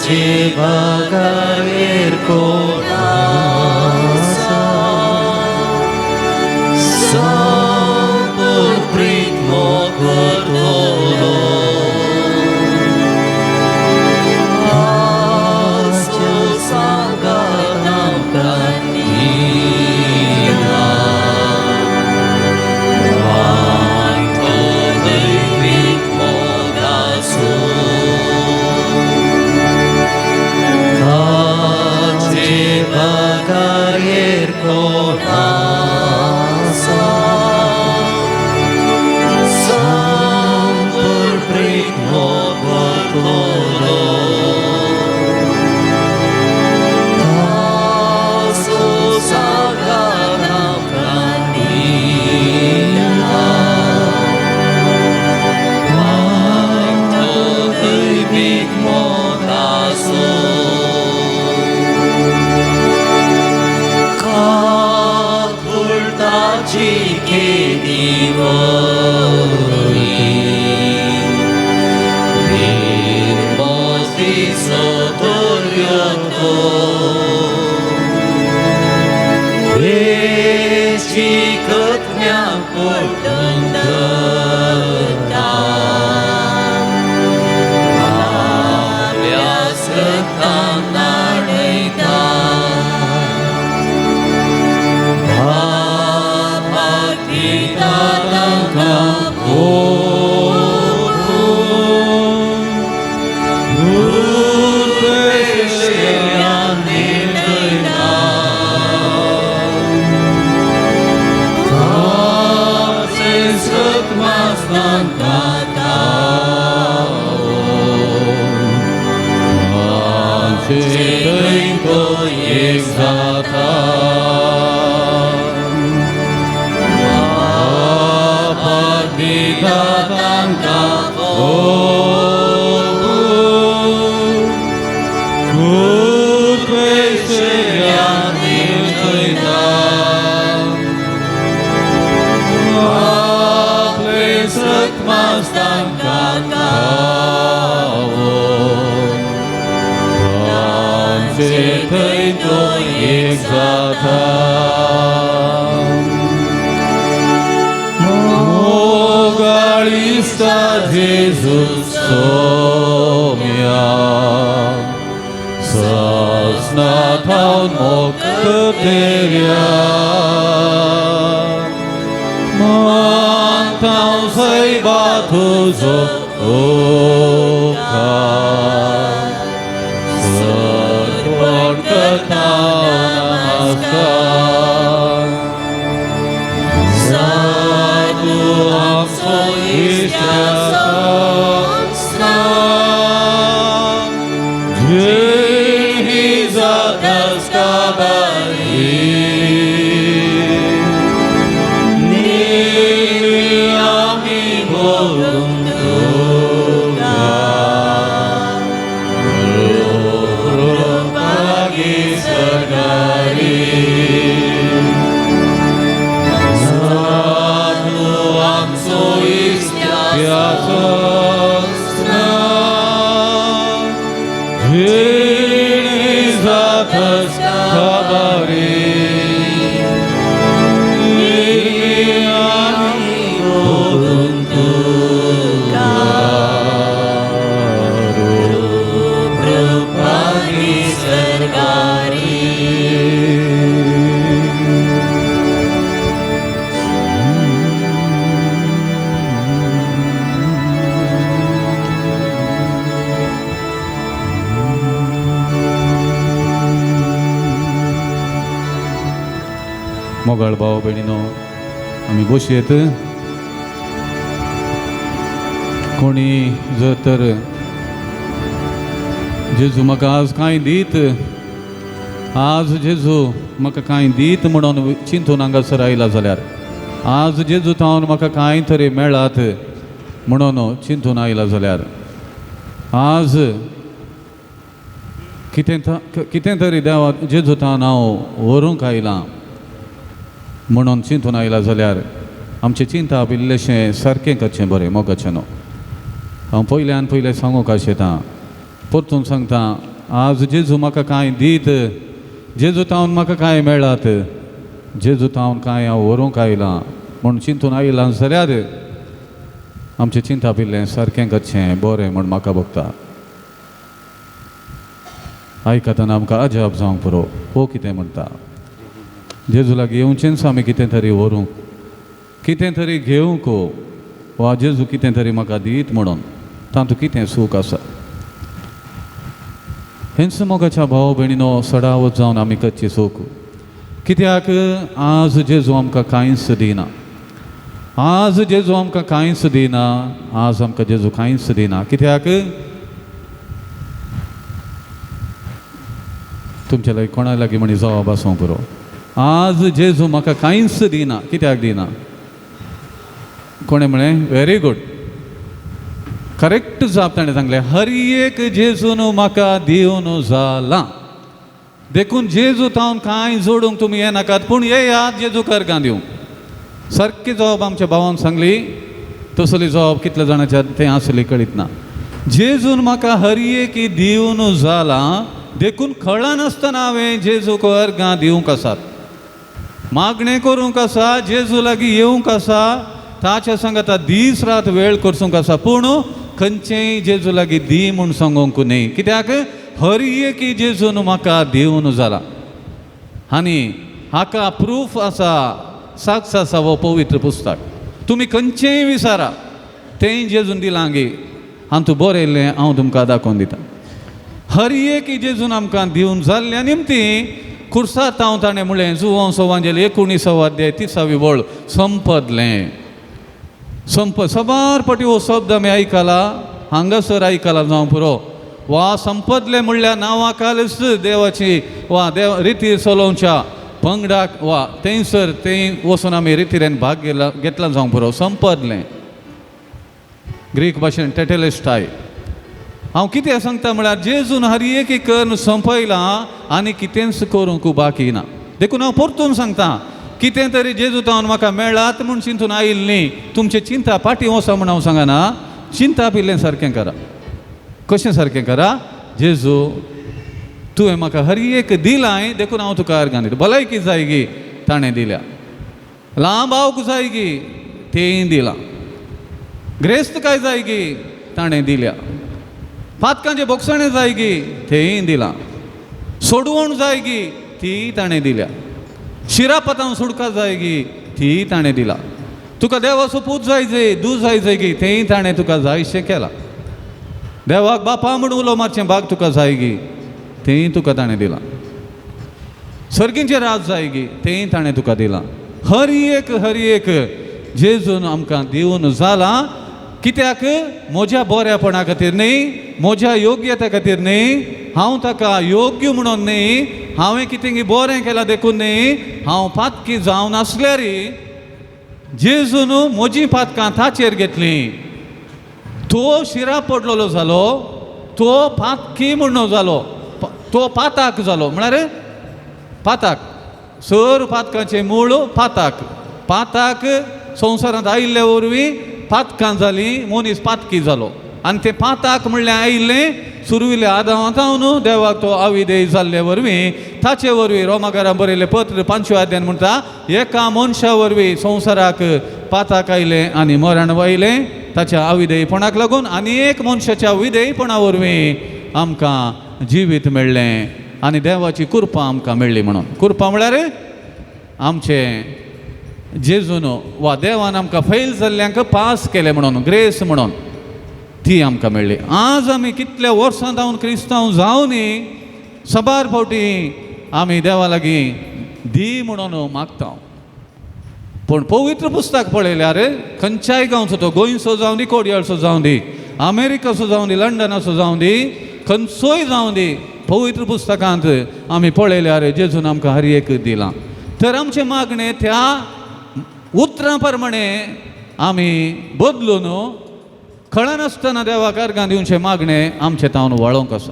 ताचे बगैर कोण आसा संपूर्ण प्रीत मोग करतलो आजचो सांगात आमकां दिला वांटो दैवीक मोगाचो ताचे बगैर कोण आसा संपूर्ण प्रीत मोग करतलो ताचो सांगात आमकां दिला वांटो दैवीक मोगाचो काकुळट ताची केदी व्हडली बिनमोज दिसो दर्यो तो वेंचीकतम्यांक पलटून धरता आपल्या रगतान न्हाणयता बापाक दिता तांकां भोगून पेशल्यान निर्णयता ताचे सत्मास तांकां थावन तांचे थंय तो एक जाता बापाक दिता तांकां भोगून पेशल्यान निर्णयता आपले सत्मास तांकां थावन तांचे थंय तो एक जाता मोगाळ इश्टा जेजू सोम्या सासणा थावन मोग करतेल्या मानता हांव सैबा तुजो उपकार सर्पण करता नमस्कार जा तूं आमचो इश्ट्या सासणा जीण ही जाताच काबारी नेहमी आमी भोगूंक तुका रूप स्वर्गारी जा तूं आमचो इश्ट्या सासणा जीण ही जाताच काबारी नेहमी आमी भोगूंक तुका रूप स्वर्गारी. मोगाळ भाव भयणीनो, आमी बसयेत. कोणी जर तर जेजू म्हाका आज कांय दीत, आज जेजू म्हाका कांय दीत म्हणून चिंतून हांगासर आयला जाल्यार, आज जेजू थावन म्हाका कांय तरी मेळात म्हणून चिंतून आयला जाल्यार, आज कितें कितें तरी देवा जेजू थावन हांव व्हरूंक आयलां म्हणून चिंतून आयला जाल्यार आमचें चिंतप इल्लेशें सारकें करचें बरें. मोगाचें न्हू, हांव पयल्यान पयलें सांगूंक आशेतां, परतून सांगता. आज जेजू म्हाका कांय दीत, जेजू तावन म्हाका कांय मेळात, जेजू तावन कांय हांव व्हरूंक आयलां म्हूण चिंतून आयलां जाल्यार आमचें चिंतप इल्लें सारकें करचें बरें म्हूण म्हाका भोगता. आयकतना आमकां अजाप जावंक पुरो, हो कितें म्हणटा, जेजू लागीं येवचेंच आमी कितें तरी व्हरूंक, कितें तरी घेवंक, वा जेजू कितें तरी म्हाका दीत म्हणून तातूंत कितें सूख आसा. हेंच मोगाच्या भाव भयणीनो सडावत जावन आमी करची सूख. कित्याक आज जेजू आमकां कांयच दिना, आज जेजू आमकां कांयच दिना, आज आमकां जेजू कांयच दिना. कित्याक तुमच्या लागीं कोणा लागीं म्हणी जवाब आसूंक पुरो. आज जेजू म्हाका कांयच दिना. कित्याक दिना? कोणें म्हळें? व्हेरी गूड, करेक्ट जाप ताणें सांगलें, हर एक जेजून म्हाका दिवन जालां. देखून जेजू तावन कांय जोडूंक तुमी येनाकात, पूण येयात जेजू कर्गां दिवंक. सारकी जवाब आमच्या भावान सांगली, तसली जवाब कितल्या जाणाच्या तें आसली कळीत ना. जेजून म्हाका हर एक दिवन जालां, देखून कळनासतना हांवें जेजूक अर्गां दिवंक आसात, मागणें करूंक आसा, जेजू लागीं येवंक आसा, ताच्या सांगाता दीस रात वेळ करसूंक आसा, पूण खंयचेंय जेजू लागीं दी म्हूण सांगूंक न्ही. कित्याक हर एक जेजून म्हाका दिवन जाला. आनी हाका प्रूफ आसा, साक्ष आसा हो पवित्र पुस्तक. तुमी खंयचेंय विचारा, तेंय जेजून दिलां गे, हातूंत बरयल्लें हांव तुमकां दाखोवन दितां. हर एक जेजून आमकां दिवन जाल्ल्या निमती खुर्सार हांव ताणें म्हणलें, जुवांव सवांजेल 19 अध्याय 30वी वळ, संपदलें. संप सबार पटी हो शब्द आमी आयकला, हांगासर आयकला जावं पुरो. वा संपदलें म्हणल्यार नांवाखालच देवाची वा देव रिती चलोवच्या पंगडाक वा थंयसर थंय वचून आमी रितीरेन भाग घेतला जावंक पुरो. संपदलें ग्रीक भाशेन टेटेलेस्टाय. हांव कितें सांगता म्हळ्यार जेजून हर एक करून संपयलां आनी कितेंच करूंक बाकी ना. देखून हांव परतून सांगता, कितें तरी जेजू तावन म्हाका मेळात म्हूण चिंतून आयिल्ली न्ही. तुमचें चिंता फाटीं वचा म्हूण हांव सांगना, चिंता इल्लें सारकें करा. कशें सारकें करा? जेजू तुवें म्हाका हर एक दिलां, देखून हांव तुका अर्गां दिता. भलायकी जाय गी, ताणें दिल्या. लांब आवक जाय गी, तेंय दिलां. ग्रेस्त काय जाय गी, ताणें दिल्या. पातकांचे बोगसणें जाय गी, तेंय दिलां. सोडवण जाय गी, ती ताणें दिल्या. शिरापतान सुडका जाय गी, ती ताणें दिला. तुका देवाचो पूत जाय जाय, दूद जाय जाय गी, तेंय ताणें तुका जायशें केलां. देवाक बापा म्हूण उलो मारचें भाग तुका जाय गी, तेंय तुका ताणें दिलां. सर्गींचें राज जाय गी, तेंय ताणें तुका दिलां. हर एक हर एक जेजून आमकां दिवन जालां. कित्याक? म्हज्या बऱ्यापणा खातीर न्ही, म्हज्या योग्यते खातीर न्ही, हांव ताका योग्य म्हणून न्ही, हांवें कितें बरें केलां देखून न्ही, हांव पातकी जावन आसल्यार जेजून म्हजीं पातकां ताचेर घेतलीं. तो शिरा पडलेलो जालो, तो पातकी म्हणून जालो, तो पाताक जालो. म्हळ्यार पाताक, सर पातकांचें मूळ पाताक. पाताक संवसारांत आयिल्ले वरवीं पातकां जालीं, मनीस पातकी जालो. आनी तें पाताक म्हणल्यार आयिल्लें सुरविल्ल्या आदावांत देवाक तो अविधेय जाल्ले वरवीं, ताचे वरवीं रोमाकारां बरयल्लें पत्र 5व्या अध्यायान म्हणटा, एका मनशा वरवीं संवसाराक पाताक आयलें आनी मरण वायलें ताच्या अविधेयपणाक लागून, आनी एक मनशाच्या अविधेयपणा वरवीं आमकां जिवीत मेळ्ळें आनी देवाची कृपा आमकां मेळ्ळी म्हणून. कृपा म्हळ्यार आमचें जेजून वा देवान आमकां फेल जाल्ल्यांक पास केलें म्हणून, ग्रेस म्हणून ती आमकां मेळ्ळी. आज आमी कितल्या वर्सां जावन क्रिस्तांव जावनी सबार फावटी आमी देवा लागीं दी म्हणून मागता, पूण पवित्र पुस्तक पळयल्यार खंयच्याय गांवचो तो, गोंयचो जावं दी, कोडयाळचो जावं दी, अमेरिकाचो जावं दी, लंडनाचो जावं दी, खंयचोय जावं दी, पवित्र पुस्तकांत आमी पळयल्यार जेजून आमकां हर एक दिलां. तर आमचें मागणें त्या उतरां प्रमाणे आमी बदलून कळनासतना देवाक अर्गां दिवचें मागणें आमचें तावन वळोवंक आसा.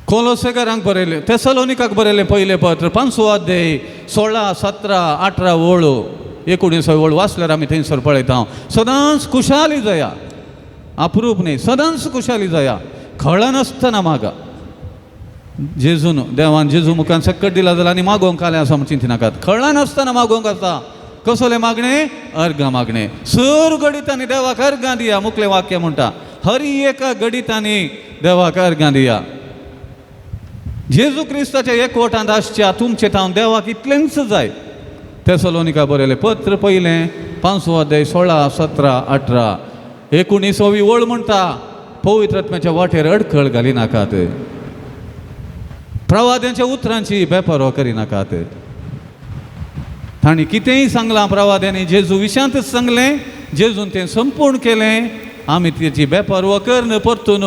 कोलोसेकारांक बरयलें, तेसलोनिकाक बरयलें पयलें पत्र 5वो अध्याय 16, 17, 18 वळो 19 वळ वाचल्यार आमी थंयसर पळयता. सदांच खुशाली जाया, अप्रूप न्ही, सदांच खुशाली जाया, कळनासतना मागा. जेजून देवान जेजू मुखान सक्कट दिला जाल्यार आनी मागोवंक आलें आसा म्हण चिंतिनाकात. कळनासतना मागोवंक आसा. कसलें मागणें? अर्गां मागणें. सर घडितांनी देवाक अर्गां दिया, मुखलें वाक्य म्हणटा, हर एका घडितांनी देवाक अर्गां दिया. जेजू क्रिस्ताच्या एकवटांत आसच्या तुमचे थावन देवाक इतलेंच जाय. तेसलोनिका बरयलें पत्र पयलें 5 अध्याय 16, 17, 18, 19वी ओळ म्हणटा, पवित्र आत्म्याच्या वाटेर अडखळ घालिनाकात, प्रवाद्यांच्या उतरांची बेपरवा करिनाकात. तांणी कितेंय सांगलां प्रवाद्यांनी, जेजू विशांतच सांगलें, जेजून तें संपूर्ण केलें. आमी तेची बेपरवा करन परतून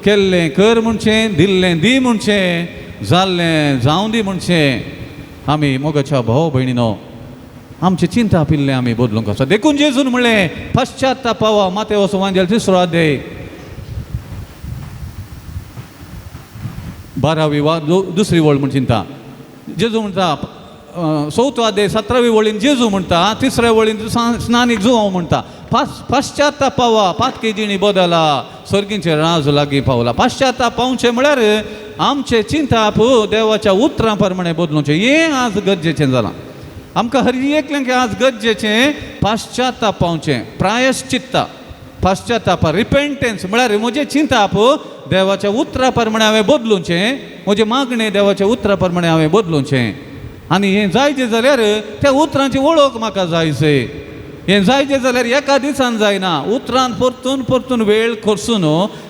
केल्लें कर म्हणचें, दिल्लें दी म्हणचें, जाल्लें जावं दी म्हणचें. आमी मोगाच्या भाव भयणीनो आमचें चिंता पिल्लें आमी बदलूंक आसा. देखून जेजून म्हणलें पश्चातापावा, मातेव सुवांजेल 3 अध्याय 12वी वा 2री वळ म्हण चिंता. जेजू म्हणटा 4 अध्याय 17वी वळीन जेजू म्हणटा, 3ऱ्या वळीन स्नानीक जुवांव म्हणटा, पश्चातापावा पातकी जिणी बदला, सर्गींचे राज लागीं पावला. पश्चाताप पावचें म्हळ्यार आमचें चिंताप देवाच्या उतरां प्रमाणें बदलुचें. हें आज गरजेचें जालां आमकां. हर एकल्यांक आज गरजेचें पश्चाताप पावचें, प्रायश्चित्ता, पश्चाताप, रिपेंटन्स म्हळ्यार म्हजें चिंताप देवाच्या उतरा प्रमाणें हांवें बदलुचें, म्हजें मागणें देवाच्या उतरा प्रमाणें हांवें बदलुचें. आनी हें जायचें जाल्यार त्या उतरांची वळख म्हाका जायचे. हें जायचें जाल्यार एका दिसान जायना, उतरान परतून परतून वेळ खर्चून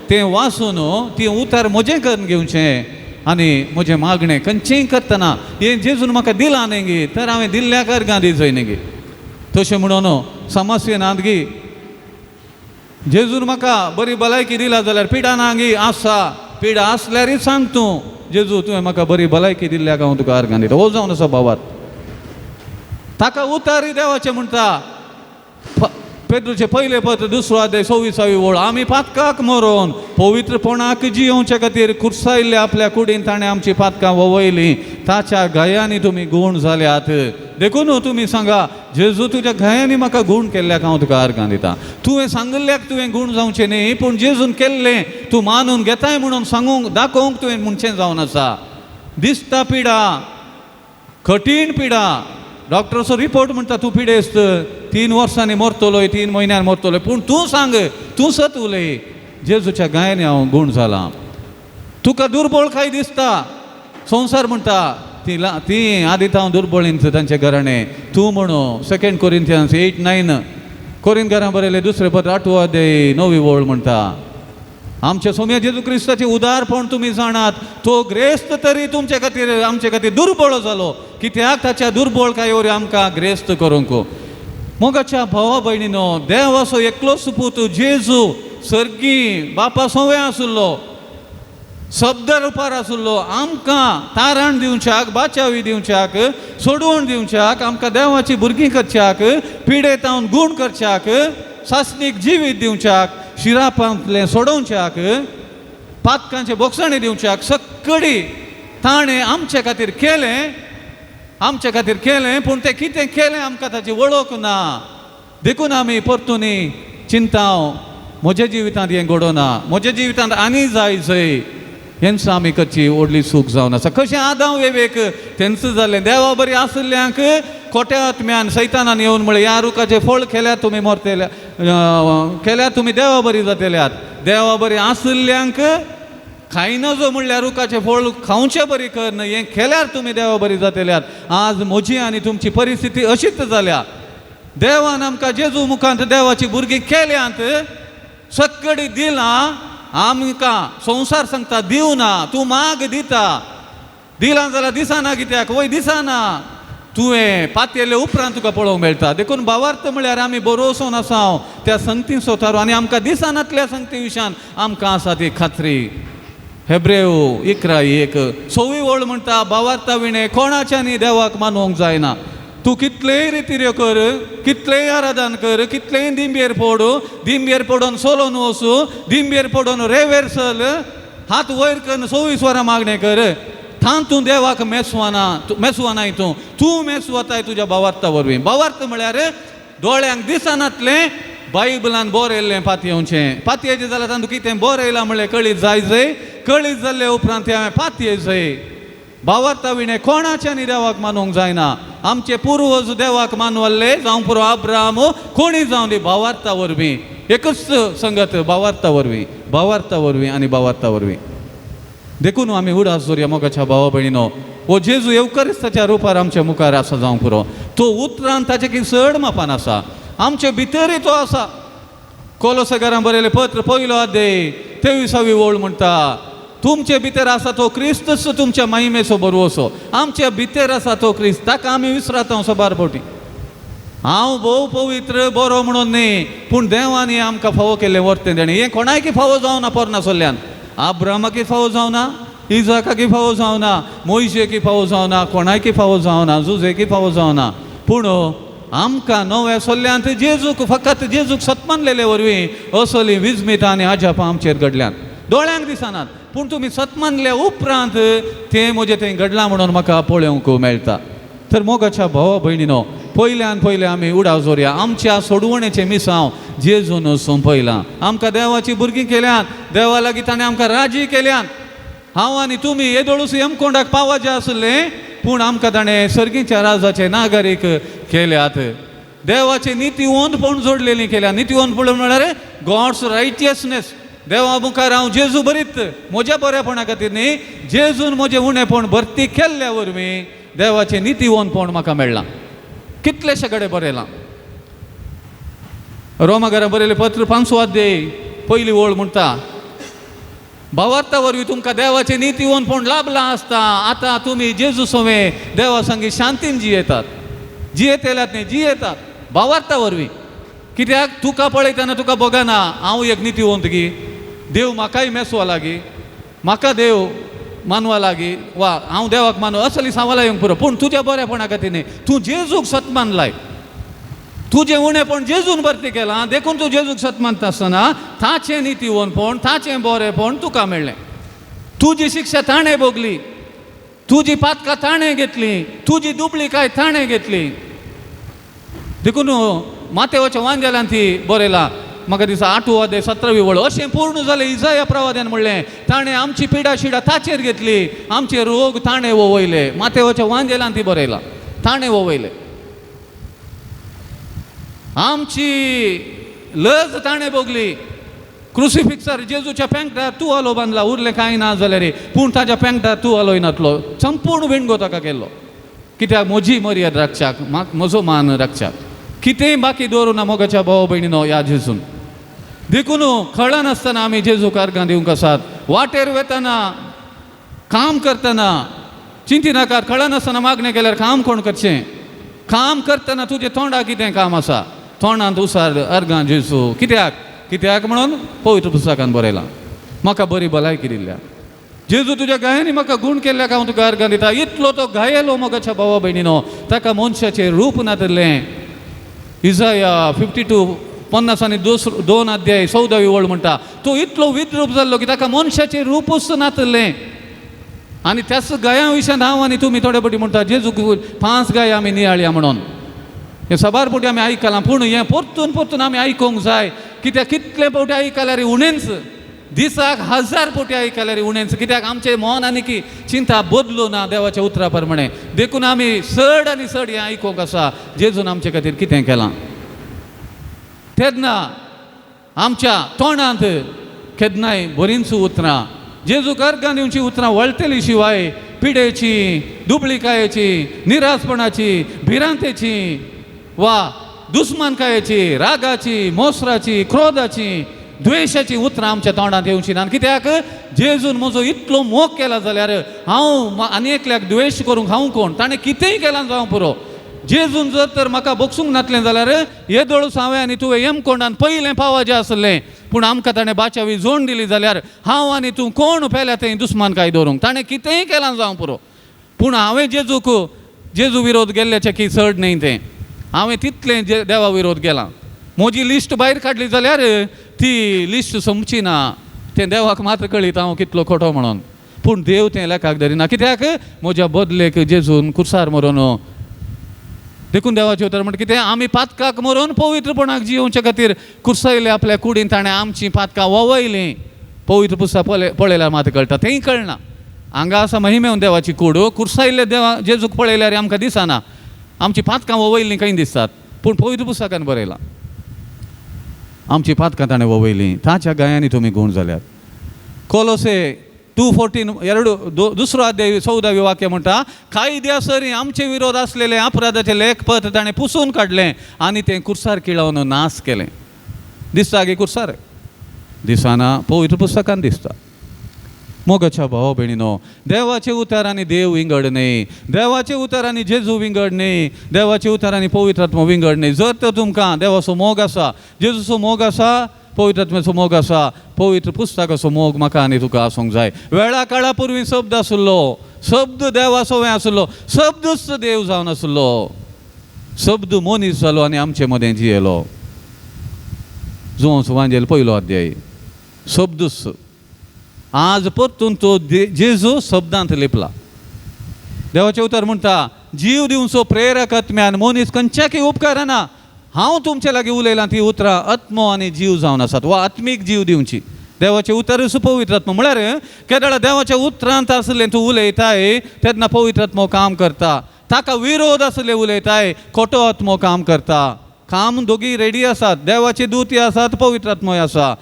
तें वाचून ती उतर म्हजें करून घेवचें आनी म्हजें मागणें खंयचेंय करतना हें जेजून म्हाका दिलां न्ही गी, तर हांवें दिल्ल्याक अर्गां दिजय न्ही गी. तशें म्हणून समस्या नात गी, जेजून म्हाका बरी भलायकी दिला जाल्यार पिडा ना गी आसा, पिडा आसल्यारय सांग तूं जेजू तुवें म्हाका बरी भलायकी दिल्ल्याक हांव तुका अर्गां दिता. हो जावन आसा भावात. ताका उतारी देवाचें म्हणटा पेद्रूचें पयलें पत्र 2 अध्याय 26वी ओळ, आमी पातकाक मरोन पवित्रपणाक जियोवचे खातीर खुर्सायल्ले आपल्या कुडीन ताणें आमची पातकां ववयलीं, ताच्या घायांनी तुमी गूण जाल्यात. देखून तुमी सांगा जेजू तुज्या घायांनी म्हाका गूण केल्ल्याक हांव तुका अर्गां दिता. तुवें सांगिल्ल्याक तुवें गूण जावचें न्ही, पूण जेजून केल्लें तूं मानून घेताय म्हणून सांगूंक दाखोवंक तुवें म्हणचें जावन आसा. दिसता पिडा, कठीण पिडा, डॉक्टराचो रिपोर्ट म्हणटा तूं पिडेस्त, 3 वर्सांनी मरतलोय, 3 म्हयन्यान मरतलोय, पूण तूं सांग, तूं सत उलय, जेजूच्या गायन हांव गूण जालां. तुका दुर्बळ काय दिसता, संवसार म्हणटा ती ती आदी हांव दुर्बळींत तांचे घराणें, तूं म्हणू 2 कोरिंथियन्स 8:9, कोरिंथ घरां बरयलें 2 पत्र 8 अध्याय 9वी ओळ म्हणटा, आमच्या सोम्या जेजू क्रिस्ताचें उदारपण तुमी जाणात, तो ग्रेस्त तरी तुमचे खातीर आमचे खातीर दुर्बळ जालो, कित्याक ताच्या दुर्बळ काय वरी आमकां ग्रेस्त करूंक. मोगाच्या भावा भयणीनो, देव असो एकलोच पूत जेजू सर्गी बापा सोवे आशिल्लो, शब्द रुपार आशिल्लो, आमकां तारण दिवच्याक, बाचावी दिवच्याक, सोडवण दिवच्याक, आमकां देवाची भुरगीं करच्याक, पिडेतावन गूण करच्याक, सासणीक जिवीत दिवच्याक, शिरापांतलें सोडोवच्याक, पातकांचे बोगसणे दिवच्याक, सक्कडी ताणें आमचे खातीर केलें, आमचे खातीर केलें. पूण तें कितें केलें आमकां ताची वळख ना. देखून आमी परतून चिंताव म्हज्या जिवितांत हें घडोना, म्हज्या जिवितांत आनी जाय जय, हेंच आमी करची व्हडली चूक जावन आसा. कशें आदांव वेवेक तेंच जालें, देवा बरी आशिल्ल्यांक खोट्या आत्म्यान सैतानान येवन म्हळें ह्या रुखाचें फळ केल्यार तुमी मरतल्या, केल्यार तुमी देवा बरी जातल्यात. देवा बरी आशिल्ल्यांक खायनजो म्हणल्यार रुखाचें फळ खावचें बरी कर न्हय, हें केल्यार तुमी देवा बरी जातल्यात. आज म्हजी आनी तुमची परिस्थिती अशीच जाल्या. देवान आमकां जेजू मुखांत देवाची भुरगीं केल्यांत, सक्कडी दिलां आमकां. संवसार सांगता दिवना, तूं माग दिता, दिलां जाल्यार दिसना कित्याक, वय दिसना, तुवें पातयेले उपरांत तुका पळोवंक मेळटा. देखून भावार्थ म्हळ्यार आमी बरोवचो नासा त्या संगती सोतारो आनी आमकां दिसनातल्या संगती विशयान आमकां आसा ती खात्री. हेब्रेव 11:1 6वी ओळ म्हणटा, भावार्था विणें कोणाच्यानी देवाक मानूंक जायना. तूं कितलेय रितिऱ्यो कर, कितलेय आराधन कर, कितलेय दिंबेर पड, दिंबेर पडोन सोलोन वचूं, दिंबेर पडोन रेवेर चल, हात वयर करून 24 वरां मागणें कर, थान तूं देवाक मेसवाना, मेसवानाय तूं, तूं मेसवताय तुज्या भावार्था वरवीं. भावार्थ म्हळ्यार दोळ्यांक दिसनातलें बायबलान बरयल्लें पातयेवचें. पातयेचें जाल्यार तातूंत कितें बरयलां म्हणलें कळीत जाय जय, कळीत जाल्ले उपरांत तें हांवें पातये जय. भावार्था विणें कोणाच्यानी देवाक मानूंक जायना. आमचे पुर्वज देवाक मानवल्ले, जावं पुरो अब्राम कोणी जावं दी, भावार्था वरवीं एकूच संगत, भावार्था वरवीं, भावार्था वरवीं आनी भावार्था वरवीं. देखून आमी उडास दवरया मोगाच्या भावा भयणीनो, हो जेजू येवकरिस्ताच्या रुपार आमच्या मुखार आसा जावंक पुरो. तो उतरान ताचे की चड मापान आसा, आमचे भितरय तो आसा. कोलोसगरान बरयलें पत्र पयलो अध्याय 23वी ओळ म्हणटा, तुमचे भितर आसा तो क्रिस्तच तुमच्या महिमेचो बरवसो. आमच्या भितर आसा तो क्रिस्त, ताका आमी विसरता सबार फावटी. हांव भोव पवित्र बरो म्हणून न्ही, पूण देवांनी आमकां फावो केल्लें वर्तें देणें. हें कोणायकी फावो जावना पोरना सोल्ल्यान, आब्रामाकी फावो जावना, इजाकाकी फावो जावना, मोयशेकी फावो जावना, कोणायकी फावो जावना, जुजेकी फावो जावना. पूण आमकां नव्या सोल्ल्यांत जेजूक, फकत जेजूक सतमानलेले वरवीं असली विजमितां आनी अजापां आमचेर घडल्यात, दोळ्यांक दिसनात, पूण तुमी सतमानले उपरांत तें म्हजें तें घडलां म्हणून म्हाका पळोवंक मेळटा. तर मोगाच्या भावा भयणीनो, पयल्यान पयलें आमी उडास दवरया आमच्या सोडवणेचें मिसांव जेजून सोंपयलां. आमकां देवाची भुरगीं केल्यान, देवा लागीं ताणें आमकां राजी केल्यान. हांव आनी तुमी येदोळूस यमकोंडाक पावाचें आसलें, पूण आमकां ताणें सर्गीच्या राजाचे नागरीक केल्यात. देवाचे नितीवंतपण जोडलेली केल्या. नितीवंतपण म्हळ्यार गॉड्स रायटियसनेस. देवा मुखार हांव जेजू बरीत म्हज्या बरेपणा खातीर न्ही, जेजून म्हजें उणेपण भरती केल्ल्या वरवीं देवाचें नितीवंतपण म्हाका मेळ्ळां. कितलेशे कडेन बरयलां. रोमाघरा बरयलें पत्र 5 अध्याय पयली ओळ म्हणटा, भावार्था वरवीं तुमकां देवाचें नितीवंतपण लाभलां आसता, आतां तुमी जेजू सवें देवा संगी शांतीन जियेतात. जियेतल्यात न्ही, जियेतात भावार्था वरवीं. कित्याक तुका पळयतना तुका भोगना हांव एक नितीवंत गी, देव म्हाकाय मेसवा लागीं, म्हाका देव मानवा लागीं, वा हांव देवाक मानव असली सवालां येवंक पुरो. पूण तुज्या बरेपणा खातीर न्ही, तूं जेजूक सतमानलाय, तुजें उणेपण जेजून भरती केलां, देखून तूं जेजूक सतमानता आसतना ताचें नितीवंतपण, ताचें बरेपण तुका मेळ्ळें. तुजी शिक्षा ताणें भोगली, तुजी पातकां ताणें घेतली, तुजी दुबळीकाय ताणें घेतली. देखून मातेवाच्या वांगेल्यान ती बरयला, म्हाका दिसा 8 अध्याय 17वी ओळ, अशें पूर्ण जालें इजाया प्रवाद्यान म्हणलें, ताणें आमची पिडा शिडा ताचेर घेतली, आमचे रोग ताणें ववयले. मातेवाच्या वांगेल्यान ती बरयला, ताणें ववयले, आमची लज ताणें भोगली. क्रुसिफिक्सार जेजूच्या पेंकटार तुवालो बांदला, उरलें कांय ना जाल्यार, पूण ताच्या पेंकटार तुवालो नातलो, संपूर्ण विणगो ताका केल्लो. कित्याक म्हजी मर्याद राखच्याक, म्हजो मान राखच्याक, कितेंय बाकी दवरूं ना मोगाच्या भाव भयणीनो ह्या जेजून. देखून कळनासतना आमी जेजूक अर्गां दिवंक आसात. वाटेर वतना, काम करतना चिंतिनाकार, कळनासतना मागणें केल्यार काम कोण करचें? काम करतना तुजें तोंडाक कितें काम आसा? तोंडांत उसार अर्गां जेजू. कित्याक? कित्याक म्हणून पवित्र पुस्तकान बरयलां, म्हाका बरी भलायकी दिल्ल्या जेजू, तुज्या गायांनी म्हाका गूण केल्ल्याक हांव तुका अर्गां दिता. इतलो तो गायलो मोगाच्या भावा भयणीनो, ताका मनशाचें रूप नातिल्लें. इजाया 52 50 आनी 2 अध्याय 14वी ओळ म्हणटा, तो इतलो विद्रूप जाल्लो की ताका मनशाचें रूपच नातिल्लें. आनी त्याच गायां विशयान हांव आनी तुमी थोडे फावटी म्हणटा, जेजूक 5 गाय आमी नियाळया म्हणून. हें साबार फावटी आमी आयकलां, पूण हें परतून परतून आमी आयकूंक जाय. कित्याक कितले फावटी आयकल्यार उणेंच, दिसाक 1000 फावटी आयकल्यार उणेंच. कित्याक आमचें मन आनी की चिंता बदलू ना देवाच्या उतरा प्रमाणें. देखून आमी चड आनी चड हें आयकूंक आसा, जेजून आमचे खातीर कितें केलां. तेन्ना आमच्या तोंडांत केन्नाय बरींच उतरां, जेजूक अर्गां दिवची उतरां वळटली शिवाय पिडेची, दुबळीकायेची, निरासपणाची, भिरांतेची वा दुस्मानकायेची, रागाची, मोसराची, क्रोधाची, द्वेशाची उतरां आमच्या तोंडांत येवची ना. कित्याक जेजून म्हजो इतलो मोग केला जाल्यार हांव आनी एकल्याक द्वेश करूंक हांव कोण? ताणें कितेंय केलां जावं पुरो. जेजून जर तर म्हाका बोगसूंक नातलें जाल्यार येदोळूच हांवें आनी तुवें यमकोंडान पयलें पावाचें आसलें, पूण आमकां ताणें बाचावी जोड दिली जाल्यार हांव आनी तूं कोण पेल्या थंय दुस्मानकाय दवरूंक? ताणें कितेंय केलां जावं पुरो, पूण हांवें जेजूक जेजू विरोध गेल्ल्याचें की चड न्ही तें, हांवें तितलें देवा विरोध गेलां. म्हजी लिस्ट भायर काडली जाल्यार ती लिस्ट सोंपची ना, तें देवाक मात्र कळीत हांव कितलो खोटो म्हणून. पूण देव तें लेखाक धरिना. कित्याक म्हज्या बदलेक जेजून कुर्सार मरोन देखून देवाचें उतर म्हणटा कितें, आमी पातकाक मरून पवित्रपणाक जियोवचे खातीर कुर्सायले आपल्या कुडीन ताणें आमचीं पातकां ववयलीं. पवित्र पुस्तक पळयल्यार मात कळटा, तेंय कळना. हांगा आसा महिमेवन देवाची कूड, कुर्सायल्ले देवा जेजूक पळयल्यार आमकां दिसना, आमची पातकां ववयलीं खंय दिसतात, पूण पवित्र पुस्तकान बरयलां आमची पातकां ताणें ववयलीं, ताच्या गायांनी तुमी गूण जाल्यात. कोलोसे 2:14 दुसरो अध्याय 14 वाक्य म्हणटा, कायद्या सरी आमचे विरोध आसलेले अपराधाचे लेखपत्र ताणें पुसून काडलें आनी तें कुर्सार किळावन नाश केलें. दिसता गे कुर्सार? दिसना, पवित्र पुस्तकान दिसता. मोगाच्या भावा भयणीनो, देवाचे उतर आनी देव विंगड न्हय, देवाचे उतर आनी जेजू विंगड न्हय, देवाचे उतर आनी पवित्र आत्मो विंगड न्हय. जर तर तुमकां देवाचो मोग आसा, जेजूचो मोग आसा, पवित्र आत्म्याचो मोग आसा, पवित्र पुस्तकाचो मोग म्हाका आनी तुका आसूंक जाय. वेळा काळा पुर्वी शब्द आसलो, शब्द देवाचो आसलो, शब्दूच देव जावन आसलो, शब्द मनीस जालो आनी आमचे मदें जियेलो. जुवांव वांजेल पयलो अध्याय, शब्दूच. आज परतून तो जेजू शब्दांत लिपला. देवाचें उतर म्हणटा, जीव दिवचो प्रेरक आत्म्यान मनीस खंयच्याकय उपकारना. हांव तुमचे लागीं उलयलां ती उतरां आत्मो आनी जीव जावन आसात, वा आत्मीक जीव दिवची. देवाचें उतरूच पवित्र आत्मो म्हळ्यार केदळा देवाच्या उतरांत आसलें तूं उलयताय तेन्ना पवित्र आत्मो काम करता. ताका विरोध आसले उलयताय, खोटो आत्मो काम करता. काम दोगी रेडी आसात, देवाचे दूती आसात, पवित्र आत्मोय आसा,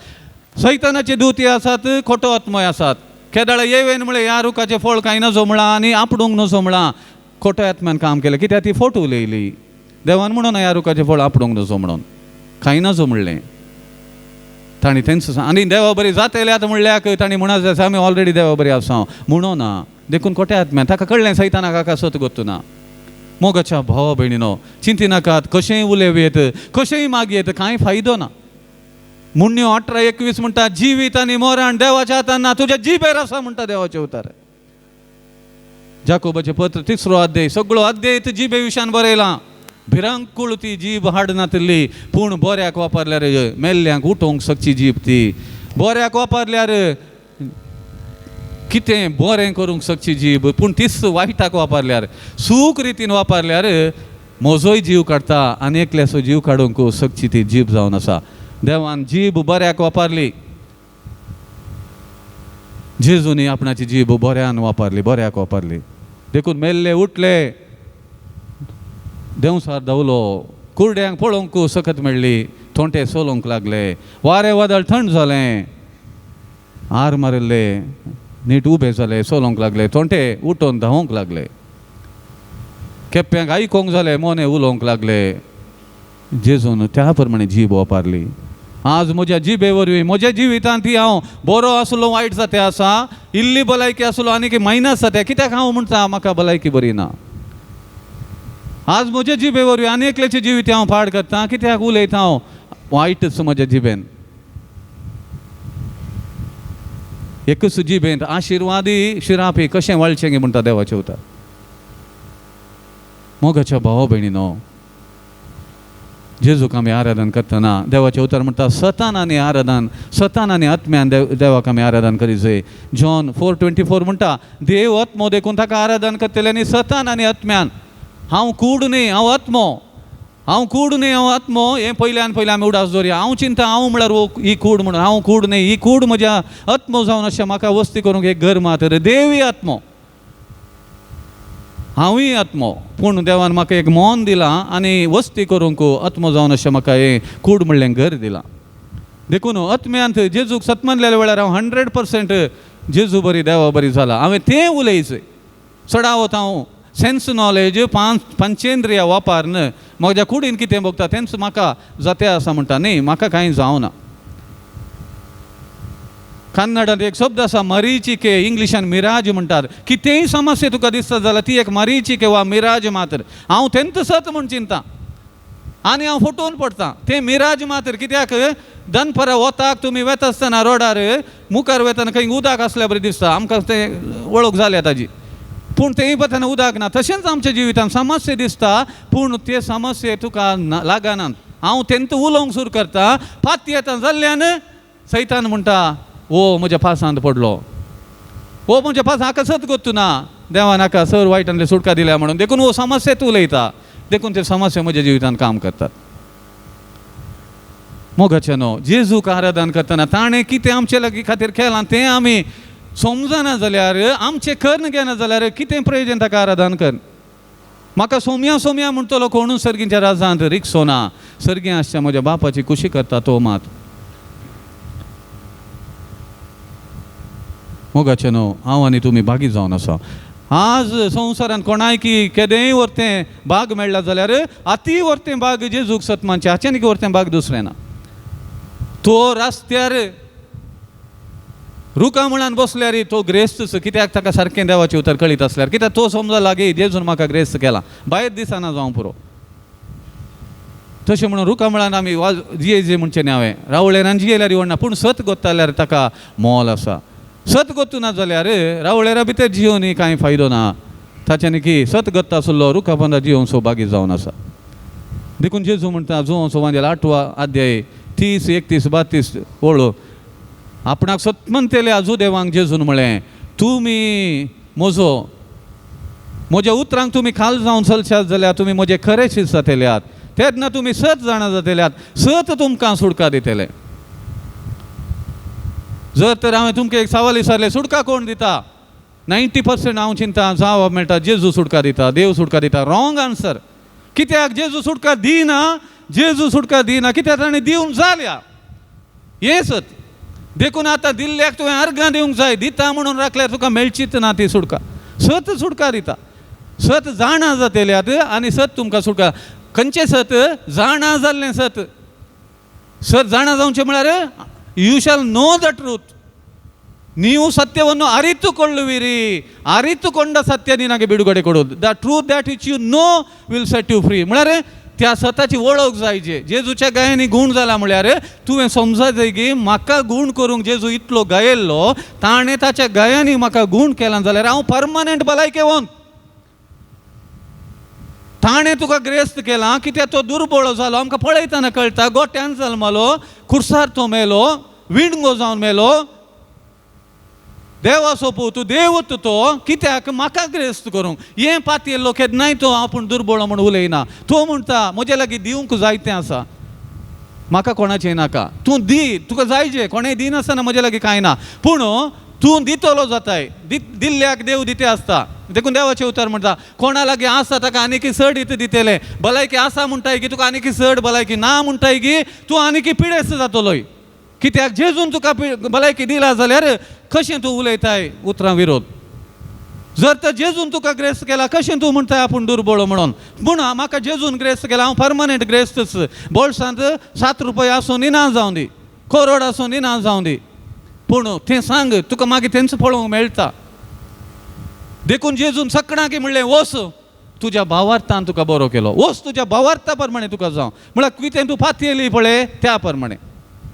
सैतानाचे दूती आसात, खोटो आत्मोय आसात. केदळा येवेन म्हळें ह्या रुखाचें फळ कांय नजो म्हळां आनी आपडूंक नजो म्हळां, खोटो आत्म्यान काम केलें. कित्याक ती फोट उलयली. देवान म्हणून ह्या रुखाचें फळ आपडूंक नजो म्हणून कांय नजो म्हणलें तांणी तेंच. आनी देवा बरी जातले आतां म्हणल्याक तांणी म्हणा जाय आमी ऑलरेडी देवा बरी आसा म्हणून ना. देखून खोट्या आत्म्यान ताका कळ्ळें सैतानाक हाका सत गोत्तू ना. मोगाच्या भावा भयणीनो, चिंतिनाकात, कशेंय उलोवयेत, कशेंय मागयेत, कांय फायदो ना. मुण्ण्यो 18:21 म्हणटा, जिवीत आनी मरण देवाच्या हातान ना, तुज्या जिबेर आसा म्हणटा देवाचें उतर. जाकोबाचें पत्र 3 अध्याय, सगळो अध्याय जिबे विशयान बरयलां. भिरांकूळ ती जीब हाडनातली, पूण बऱ्याक वापरल्यार मेल्ल्यांक उठोवंक शकची जीब ती. बऱ्याक वापरल्यार कितें बरें करूंक शकची जीब, पूण तीच वायटाक वापरल्यार, सूख रितीन वापरल्यार म्हजोय जीव काडटा आनी एकल्याचो जीव काडूंक शकची ती जीब जावन आसा. देवान जीब बऱ्याक वापरली, जेजूनी आपणाची जीब बऱ्यान वापरली, बऱ्याक वापरली. देखून मेल्ले उठले, देंवसार धांवलो, कुरड्यांक पळोवंक सकत मेळ्ळी, थोंटे सोलोवंक लागले, वारें वादळ थंड जालें, हार मारिल्ले नीट उबे जाले, चलोवंक लागले, थोंटे उठोवन धांवंक लागले, केप्यांक आयकोंक जाले, मोने उलोवंक लागले. जेजून त्या प्रमाणे जीब वापरली. आज म्हज्या जिबे वरवीं म्हज्या जिवितांत ती हांव बरो आसलो वायट जाते आसा, इल्ली भलायकी आसलो आनी मायनस जाता, कित्याक हांव म्हणटा म्हाका भलायकी बरी ना. आज म्हज्या जिबे वरवीं आनी एकल्याचें जिवीत हांव पाड करता, कित्याक उलयता हांव वायटच म्हज्या जिबेन. एकूच जिबेन आशिर्वादी शिरापी कशें वळचें गे म्हणटा देवाचें उतर. मोगाच्या भावा भयणीनो, जेजूक आमी आराधन करतना देवाचें उतर म्हणटा सतान आनी आराधन, सतान आनी आत्म्यान देवाक आमी आराधन करी जाय. जॉन 4:24 म्हणटा, देव आत्मो देखून ताका आराधन करतले आनी सतान आनी आत्म्यान. हांव कूड न्ही, हांव आत्मो, हांव कूड न्ही, हांव आत्मो. हें पयल्यान पयलें आमी उडास दवरया. हांव चिंता हांव म्हळ्यार ही कूड म्हणून, हांव कूड न्ही, ही कूड म्हज्या आत्मो जावन अशें म्हाका वस्ती करूंक एक घर मातर. देवी आत्मो, हांवूय आत्मो, पूण देवान म्हाका एक मन दिलां आनी वस्ती करूंक आत्मो जावन अशें म्हाका हें कूड म्हणलें घर दिलां. देखून आत्म्यांत जेजूक सतमानलेल्या वेळार हांव 100% जेजू बरी देवा बरी जाला. हांवें तें उलयचें चडावत हांव सेन्स नॉलेज पंचेंद्रिया वापरून म्हज्या कुडीन कितें भोगता तेंच म्हाका जाते आसा म्हणटा न्ही, म्हाका कांय जावना. कन्नडांत एक शब्द आसा मरीचिके, इंग्लिशान मिराज म्हणटात. कितेंय समस्या तुका दिसता जाल्यार ती एक मरीचिके वा मिराज मात्र. हांव तेंच सत म्हूण चिंता आनी हांव फटोवन पडटा. तें मिराज मात्र कित्याक दनपरा वताक तुमी वेता आसतना रोडार मुखार वेतना खंय उदक आसल्या बरें दिसता, आमकां तें वळख जाल्या ताजी, पूण तेंय पळयतना उदक ना. तशेंच आमच्या जिवितांत समस्या दिसता, पूण ते समस्ये तुका लागनात. हांव तेंच उलोवंक सुरू करता, फात येता जाल्ल्यान सैतान म्हणटा ओ म्हज्या पासांत पडलो, ओ म्हज्या पासांत हाका सत गोत्तू ना, देवान हाका सर वायटांतले सुटका दिल्या म्हणून. देखून हो समस्या तूं उलयता. देखून ते समस्या म्हज्या जिवितांत काम करतात. मोगाचे न्हू, जेजूक आराधन करतना ताणें कितें आमचे लागीं खातीर केलां तें आमी समजना जाल्यार, आमचें कर्ण घेना जाल्यार कितें प्रयोजन ताका आराधन कर. म्हाका सोमया सोमया म्हणटलो कोणूच सर्गीच्या राजांत रिक्सो ना, सर्गी आसच्या म्हज्या बापाची खुशी करता तो मात. मोगाचे न्हू, हांव आनी तुमी भागी जावन आसा. आज संवसारांत कोणायकी केदेंय वरतें भाग मेळ्ळा जाल्यार आती वरतें भाग जेजूक सत मानचें, हाचें वरतें भाग दुसरें ना. तो रस्त्यार रुखा मुळान बसल्यार तो ग्रेस्त, कित्याक ताका सारकें देवाचें उतर कळीत आसल्यार, कित्याक तो समजा लागीं जेजून म्हाका ग्रेस्त केला, भायर दिसना जावं पुरो. तशें म्हणून रुखा मुळान आमी वाज जिये जे म्हणचें न्ही, हांवें रावळेरान जियेल्यार येवना, पूण सत गोत्ताल्यार ताका मोल आसा. सत गोत्तू ना जाल्यार रावळेरा भितर जियोनी कांय फायदो ना. ताच्यानी की सत गोत्ता आसलो रुखा पोंदा जियोन सौभागी जावन आसा. देखून जेजू म्हणटा जुवांव सोवांजेल 8वो अध्याय 30, 31, 32 ओळो, आपणाक सत म्हणटले आजू देवांक जेजून म्हळें, तुमी म्हजो म्हज्या उतरांक तुमी खाल जावन चलशात जाल्यार तुमी म्हजे खरे शीत जातल्यात, तेन्ना तुमी सत जाणा जातल्यात, सत तुमकां सुटका दितले. जर तर हांवें तुमकां एक सवाल विचारलें, सुटका कोण दिता? 90% हांव चिंता जावप मेळटा जेजू सुटका दिता, देव सुटका दिता. Wrong answer. कित्याक जेजू सुटका दिना? जेजू सुटका दिना कित्याक ताणें दिवंक जाल्या हें सत. देखून आतां दिल्ल्याक तुवें अर्गां दिवंक जाय, दिता म्हणून राखल्यार तुका मेळचीच ना ती सुटका. सत सुटका दिता, सत जाणा जातल्यात आनी सत तुमकां सुटका. खंयचें सत? जाणा जाल्लें सत. सत जाणा जावचें म्हळ्यार you shall know the truth. ನೀವು ಸತ್ಯವನ್ನು ಅರಿತುಕೊಳ್ಳುವಿರಿ, ಅರಿತುಕೊಂಡ ಸತ್ಯ ನಿನಗೆ ಬಿಡುಗಡೆ ಕೊಡೋದು. The truth that which you know will set you free. म्हळ्यार त्या सताची वळख जायची. जेजूच्या गायांनी गूण जाला म्हळ्यार तुवें समजा जाय की म्हाका गूण करूंक जेजू इतलो गायल्लो, ताणें ताच्या गायांनी म्हाका गूण केला जाल्यार हांव परमनंट भलायकेवंत. ताणें तुका ग्रेस्त केला कित्याक तो दुर्बळ जालो, आमकां पळयतना कळटा, गोट्यान जल्मलो, खुर्सार तो मेलो, विणगो जावन मेलो. देवाचो पूत देवत तो कित्याक म्हाका ग्रेस्त करूंक. हें पातयेल्लो केन्नाय तो आपूण दुर्बळ म्हूण उलयना. तो म्हणटा म्हजे लागीं दिवंक जायतें आसा, म्हाका कोणाचें नाका, तूं दी, तुका जायचें, कोणें दिनासतना म्हजे लागीं कांय ना, पूण तूं दितलो जाताय. दिल्ल्याक देव दिते आसता. देखून देवाचें उतर म्हणटा कोणा लागीं आसा ताका आनीक चड इतलें दितलें. भलायकी आसा म्हणटाय की तुका आनीक चड भलायकी ना म्हणटाय की तूं आनीक पिडेस्त जातलोय. कित्याक जेजून तुका भलायकी दिला जाल्यार कशें तूं उलयताय उतरां विरोध? जर तर जेजून तुका ग्रेस्त केला कशें तूं म्हणटाय आपूण दुर्बळ म्हणून? पूण म्हाका जेजून ग्रेस्त केला, हांव परमनंट ग्रेस्तच. बोल्सांत 7 रुपया आसूं दी ना जावं दी, करोड आसूं दी ना जावं दी, पूण तें सांग तुका मागीर तेंच पळोवंक मेळटा. देखून जेजून सकणाकी म्हणलें, वच तुज्या भावार्थान तुका बरो केलो, वच तुज्या भावार्था प्रमाणे तुका जावं. म्हळ्यार कितें तूं पातयेली पळय त्या प्रमाणे.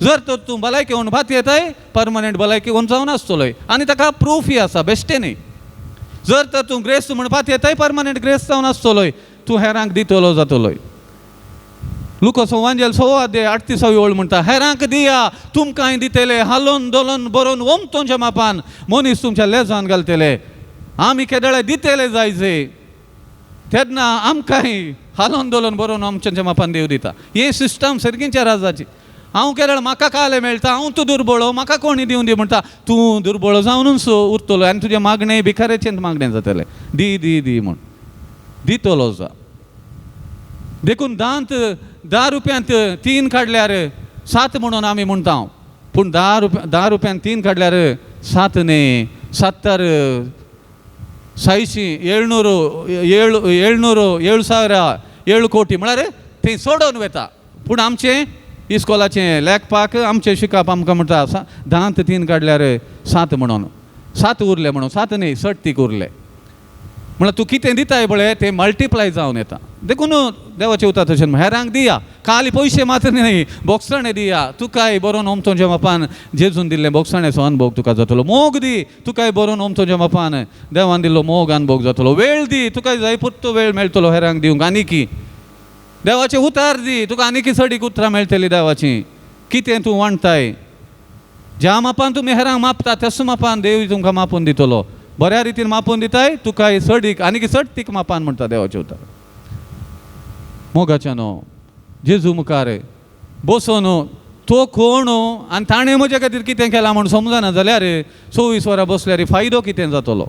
जर तर तूं भलायकी होवन पातयेताय परमनंट भलायकी होवन जावन आसतलोय, आनी ताका प्रूफय आसा बेश्टें न्ही. जर तर तूं ग्रेस्त म्हण पातयेताय परमनंट ग्रेस्त जावन आसतलोय, तूं हेरांक दितलो जातलोय. लुकोस वांजेल 6 अध्याय 38 ओळ म्हणटा, हेरांक दिया तुमकांय दितले, हालोन दोलोन बरोवन ओमतोंच्या मापान मनीस तुमच्या लेजान घालतले. आमी केदळे दितले जायचे तेन्ना आमकांय हालोन दोलोन बरोवन आमच्या मापान देव दिता. हे सिस्टम सर्गींच्या राजाची. हांव केदळ म्हाका कालें मेळटा, हांव तूं दुर्बळो, म्हाका कोणी दिवन दी म्हणटा, तूं दुर्बळो जावनूच उरतलो आनी तुजें मागणें भिकाऱ्याचें मागणें जातलें, दी दी दी म्हूण दितलो जा. देखून दांत 10 रुपयांत 3 काडल्यार 7 म्हणून आमी म्हणटा, पूण 10 रुपयांत 3 काडल्यार 7 न्ही, 70 600 700 700 7000 7 कोटी म्हळ्यार थंय सोडोवन वता. पूण आमचें इस्कोलाचें लेखपाक आमचें शिकप आमकां म्हणटा 10 3 काडल्यार 7 म्हणून, 7 उरले म्हणून, 7 न्ही 7 उरले. म्हळ्यार तूं कितें दिताय पळय तें मल्टिप्लाय जावन येता. देखून देवाचें उतर तशें हेरांक दिया, खाली पयशे मात्र न्ही, बोगसाणें दिया, तुकाय बरोवन ओमतोंच्या बापान जेजून दिल्लें बोगसाणेचो अनभोग तुका जातलो. मोग दी, तुकाय बरोवन ओमतोंच्या बापान देवान दिल्लो मोग अनभोग जातलो. वेळ दी, तुकाय जाय पुरतो वेळ मेळटलो हेरांक दिवंक. आनीकी देवाचें उतार दी, तुका आनीकी चडीक उतरां मेळटलीं देवाचीं. कितें तूं वांटताय, ज्या मापान तुमी हेरांक मापता त्याच मापान देव तुमकां मापून दितलो. बऱ्या रितीन मापून दिताय तुकाय चडीक आनीक चड तीक मापान म्हणटा देवाचें उतर. मोगाच्यानो जेजू मुखार बसोन तो कोण आनी ताणें म्हज्या खातीर कितें केलां म्हूण समजना जाल्यार 24 वरां बसल्यार फायदो कितें जातलो?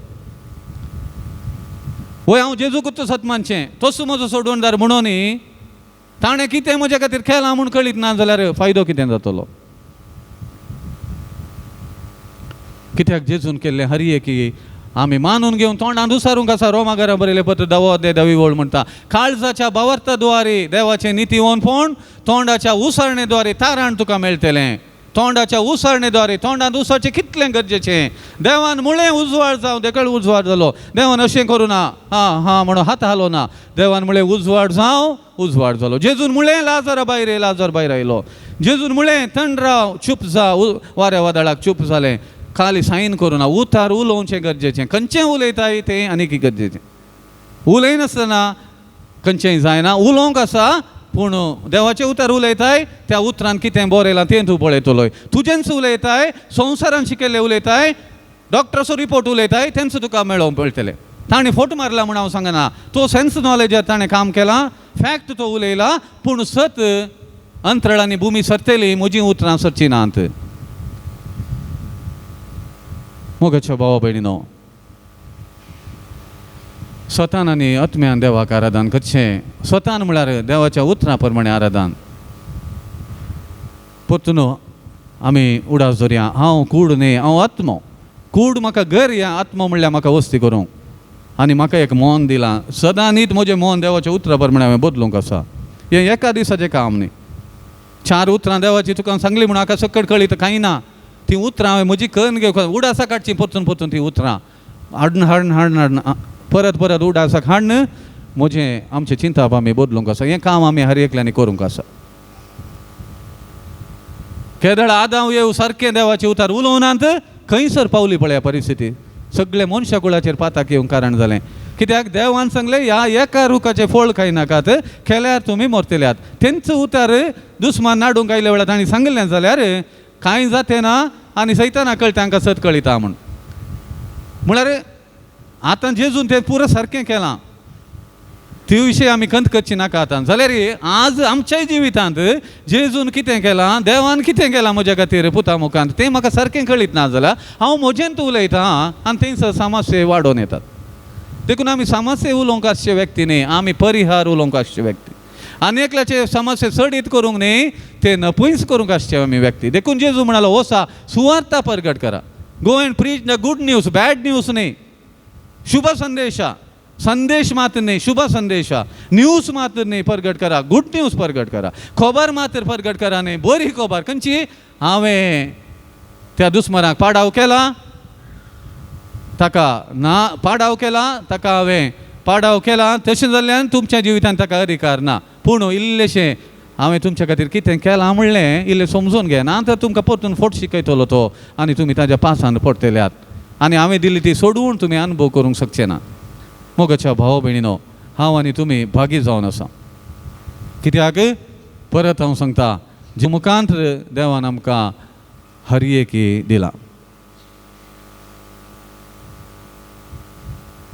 वय हांव जेजूकूच सत मानचें, तोच म्हजो सोडवणदार म्हणून ताणें कितें म्हज्या खातीर केलां म्हूण कळीत ना जाल्यार फायदो कितें जातलो? कित्याक जेजून केल्लें हर एकी आमी मानून घेवन तोंडान दुसारूंक आसा. रोमा घरा बरयलें पत्र 10वो अध्याय 10वी ओळ म्हणटा, काळजाच्या भावार्था द्वारे देवाचें नितीवनपण तोंडाच्या उसरणे द्वारे तारण तुका मेळटलें. तोंडाच्या उसरणे द्वारे, तोंडान उसरचें कितलें गरजेचें. देवान मुळें उजवाड जावं, देखळ उजवाड जालो. देवान अशें करूं ना, हां हां म्हणून हात हालो ना. देवान मुळें उजवाड जावं, उजवाड जालो. जेजून मुळें लाजर भायर ये, लाजर भायर आयलो. जेजून मुळें थंड राव, चूप जा, वाऱ्या वादळाक चूप जालें. खाली सायन करूं ना, उतार उलोवचें गरजेचें. खंयचें उलयताय तें आनीक गरजेचें. उलयनासतना खंयचेंय जायना, उलोवंक आसा पूण देवाचें उतर उलयताय त्या उतरान कितें बरयलां तें तूं पळयतलोय. तुजेंच उलयताय, संवसारान शिकयल्लें उलयताय, डॉक्टराचो रिपोर्ट उलयताय, तेंच तुका मेळोवंक पडटलें. ताणें फोट मारला म्हूण हांव सांगना, तो सेन्स नॉलेजार ताणें काम केलां, फॅक्ट तो उलयला, पूण सत अंतराळांनी भुमी सरतली, म्हजीं उतरां सरचीं नात. मोगाच्या भावा भयणीनो, स्वतान आनी आत्म्यान देवाक आराधन करचें. स्वतान म्हळ्यार देवाच्या उतरां प्रमाणे आराधन. परतून आमी उडास दवरया, हांव कूड न्ही, हांव आत्मो. कूड म्हाका घर या आत्मो म्हणल्यार म्हाका वस्ती करूंक आनी म्हाका एक मन दिलां. सदां न्हीत म्हजें मन देवाच्या उतरां प्रमाणे हांवें बदलूंक आसा. हें एका दिसाचें काम न्ही. 4 उतरां देवाची तुका सांगली म्हूण म्हाका सकट कळी तर कांय ना. तीं उतरां हांवें म्हजी करून घेवंक उडासाक काडचीं परतून परतून तीं उतरां हाडून हाडून हाडून हाडून परत परत उडासाक हाडून म्हजें आमचें चिंताप आमी बदलूंक आसा. हें काम आमी हर एकल्यांनी करूंक आसा. केदळ आदांव येव सारकें देवाचें उतार उलोवनात खंयसर पावली पळया परिस्थिती. सगळे मनशा कुळाचेर पाताक येवंक कारण जालें. कित्याक देवान सांगलें ह्या एका रुखाचें फळ खायनाकात, केल्यार तुमी मरतल्यात. तेंच उतार दुस्मान नाडूंक आयल्या वेळार तांणी सांगलें जाल्यार कांय जातें ना आनी सैताना कळटा तांकां सत कळिता म्हूण. म्हळ्यार आतां जेजून तें पुरो सारकें केलां, ते विशय आमी खंत करची नाका आतां. जाल्यार आज आमच्याय जिवितांत जेजून कितें केलां, देवान कितें केलां म्हज्या खातीर पुता मुखांत तें म्हाका सारकें कळीत ना जाल्यार हांव म्हजेंत उलयतां आनी थंयसर समस्ये वाडोवन येतात. देखून आमी समस्ये उलोवंक आसचे व्यक्ती न्ही, आमी परिहार उलोवंक आसचे व्यक्ती. आनी एकल्याचे समस्ये चडीत करूंक न्ही, ते नपयच करूंक आसचे आमी व्यक्ती. देखून जेजू म्हणालो वसा सुवार्ता परगट करा. Go and preach the good news, bad news न्ही. शुभ संदेशा, संदेश मात्र न्ही, शुभ संदेशा. न्यूज मात्र न्ही परगट करा, गुड न्यूज परगट करा. खबर मात्र परगट करा न्ही, बरी खबर खंयची? हांवें त्या दुस्मनाक पाडाव केला, ताका ना पाडाव केला, ताका हांवें पाडाव केला, तशें जाल्ल्यान तुमच्या जिवितांत ताका अधिकार ना. पूण इल्लेशें हांवें तुमच्या खातीर कितें केलां म्हणलें इल्लें समजून घे, ना तर तुमकां परतून फोट शिकयतलो तो आनी तुमी ताज्या पासान पडटल्यात आनी हांवें दिल्ली ती सोडून तुमी अनुभव करूंक शकचे ना. मोगाच्या भाव भयणीनो, हांव आनी तुमी भागी जावन आसा. कित्याक परत हांव सांगता, जे मुखांत देवान आमकां हर एकी दिला.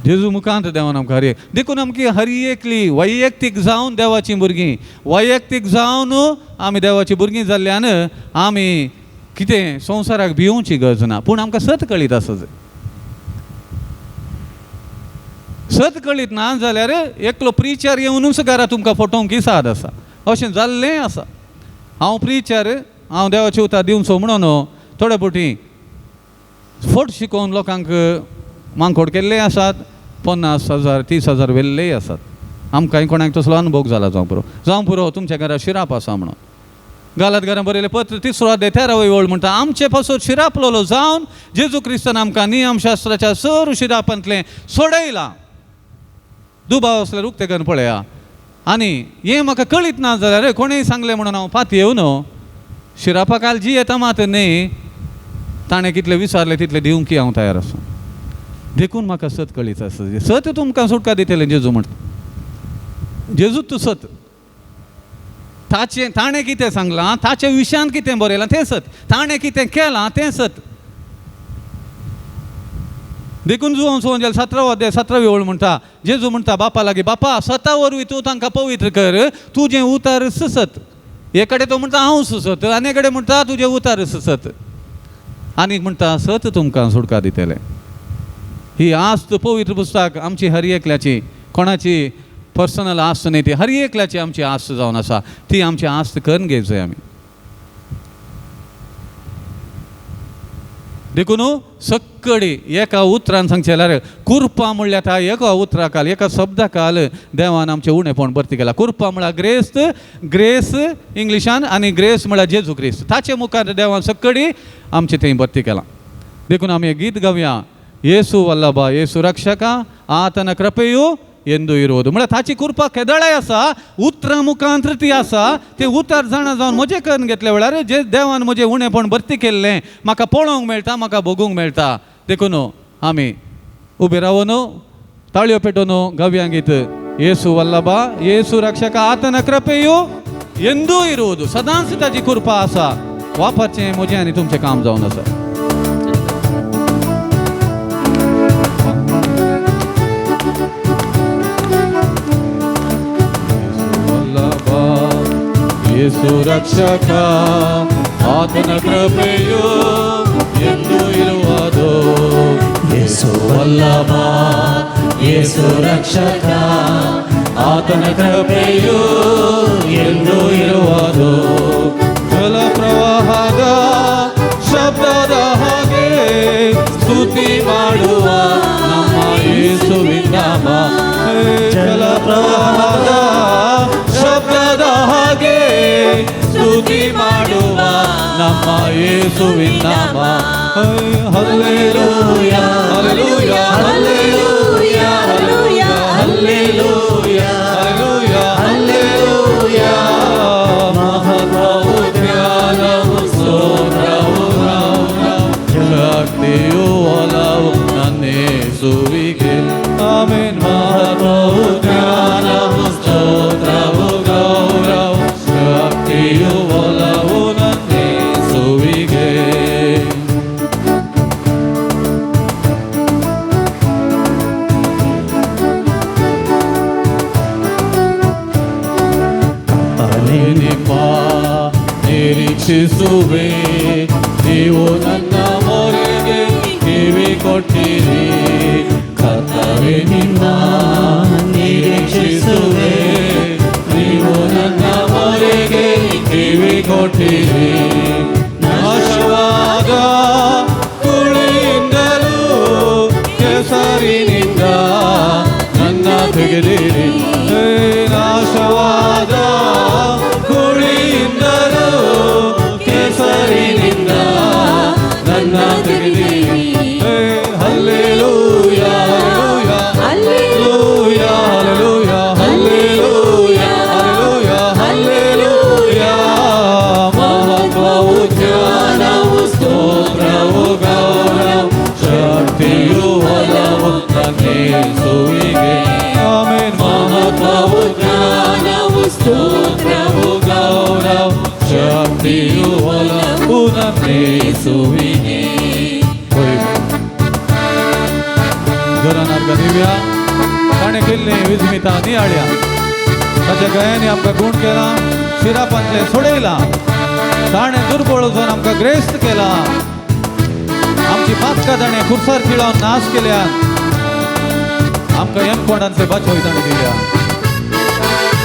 जेजू मुखांत देवान आमकां हर एक, देखून आमकी हर एकली वैयक्तीक जावन देवाचीं भुरगीं, वैयक्तीक जावन आमी देवाचीं भुरगीं जाल्ल्यान आमी कितें संवसाराक भिवची गरज ना. पूण आमकां सत कळीत आसा. सत कळीत ना जाल्यार एकलो प्रिचर येवनूच घरा तुमकां फटोवंक साद आसा. अशें जाल्लें आसा. हांव प्रिचर, हांव देवाचें उतर दिवचो म्हणून थोडे फावटी फट शिकोवन लोकांक मांकोड केल्ले आसात. 50,000 30,000 व्हेल्लेय आसात. आमकांय कोणाक तसलो अनुभव जाला. जावं पुरो, जावं पुरो तुमच्या घरा शिराप आसा म्हणून. गालात घरां बरयलें पत्र 3रो अध्याय 13वी ओळ म्हणटा, आमचे पासून शिरापलोलो जावन जेजू क्रिस्तान आमकां नियमशास्त्राच्या सर शिरापांतलें सोडयलां. दुबाव आसल्यार उक्तें करून पळया. आनी हें म्हाका कळीत ना जाल्यार कोणेंय सांगलें म्हणून हांव पात येवन शिरापा काल जी येता मात न्ही, ताणें कितलें विचारलें तितलें दिवंक हांव तयार आसा. देखून म्हाका सत कळीत आसा. सत तुमकां सुटका दितलें जेजू म्हणटा. जेजू तूं सत, ताचें ताणें कितें सांगलां, ताचे विशयान कितें बरयलां तें सत, ताणें कितें केलां तें सत. देखून जुवांव सोंजेल 17वो अध्याय 17वी ओळ म्हणटा, जेजू म्हणटा बापा लागीं, बापा सता वरवीं तूं तांकां पवित्र कर, तुजें उतार सत. एक कडेन तो म्हणटा हांव सत, आनी एक कडेन म्हणटा तुजें उतार सत, आनी म्हणटा सत तुमकां सुटका दितलें. ही आस्त पवित्र पुस्तक आमची हर एकल्याची, कोणाची पर्सनल आस्त न्ही, ती हर एकल्याची आमची आस्त जावन आसा. ती आमची आस्त करून घेवची आमी. देखून सक्कडी एका उतरान सांगचें जाल्यार कुर्पा म्हणल्यार त्या एका उतरा काल, एका शब्दा काल देवान आमचें उणेपण भरती केलां. कुर्पा म्हळ्यार ग्रेस्त, ग्रेस इंग्लिशान, आनी ग्रेस म्हळ्यार जेजू क्रिस्त. ताचे मुखार देवान सक्कडी आमचें थंय भरती केलां. देखून आमी गीत गावया, येसू वल्लभा येसू रक्षका आतन कृपेयु ಎಂದು ಇರುವುದು. म्हळ्यार ताची कृपा केदळाय आसा, उतरां मुखांतर ती आसा. ते उतर जाणा जावन म्हजें करून घेतल्या वेळार जे देवान म्हजें उणेपण भरती केल्लें म्हाका पळोवंक मेळटा, म्हाका भोगूंक मेळटा. देखून आमी उबे रावन ताळयो पेटोवन गावया गीत, येसू वल्लभा येसू रक्षका आतन कृपेयु ಎಂದು ಇರುವುದು. सदांच ताची कृपा आसा. वापरचें म्हजें आनी तुमचें काम जावन आसा. ಯೇಸು ರಕ್ಷಕ ಆತನ ಕೃಪೆಯು ಎಂದು ಇರುವುದು. ಯೇಸು ವಲ್ಲಭ ಯೇಸು ರಕ್ಷಕ ಆತನ ಕೃಪೆಯು ಎಂದು ಇರುವುದು. ಜಲ ಪ್ರವಾಹದ ಶಬ್ದದ ಹಾಗೆ ಸ್ತುತಿ ಮಾಡುವ ನಮ್ಮ ಯೇಸುವಿನ ನಾಮ. ಜಲ ಪ್ರವಾಹದ ಶಬ್ದದ ಹಾಗೆ ಸ್ತುತಿ ಮಾಡುವ ನಮ್ಮ ಯೇಸುವಿನ ನಾಮ. Hallelujah hallelujah hallelujah hallelujah hallelujah hallelujah. ಮಹತ್ವವು ಜ್ಞಾನವು ಸ್ತೋತ್ರವು ಶಕ್ತಿಯು ಒಲವು ನನ್ನೇಸುವಿಗೆ. ಆಮೇನ್. ಮಹತ್ವವು ಜ್ಞಾನವು ಸ್ತೋತ್ರವು ಗೌರವ ಶಕ್ತಿಯು ಒಲವು ನನ್ನೇಸುವಿಗೆ. ನಿಮ್ಮ ನಿರೀಕ್ಷಿಸುವೆ, ನೀವು ನನ್ನ ಮೊರೆಗೆ ಕಿವಿ ಕೊಟ್ಟಿರಿ. ಕರ್ತವೇ ನಿಮ್ಮ ನಿರೀಕ್ಷಿಸುವೆ, ನೀವು ನನ್ನ ಮೊರೆಗೆ ಕಿವಿ ಕೊಟ್ಟಿರಿ. ನಾಶವಾದ ಕುಳಿಯಿಂದಲೂ ಕೆಸರಿನಿಂದ ನನ್ನ ತೆಗೆದಿರಿ. ನಾಶವಾದ ಕುಳಿಯಿಂದಲೂ ಕೆಸರಿನಿಂದ ನನ್ನ ತೆಗೆದಿರಿ. Hallelujah hallelujah hallelujah hallelujah hallelujah hallelujah. ಮಹತ್ವವು ಜ್ಞಾನವು ಸ್ತೋತ್ರವು ಗೌರವ ಶಕ್ತಿಯು ಒಲವು ನನ್ನೇಸುವಿಗೆ. ಆಮೇನ್. ಮಹತ್ವವು ಜ್ಞಾನವು ಸ್ತೋತ್ರವು ಗೌರವ ಶಕ್ತಿಯು ಒಲವು ನನ್ನೇಸುವಿಗೆ. घरान आमकां दिव्या ताणें केल्लीं विस्मिता नियाळ्या. ताच्या गळ्यांनी आमकां गूण केला, शिरापांतलें सोडयलां. ताणें दुर्बळ जावन आमकां ग्रेस्त केला. आमची पातकां ताणें खुर्सार खिळावन नाश केल्या. आमकां यमकोणांतले बाचोय ताणें दिल्या.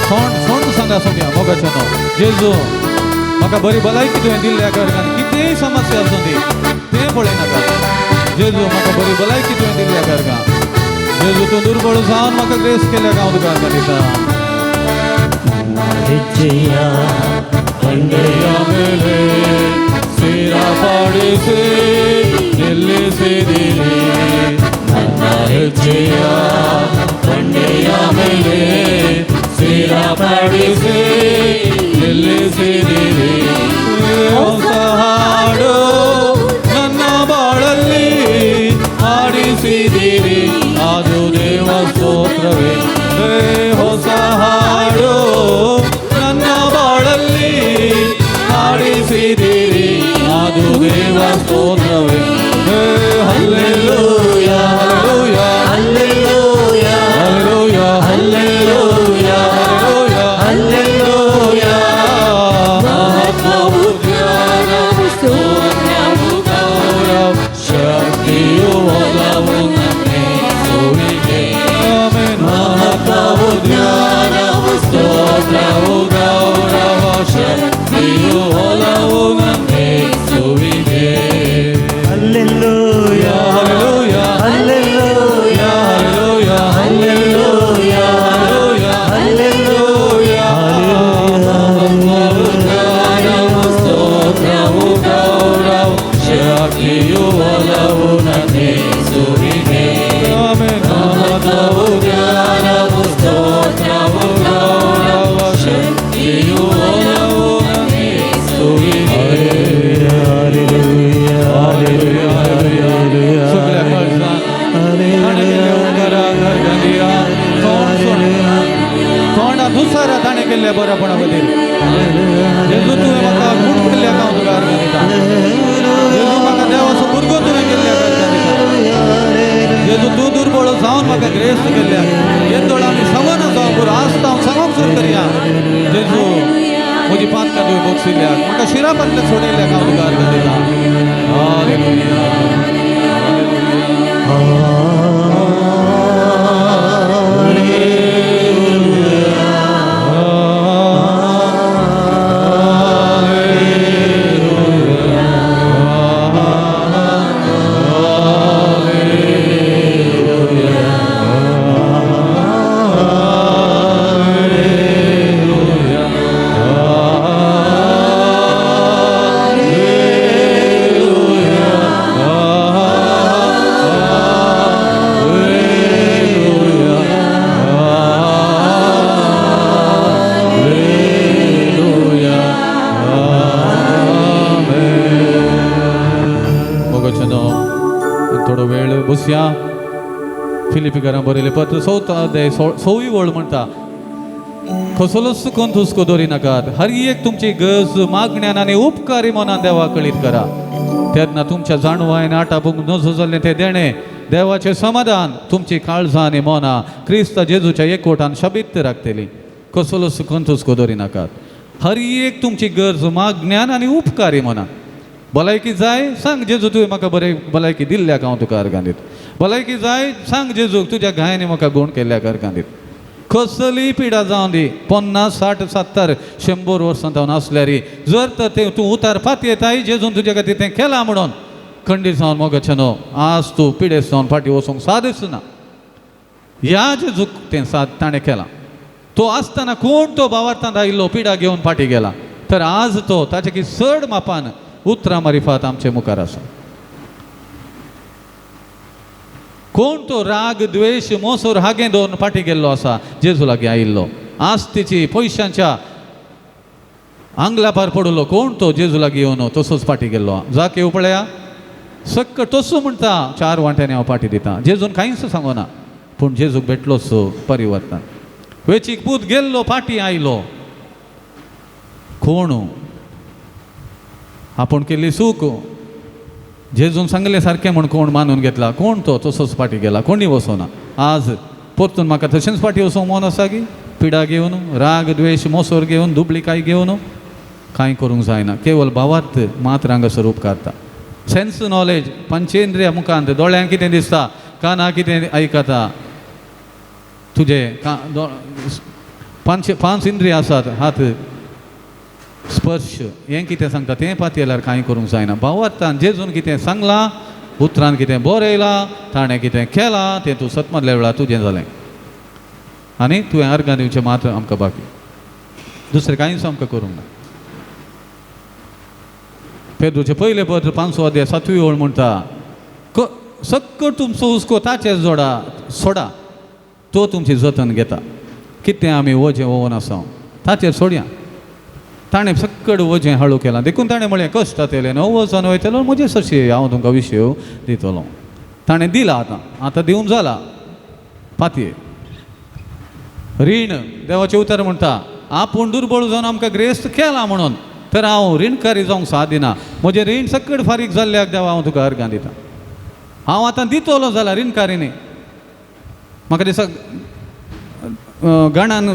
सोंड सोंड सांगा सोंग्या मोगाच्या न्हू जेजू म्हाका बरी भलायकी तुवें दिल्ल्या करकान कितेंय समस्या आसूं दी तें पळयनाका. जेजू म्हाका बरी भलायकी तुवें दिल्ल्या करका. जेजू तूं दुर्बळ जावन म्हाका ग्रेस केल्या हांव तुका आतां दिता. ಬಂಡೆಯ ಮೇಲೆ ಸ್ಥಿರಪಡಿಸಿ ನಿಲ್ಲಿಸಿದಿರಿ. ನನ್ನ ಹೆಜ್ಜೆಯ ಬಂಡೆಯ ಮೇಲೆ ಸ್ಥಿರಪಡಿಸಿ ನಿಲ್ಲಿಸಿದಿರಿ. ಹೊಸ ಹಾಡು ನನ್ನ ಬಾಳಲ್ಲಿ ಹಾಡಿಸಿದಿರಿ, ಅದು ದೇವ ಸ್ತೋತ್ರವೇ. ಹೊಸ ಹಾಡು ನನ್ನ ಬಾಳಲ್ಲಿ ಹಾಡಿಸಿದಿರಿ, ಅದು ದೇವ ಸ್ತೋತ್ರವೇ. ಹಲ್ಲೆಲೂಯಾ. केल्ल्या बऱ्यापणा खातीर. जेजू तुवें म्हाका गूण केल्ल्याक हांव तुका अर्गां दिता. जेजू म्हाका देवाचो भुरगो तुवें केल्ल्याक अर्गां दिता. जेजू तूं दुर्बळ जावन म्हाका ग्रेस्त केल्ल्याक येदोळ आमी सांगना जावं पुरो आसता हांव सांगूंक सुरू करया. जेजू म्हजी पातकां तुवें भोगशिल्ल्याक म्हाका शिरापांतल्यान सोडयल्ल्याक हांव तुका अर्गां दिता. हालेलुया. थोडो वेळ बसया. फिलिपीकारां बरयलें पत्र चवथो अध्याय सवी वळ म्हणटा, कसलोच कोण हुस्को दवरी नाकात, हर एक तुमची गरज मागण्यान आनी उपकारी मनान देवा कळीत करा. तेन्ना तुमच्या जाणवायन आटापूंक नजो जाल्लें तें देणें देवाचें समाधान तुमची काळजां आनी मनां क्रिस्त जेजूच्या एकवटान शबीत राखतली. कसलोच कोण हुस्को दवरी नाकात, हर एक तुमची गरज मागण्यान आनी उपकारी मनान. भलायकी जाय सांग जेजू तुवें म्हाका बरें भलायकी दिल्ल्याक हांव तुका अर्गां दिता. भलायकी जाय सांग जेजू तुज्या घायांनी म्हाका गूण केल्ल्याक अर्गां दिता. कसलीय पिडा जावं दी, 50, 60, 70, 100 वर्सां जावन आसल्यार जर तर तें तूं उतार पातयेताय जेजून तुज्या खातीर तें केलां म्हणून खंडीत जावन मोगाचें न्हू आज तूं पिडेस्त जावन फाटीं वचूंक सादच ना. ह्या जेजूक तें साद ताणें केलां. तो आसतना कोण तो भावार्थांत आयिल्लो पिडा घेवन फाटीं गेला, तर आज तो ताचे की चड मापान उतरां मारिफात आमचे मुखार आसा. कोण तो राग द्वेश मोसोर हागें दवरून फाटीं गेल्लो आसा जेजू लागीं आयिल्लो, आस्तीची पयशांच्या आंगलापार पडिल्लो कोण तो जेजू लागीं येवन तसोच फाटीं गेल्लो. जाके पळया सक्क तसो म्हणटा 4 वांट्यांनी हांव फाटीं दिता. जेजून कांयच सांगना, पूण जेजूक भेटलोच परिवर्तन. वेचीक पूत गेल्लो फाटीं आयलो. कोण आपूण केल्ली चूक जेजून सांगलें सारकें म्हूण कोण मानून घेतला, कोण तो तसोच फाटीं गेला, कोणी वचोना. आज परतून म्हाका तशेंच फाटीं वचोंक मन आसा की पिडा घेवन राग द्वेश मोसोर घेवन दुबळिकाय घेवन कांय करूंक जायना. केवल भावार्थ मात्र हांगासर उपकारता. सेन्स नॉलेज पंचेंद्रिया मुखांत दोळ्यांक कितें दिसता, काना कितें आयकता, तुजे 5 इंद्रियां आसात, हात स्पर्श हें कितें सांगता तें पातयेल्यार कांय करूंक जायना. भावार्थान जेजून कितें सांगलां, उतरान कितें बरयलां, ताणें कितें केलां तें तूं सतमतल्या वेळार तुजें जालें आनी तुवें अर्गां दिवचें मात्र आमकां बाकी, दुसरें कांयच आमकां करूंक ना. पेद्रूचें पयलें पत्र 5 अध्याय 7वी ओळ म्हणटा, सक्कट तुमचो हुस्को ताचेर जोडा सोडा, तो तुमची जतन घेता. कितें आमी वजें ओवन आसा ताचेर सोडया. ताणें सक्कड वजें हाळू केलां, देखून ताणें म्हळें कश्ट जातलें न्हू वचोन वयतलो म्हजे सरशी हांव तुमकां विशय दितलो. ताणें दिलां, आतां आतां दिवन जाला पातये. रीण देवाचें उतर म्हणटा आपूण दुर्बळ जावन आमकां ग्रेस्त केलां म्हणून, तर हांव रिणकारी जावंक साथ दिना. म्हजें रीण सक्कड फारीक जाल्ल्याक देवा हांव तुका अर्गां दिता. हांव आतां दितलो जाल्यार रिणकारी न्ही. म्हाका दिसता गणान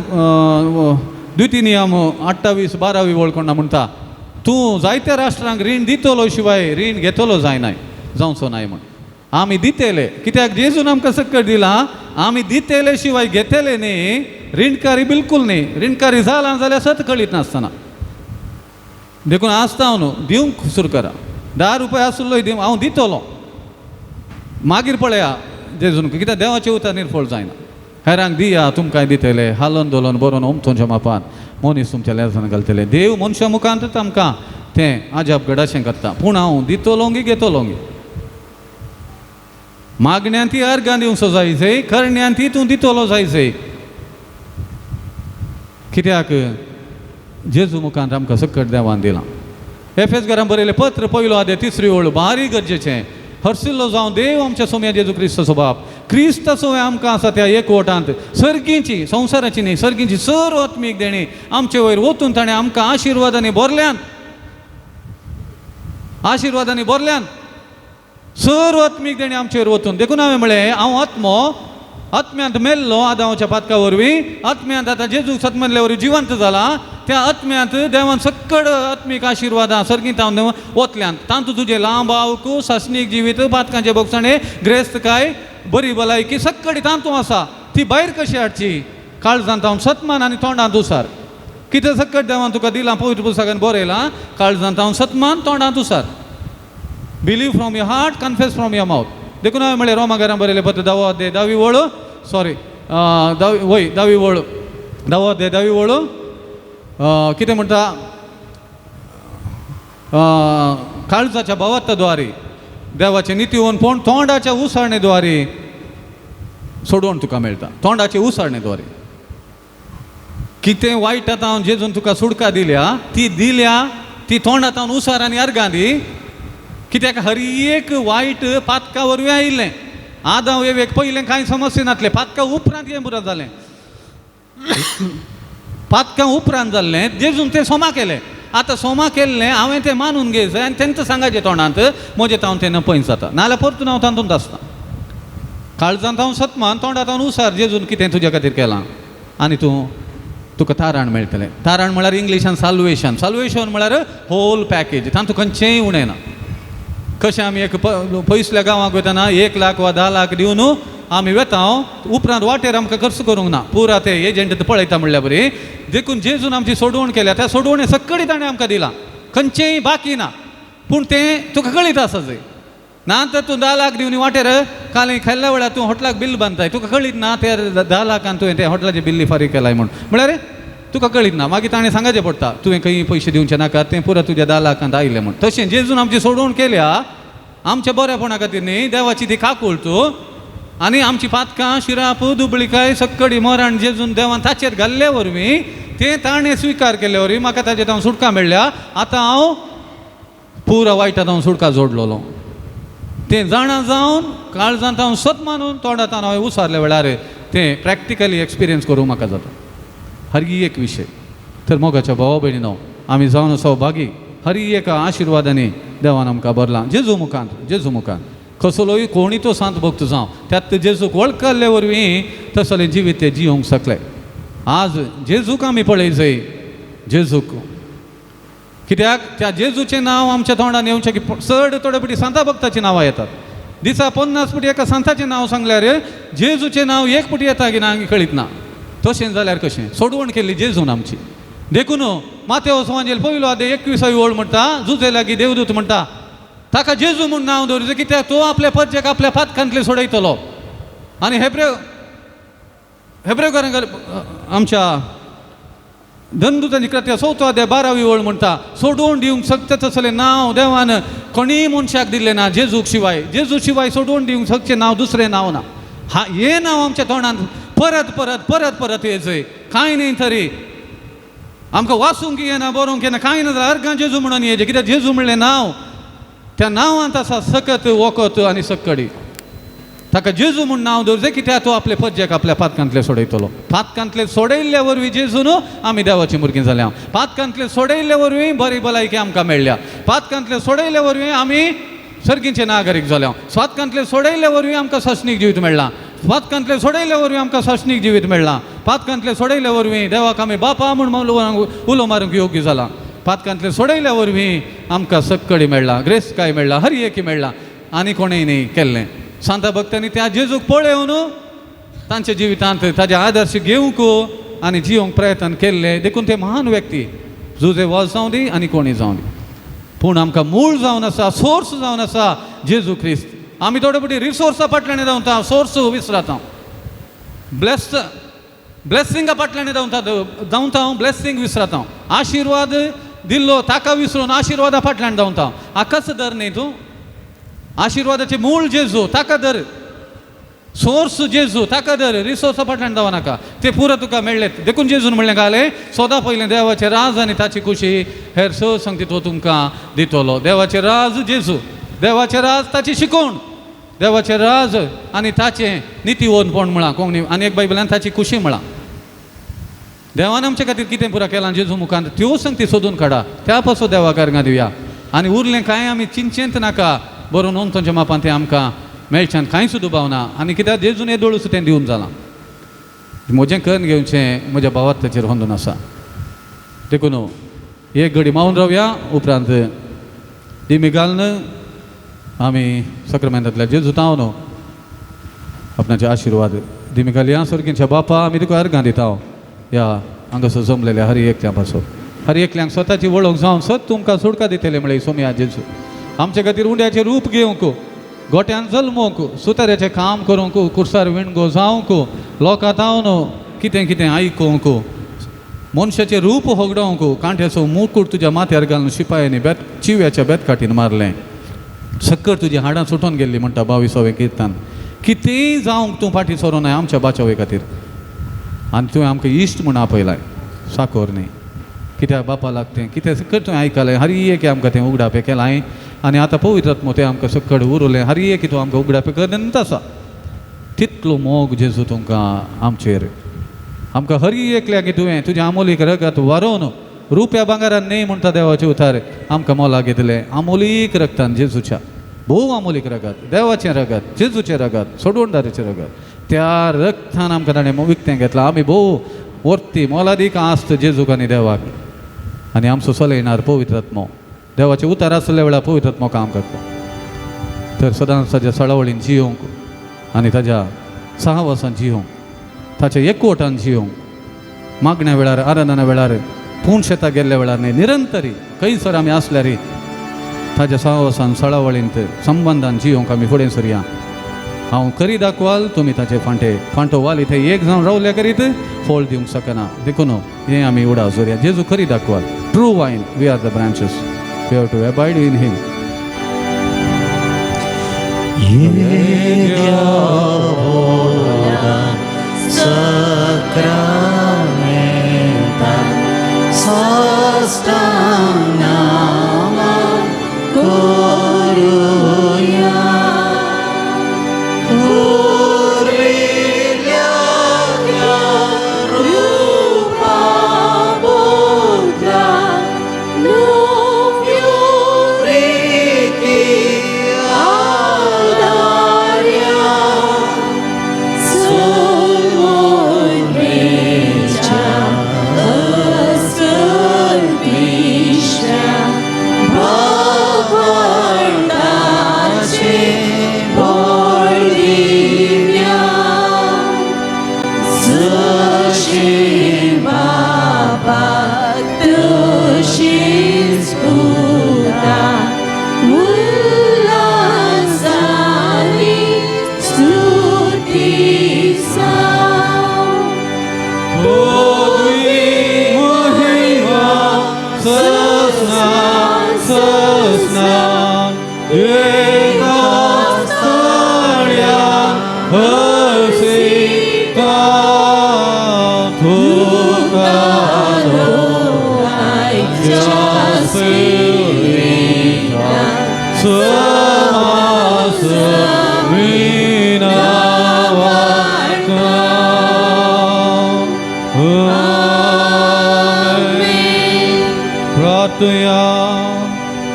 द्वितीय नियम 28:12 वळ कोणा म्हणटा, तूं जायत्या राष्ट्रांक रीण दितलो शिवाय रीण घेतलो जायनाय, जावचो नाय म्हण. आमी दितले कित्याक जेजून आमकां सक्कड दिलां, आमी दितले शिवाय घेतले न्ही, रिणकारी बिलकूल न्ही. रिणकारी जालां जाल्यार सत कळीत नासतना. देखून आसता हांव न्हू दिवंक सुरू करा. 10 रुपया आसलो दिवंक हांव दितलो, मागीर पळया जेजून कित्याक देवाचें उतर निर्फळ जायना. हेरांक दिया तुमकां दितले, हालोन दोलोन बरोवन ओमथोनच्या मापान मनीस तुमच्या लेजान घालतले. देव मनशा मुखांतच आमकां तें आजाप गडाशें करता, पूण हांव दितलो गी घेतलो गी. मागण्यान ती अर्गां दिवंक जाय जय, करण्यान ती तूं दितलो जाय जय. कित्याक जेजू मुखांत आमकां सक्कट देवान दिलां. एफेस घरान बरयलें पत्र 1 अध्याय 3 ओळ भारी गरजेचें. हर्शिल्लो जावं देव आमच्या सोम्या जेजू क्रिस्ताचो बाप, क्रिस्ताचो आमकां आसा त्या एकवटांत सर्गींची, संवसाराची न्ही, सर्गींची सर्व आत्मीक देणी आमचे वयर वतून ताणें आमकां आशिर्वादांनी भरल्यान, आशिर्वादांनी भरल्यान, सर्व आत्मीक देणी आमचे वयर वतून. देखून हांवें म्हळें हांव आत्मो, आत्म्यांत मेल्लो आदांवच्या पातका वरवीं, आत्म्यांत आतां जेजूक सतमनले वरवीं जिवंत जाला. त्या आत्म्यांत देवान सक्कड आत्मीक आशिर्वादां सर्गींत हांव वतल्यान तातूंत तुजें लांब आवक, सासणीक जिवीत, पातकांचें भोगसणें, ग्रेस्तकाय, बरी भलायकी सक्कडी तातूंत आसा. ती भायर कशी हाडची? काळजांत हांव सतमान आनी तोंडांत उसार. कितें सक्कड देवान तुका दिलां पवित्र पुस्तकान बरयलां, काळजांत हांव सतमान, तोंडांत उसार. Believe from your heart, confess from your mouth. देखून हांवें म्हळें रोमा घरान बरयलें पत्र धावो अध्याय धावी वळ, सॉरी धावी वय धावी वळ, धावो अध्याय धावी वळ, कितें म्हणटा, काळजाच्या भावार्थाद्वारे देवाचें नितीवन पूण तोंडाच्या उसारणेद्वारे सोडोवन तुका मेळटा. तोंडाचे उसारणेद्वारे कितें वायट आतां जेजून तुका सुडका दिल्या ती दिल्या, ती तोंडांत हांव उसार आनी अर्गां दी. कित्याक हर एक वायट पातका वरवीं आयिल्लें. आदांव एवेक पयलें कांय समस्या नासलें, पातका उपरांत हें पुरो जालें, पातकां उपरांत जाल्लें. जेजून तें सोमा केलें. आतां सोमा केल्लें हांवें तें मानून घेय जाय आनी तेंच सांगाचें तोंडांत म्हजें हांव तें नपयन जाता, नाजाल्यार परतून हांव तातूंत आसता. काळजांत हांव सतमान, तोंडांत हांव उसार जेजून कितें तुज्या खातीर केलां आनी तूं तुका तारण मेळटलें. तारण म्हळ्यार इंग्लिशान साल्वेशन, साल्वेशन म्हळ्यार होल पॅकेज, तातूंत खंयचेंय उणें ना. कशें आमी एक पयसल्या गांवाक वतना 1 लाख वा 10 लाख दिवन आमी वेता, उपरांत वाटेर आमकां खर्च करूंक ना, पुरा ते एजंट पळयता म्हणल्यार बरी. देखून जेजून आमची सोडवण केल्या, त्या सोडवणे सक्कडी ताणें आमकां दिलां, खंयचेंय बाकी ना. पूण तें तुका कळीत आसा जाय ना तर तूं 10 लाख दिवन वाटेर काल खाल्ल्या वेळार तूं हॉटलाक बिल बांदताय, तुका कळीत ना ते 10 लाखान तुवें ते हॉटलाचें बिल्ली फारीक केलाय म्हूण, म्हळ्यार तुका कळीत ना. मागीर ताणें सांगाचें पडटा तुवें खंय पयशे दिवचे नाका, तें पुरा तुज्या 10 लाखांत आयलें म्हूण. तशें जेजून आमची सोडवण केल्या आमच्या बऱ्यापणा खातीर न्ही, देवाची ती काकूळ तूं आनी आमची पातकां, शिराप, दुबळीकाय, सक्कडी मरण जेजून देवान ताचेर घाल्ले वरवीं तें ताणें स्विकार केल्ले वरवीं म्हाका ताचेर हांव सुटका मेळ्ळ्या. आतां हांव पुरा वायटांत हांव सुटका जोडलेलो. तें जाणा जावन काळजांत हांव सत मानून तोंडांत हांवें उसारल्या वेळार तें प्रॅक्टिकली एक्सपिरियन्स करूंक म्हाका जाता. हर एक विशय तर मोगाच्या भावा भयणीनो आमी जावन सौभागी, हर एका आशिर्वादांनी देवान आमकां भरलां. जेजू मुखांत, जेजू मुखांत कसलोय कोणी तो सांत भक्त जावं त्यात जेजूक वळखल्ले वरवीं तसलें जिवीत ते जियोंक शकले. आज जेजूक आमी पळय जय जेजूक, कित्याक त्या जेजूचें नांव आमच्या तोंडान येवचें की चड थोडे पटी सांता भक्ताचीं नांवां येतात. दिसा 50 पटी एका सांताचें नांव सांगल्यार जेजूचें नांव 1 पटी येता की ना कळीत ना. तशें जाल्यार कशें? सोडवण केल्ली जेजून आमची. देखून मातेव सुवांजेल पयलो आदे 21 ओळ म्हणटा, जुजे लागीं देवदूत म्हणटा ताका जेजू म्हूण नांव दवरिचें कित्याक तो आपल्या परजेक आपल्या पातकांतले सोडयतलो. आनी हेब्रेवकारांक आमच्या धनदुतांची कृत्या 4 अध्याय 12 ओळ म्हणटा सोडून दिवंक शकता तसलें नांव देवान कोणीय मनशाक दिल्लें ना जेजूक शिवाय. जेजू शिवाय सोडून दिवंक शकचें नांव दुसरें नांव ना. हा हें नांव आमच्या तोंडांत परत परत परत परत येयचें. कांय न्ही तरी आमकां वाचूंक येना, बरोवंक येना, कांय ना जाल्यार अर्गां जेजू म्हणून येयचें कित्याक जेजू म्हणलें नांव त्या नांवांत आसा सकत वखत आनी सक्कडी. ताका जेजू म्हूण नांव दवरचें कित्याक तो आपले पज्जेक आपल्या पातकांतले सोडयतलो. पातकांतले सोडयल्ल्या वरवीं जेजून आमी देवाची भुरगीं जाल्या. पातकांतले सोडयल्ल्या वरवीं बरी भलायकी आमकां मेळ्ळ्या. पातकांतले सोडयल्ल्या वरवीं आमी सर्गीचे नागरीक जाल्या. पातकांतले सोडयल्ल्या वरवीं आमकां सासणीक जिवीत मेळ्ळां. पातकांतले सोडयल्ल्या वरवीं आमकां सासणीक जिवीत मेळ्ळां. पातकांतले सोडयल्ल्या वरवीं देवाक आमी बापा म्हूण उलो मारूंक योग्य जाला. पातकांतले सोडयल्ल्या वरवीं आमकां सक्कडी मेळ्ळां, ग्रेसकाय मेळ्ळा, हर एकी मेळ्ळां आनी कोणेय न्ही केल्लें. सांता भक्तांनी त्या जेजूक पळोवन तांच्या जिवितांत ताजे आदर्श घेवंक आनी जिवंक प्रयत्न केल्ले. देखून ते महान व्यक्ती जुजे वॉज जावं दी आनी कोणी जावं दी, पूण आमकां मूळ जावन आसा, सोर्स जावन आसा जेजू क्रिस्त. आमी थोडे फावटी रिसोर्सा फाटल्यान धांवता, सोर्स विसरता. ब्लेसिंगा फाटल्यान धांवता धांवता हांव, ब्लेसिंग विसरता. आशिर्वाद दिल्लो ताका विसरून आशिर्वादा फाटल्यान धांवता. आकाच धर न्ही तूं, आशिर्वादाचे मूळ जेजू ताका धर, सोर्स जेजू ताका धर, रिसोर्सा फाटल्यान धांव नाका, ते पुरो तुका मेळ्ळे. देखून जेजून म्हणलें घालें सदां पयलें देवाचें राज आनी ताची खुशी हेर स सांगती तो तुमकां दितलो. देवाचें राज जेजू, देवाचें राज ताची शिकोवण. देवाचें राज आनी ताचें नितीवंतपण म्हळां कोंकणी आनी एक बायबलान ताची खुशी म्हळां. देवान आमचे खातीर कितें पुरा केलां जेजू मुखांत त्यो संगती सोदून काडा, त्या पासून देवाक अर्गां दिवया. आनी उरलें कांय आमी चिंतचेंच नाका, बरोवन नोंदतोंच्या मापान तें आमकां मेळच्यान कांयच दुबाव ना. आनी कित्याक जेजून येदोळूच तें दिवन जालां. म्हजें करून घेवचें म्हज्या भावार्थाचेर होंदून आसा. देखून एक घडी मावन रावया, उपरांत दिमी घालून आमी सक्रामेंतांतल्या जेजू तावन आपणाचे आशिर्वाद दिमी घालया. स्वर्गींच्या बापा आमी तुका अर्गां दिता ह्या हांगासर जमलेल्या हर एकल्या पासून, हर एकल्यांक स्वताची वळख जावन सत तुमकां सुटका दितले म्हळ्यार सोमया जेजू. आमचे खातीर उंड्याचें रूप घेवंक, गोट्यान जल्मोवंक, सुताऱ्याचें काम करूंक, कुर्सार विणगो जावंक, लोकां तावन कितें कितें आयकूंक, मनशाचें रूप होगडोवंक, कांट्याचो मुकूट तुज्या माथ्यार घालून शिपायांनी बेत चिव्याच्या बेतकाटीन मारलें, सक्कर तुजी हाडां सुटोवन गेल्ली म्हणटा 22वें किर्तन. कितेंय जावंक तूं फाटीं सरोनाय आमच्या बाचावे खातीर. आनी तुवें आमकां इश्ट म्हूण आपयलाय, साकोर न्ही. कित्याक बापा लागतें कितें सक्कड तुवें आयकलें, हर एक आमकां तें उगडापें केलां. आनी आतां पवित्र आत्मो तें आमकां सक्कड उरलें, हर एक तूं आमकां उगडापें करत आसा. तितलो मोग जेजू तुमकां आमचेर, आमकां हर एकल्याक तुवें तुजें आमोलीक रगत वारोवन रुप्या भांगरान न्ही म्हणटा देवाचे उतार आमकां मोला घेतलें. आमोलीक रगतान जेजूच्या, भोव आमोलीक रगत, देवाचें रगत, जेजूचें रगत, सोडवणदाराचें रगत, त्या रगतान आमकां ताणें विकतें घेतलां. आमी भोव वर्ती मोलादीक आस्त जेजूक आनी देवाक. आनी आमचो चलयणार पवित्र आत्मो, देवाचें उतार आसल्या वेळार पवित्र आत्मो काम करता. तर सदांच ताज्या सळावळीन जियोवंक आनी ताज्या सहवासान जियोवंक, ताच्या एकवटान जियोवंक, मागण्या वेळार, आराधना वेळार, पूण शेताक गेल्ल्या वेळार न्ही, निरंतरी खंयसर आमी आसल्यार ताज्या सहवासान सळावळींत संबंदान जियोवंक आमी फुडें सरया. हांव करी दाखवाल तुमी ताचे फांटे फांटो वाल इथे एक जावन रावल्या करीत फळ दिवंक शकना. देखून हें आमी उडास दवरया. जेजू खरी दाखवाल, true vine, we are the branches, we have to abide in him.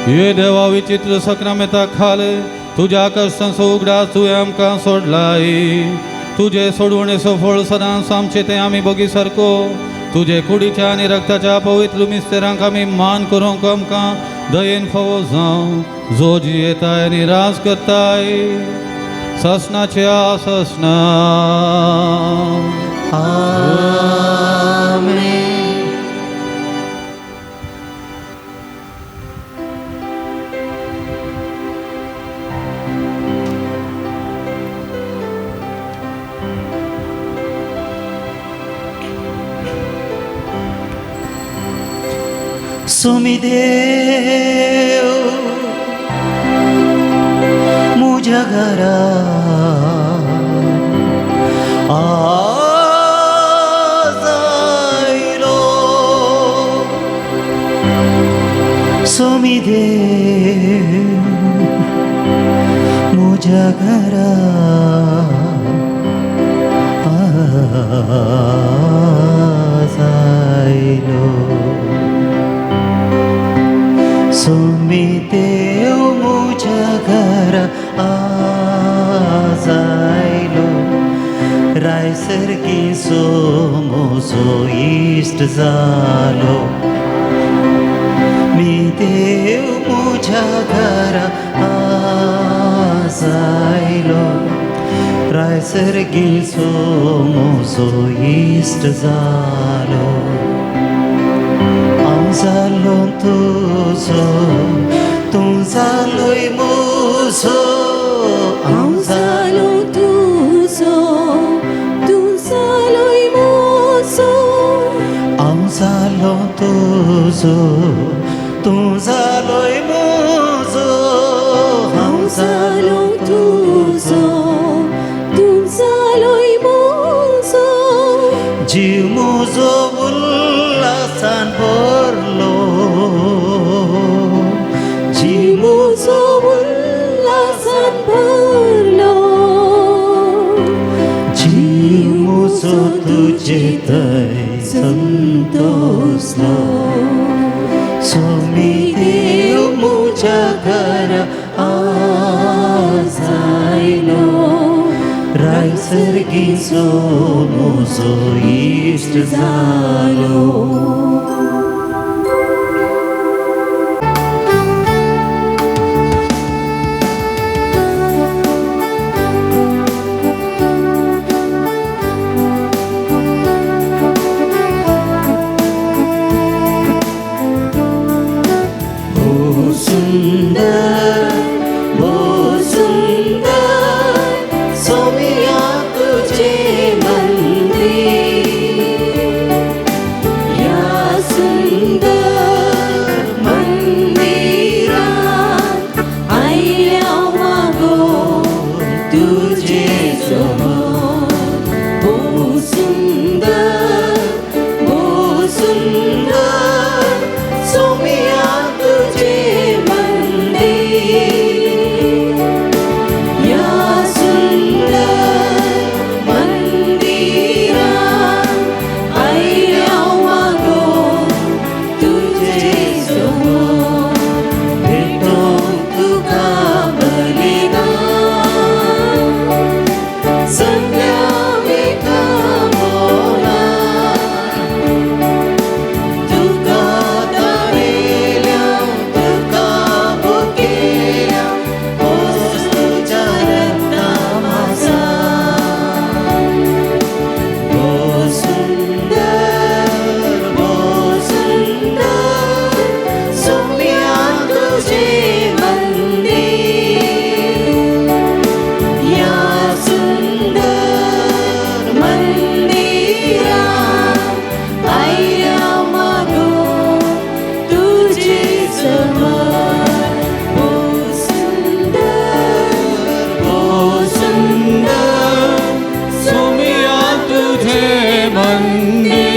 ये देवा विचित्र सक्रामेता खाल तुज्या कश्टांचो उगडास तुवें आमकां सोडलाय. तुजे सोडवणेचो फळ सदांच आमचें तें आमी बगी सारको. तुजे कुडीच्या आनी रक्ताच्या पवित्र मिस्तेरांक आमी मान करूंक आमकां दयेन फावो जावं, जो जियेताय आनी राज करताय ससनाच्या ससना. आमेन. सुमिदेव मुझ्या घरा आज आयलो, सुमिदेव मुझ्या घरा आज आयलो. सोमी देव म्हज्या घरा आज आयलो, रायसर्गीचो म्हजो इश्ट जालो. मी देव म्हज्या घरा आज आयलो, रायसर्गीचो म्हजो इश्ट जालो. हांव जालो तुजो, तूं जालोय म्हजो, हांव जालो तुजो, तूं जालोय म्हजो, हांव जालो तुजो, तूं जालोय म्हजो, हांव जालो तुजो, तूं जालोय म्हजो. जीव म्हजो उल्हासान भरलो, जीव म्हजो उल्हासान भरलो, जीव म्हजो तुजे थंय संतोसलो. सोमी देव म्हज्या घरा आज आयलो, रायसर्गीचो म्हजो इश्ट जालो. सुंदर भो सुंदर सोमिया तुझे मंदिर, या सुंदर मंदिरात आयल्या मागो तुझे समोर. भो सुंदर भो सुंदर सोमिया तुझे मंदिर, या सुंदर मंदिरात आयल्या मागो तुझे समोर. भेटोवंक तुका बलिदान सगळ्या मोला, तुका दाळेल्या तुका भुकेल्या पोस तुज्या रक्ता माझा. भो सुंदर भो सुंदर सोमिया तुझे मंदिर, या सुंदर मंदिरात आयल्या मागो तुझे समोर. भो सुंदर भो सुंदर सोमिया तुझे मंदिर,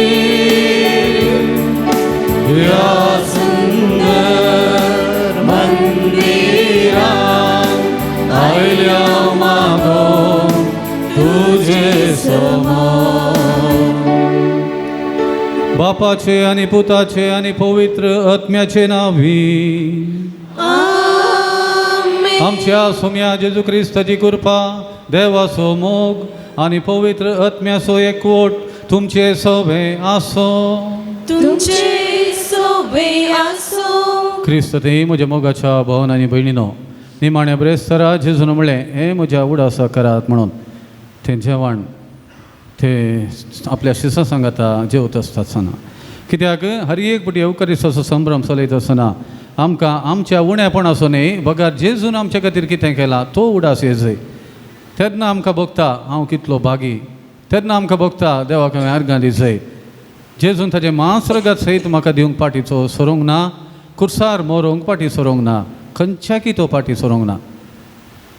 या सुंदर मंदिरात आयल्या मागो तुझे समोर. बापाचे आनी पुताचे आनी पवित्र आत्म्याचे नावी आमेन. आमच्या सोम्या जेजू क्रिस्ताची कृपा, देवाचो मोग आनी पवित्र आत्म्याचो एकवट तुमचे सवे आसो. तुमचे सोबे आसो. क्रिस्त ते म्हज्या मोगाच्या भावन आनी भयणीनो, निमाण्या ब्रेस्तरा जेजून म्हणलें, हें म्हज्या उडासा करात म्हणून तें जेवण ते आपल्या शिसा सांगाता जेवत आसतात आसतना, कित्याक हर एक पटी येवकारिस्ताचो संभ्रम चलयत आसतना आमकां आमच्या उणेपणाचो न्ही बगर जेजून आमच्या खातीर कितें केलां तो उडास येजय. तेन्ना आमकां भोगता हांव कितलो भागी, तेन्ना आमकां भोगता देवाक हांवें अर्गां दिजय. जेजून ताजें मांस रगत सयत म्हाका दिवंक पाटीचो सरूंक ना, कुर्सार मरोंक पाटी सरूंक ना, खंयच्याकी तो पाटी सरूंक ना.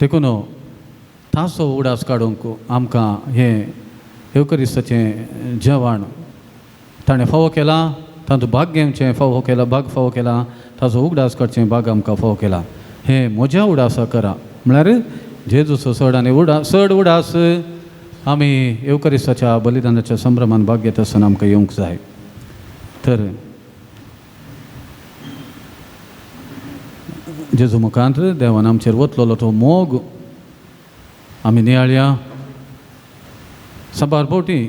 देखून ताचो उडास काडूंक आमकां हें येवकरिस्ताचें जेवण ताणें फावो केलां, तातूंत भाग घेवचें फावो केलां, भाग फावो केला, ताचो उगडास काडचें भाग आमकां फावो केला. हें म्हज्या उडासा करा म्हळ्यार जेजूचो चड आनी उडा चड उडास आमी येवकरिस्ताच्या बलिदानाच्या संभ्रमान भाग घेत आसतना आमकां येवंक जाय. तर जेजू मुखांत देवान आमचेर वतलोलो तो मोग आमी नियाळया. साबार फावटी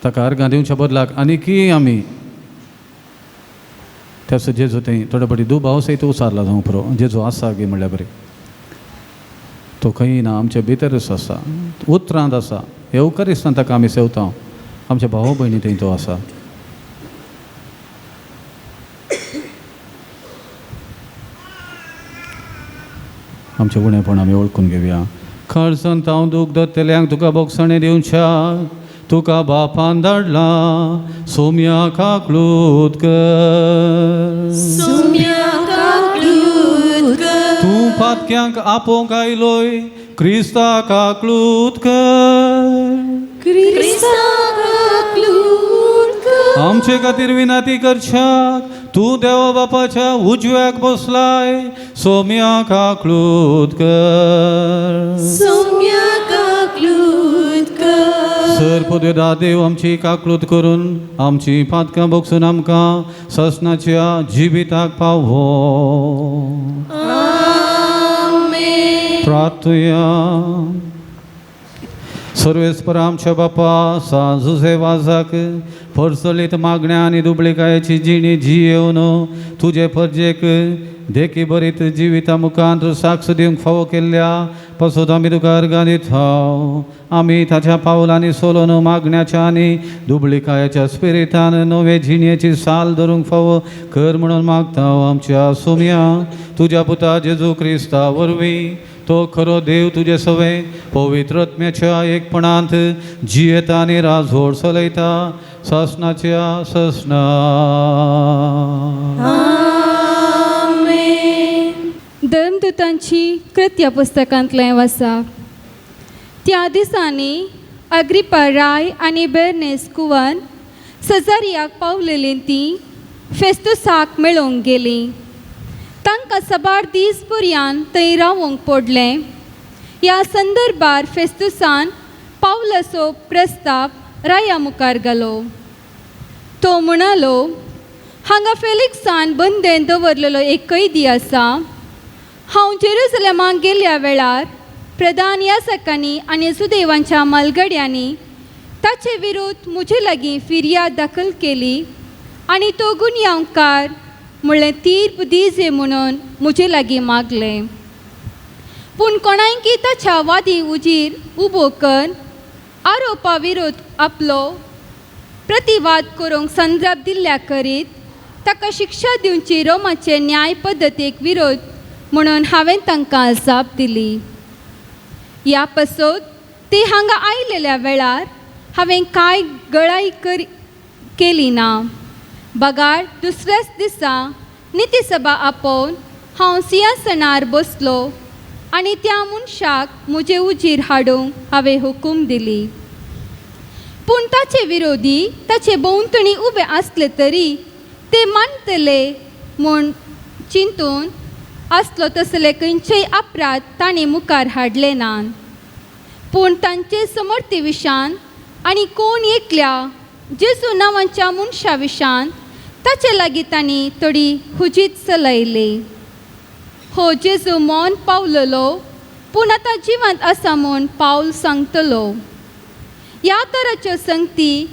ताका अर्गां दिवच्या बदलाक आनीकय आमी त्याचो जेजू थंय थोडे फावटी दुबाव सयत उचारला जावं पुरो, जेजू आसा गी म्हणल्यार बरें, तो खंय ना, आमचे भितरच आसा, उतरांत आसा, येवकरिस्तान ताका आमी सेवता, आमच्या भाव भयणी थंय तो आसा. आमचें उणेपण आमी वळखून घेवया. खळसन हांव दूख दत्तल्यांक तुका बोगसणें दिवच्या, तुका बापान धाडला सोम्या काकलूत कर, तूं पातक्यांक आपोवंक आयलोय क्रिस्ता काकलूत कर, आमचे खातीर विनंती करच्याक तूं देवा बापाच्या उजव्याक बसलाय सोम्या काकलूत कर. सर पदवेदा देव आमची काकलूत करून आमची पातकां बगसून आमकां ससनाच्या जिविताक पावो. प्रार्थुया. सर्वेस्पर आमच्या बापा सान जुझे वाजाक परसलीत मागण्या आनी दुबळिकायेची जिणी जियेवन तुजे परजेक देखी बरीत जिविता मुखांत साक्ष दिवंक फावो केल्ल्या पासून आमी तुका अर्गां दिता. आमी ताच्या पावलांनी सोलोन मागण्याच्या आनी दुबळिकायेच्या स्पिरितान नवे जिणेची साल धरूंक फावो कर म्हणून मागता. आमच्या सोम्या तुज्या पुता जेजू क्रिस्ता वरवीं तो खरो देव तुजे सवे पवित्र आत्म्याच्या एकपणांत जियेता आनी राजवट चलयता ससनाच्या ससना. धर्मदूतांची कृत्या पुस्तकांतलें वाचा. त्या दिसांनी अग्रिपा राय आनी बेर्नेस कुवन सजारियाक पावलेलीं तीं फेस्तुसाक मेळोवंक गेलीं. तांकां साबार दीस पर्यान थंय रावोंक पडलें. ह्या संदर्भार फेस्तुसान पावलाचो प्रस्ताव राया मुखार घालो. तो म्हणालो, हांगा फेलिक्सान बंदेन दवरलेलो एक कैदी आसा. हांव जेरुजलेमाक गेल्ल्या वेळार प्रधान यासकांनी आनी सुदैवांच्या मालगड्यांनी ताचे विरुद्ध म्हजे लागीं फिर्याद दाखल केली आनी तो गुन्यांवकार म्हणलें तीर्प दिजे म्हणून म्हजे लागीं मागलें. पूण कोणायकी ताच्या वादी उजीर उबो कर आरोपा विरुद्ध आपलो प्रतिवाद करूंक संदर्भ दिल्ल्या करीत ताका शिक्षा दिवची रोमाचे न्याय पद्दतीक विरोध म्हणून हांवें तांकां जाप दिली. ह्या पासत ते हांगा आयलेल्या वेळार हांवें कांय गळाय केली ना. बगार दुसऱ्याच दिसा नितीसभा आपोवन हांव सिंहासनार बसलो आनी त्या मनशाक म्हजे उजीर हाडूंक हांवें हुकूम दिली. पूण ताचे विरोधी ताचे भोंवतणी उबे आसले तरी ते मानतले म्हूण चिंतून आसलो तसले खंयचेय अपराध तांणी मुखार हाडले ना. पूण तांचे समर्थी विशान आनी कोण एकल्या जेजू नांवाच्या मनशा विशान ताचे लागीं तांणी थोडी हुजीत चलयली. हो जेजू मौन पावलेलो पूण आतां जिवंत आसा म्हूण पावल सांगतलो. ह्या तराच्यो संगती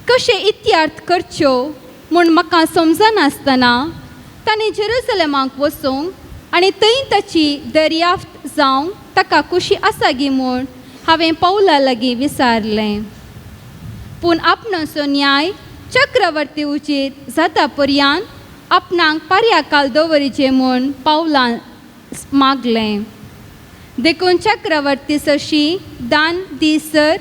कशें इत्यार्थ करच्यो म्हूण म्हाका समजनासतना तांणी जेरुजलेमाक वचूंक आनी थंय ताची दर्याफ्त जावंक ताका खुशी आसा गी म्हूण हांवें पावला लागीं विचारलें. पूण आपणाचो न्याय चक्रवर्ती उजीर जाता पर्यान आपणाक पार्याकाल दवरिचें म्हूण पावलां मागलें. देखून चक्रवर्ती सरशी दान दी सर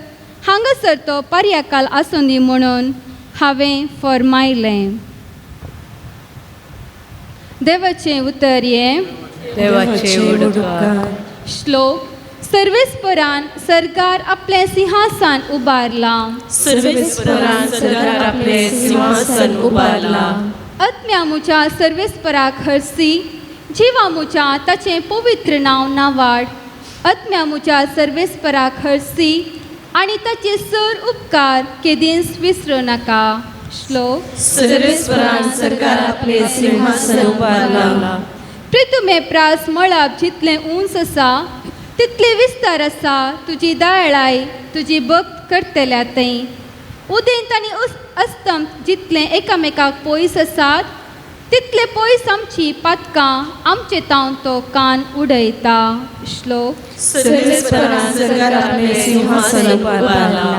हांगासर तो पार्याकाल आसूं दी म्हणून हांवें फर्मायलें. देवाचें उतर हें. देवाचे उपकार. श्लोक. सर्वेस्परान सरकार आपलें सिंहासन उबारलां. सर्वेस्परान सरकार आपलें सिंहासन उबारलां. आत्म्या म्हज्या सर्वेस्पराक हरसी, जिवा म्हज्या ताचें पवित्र नांव नावाड. आत्म्या मुच्या सर्वेस्पराक हरसी आनी ताचे सर उपकार केदींच विसरूं नाका. श्लोक. सर्वेस्परान सरकार आपले सिंहासन उबारला. प्रितुमे प्रास मळाब जितलें उंच आसा तितले विस्तार आसा तुजी दयाळाय तुजी भक्त करतल्या थंय. उदेंत आनी अस्तंत जितलें एकामेकाक पयस आसात तितले पयस आमची पातकां आमचे तावन तो कान उडयता. श्लोक. सर्वेस्परान सरकार आपले सिंहासन उबारला.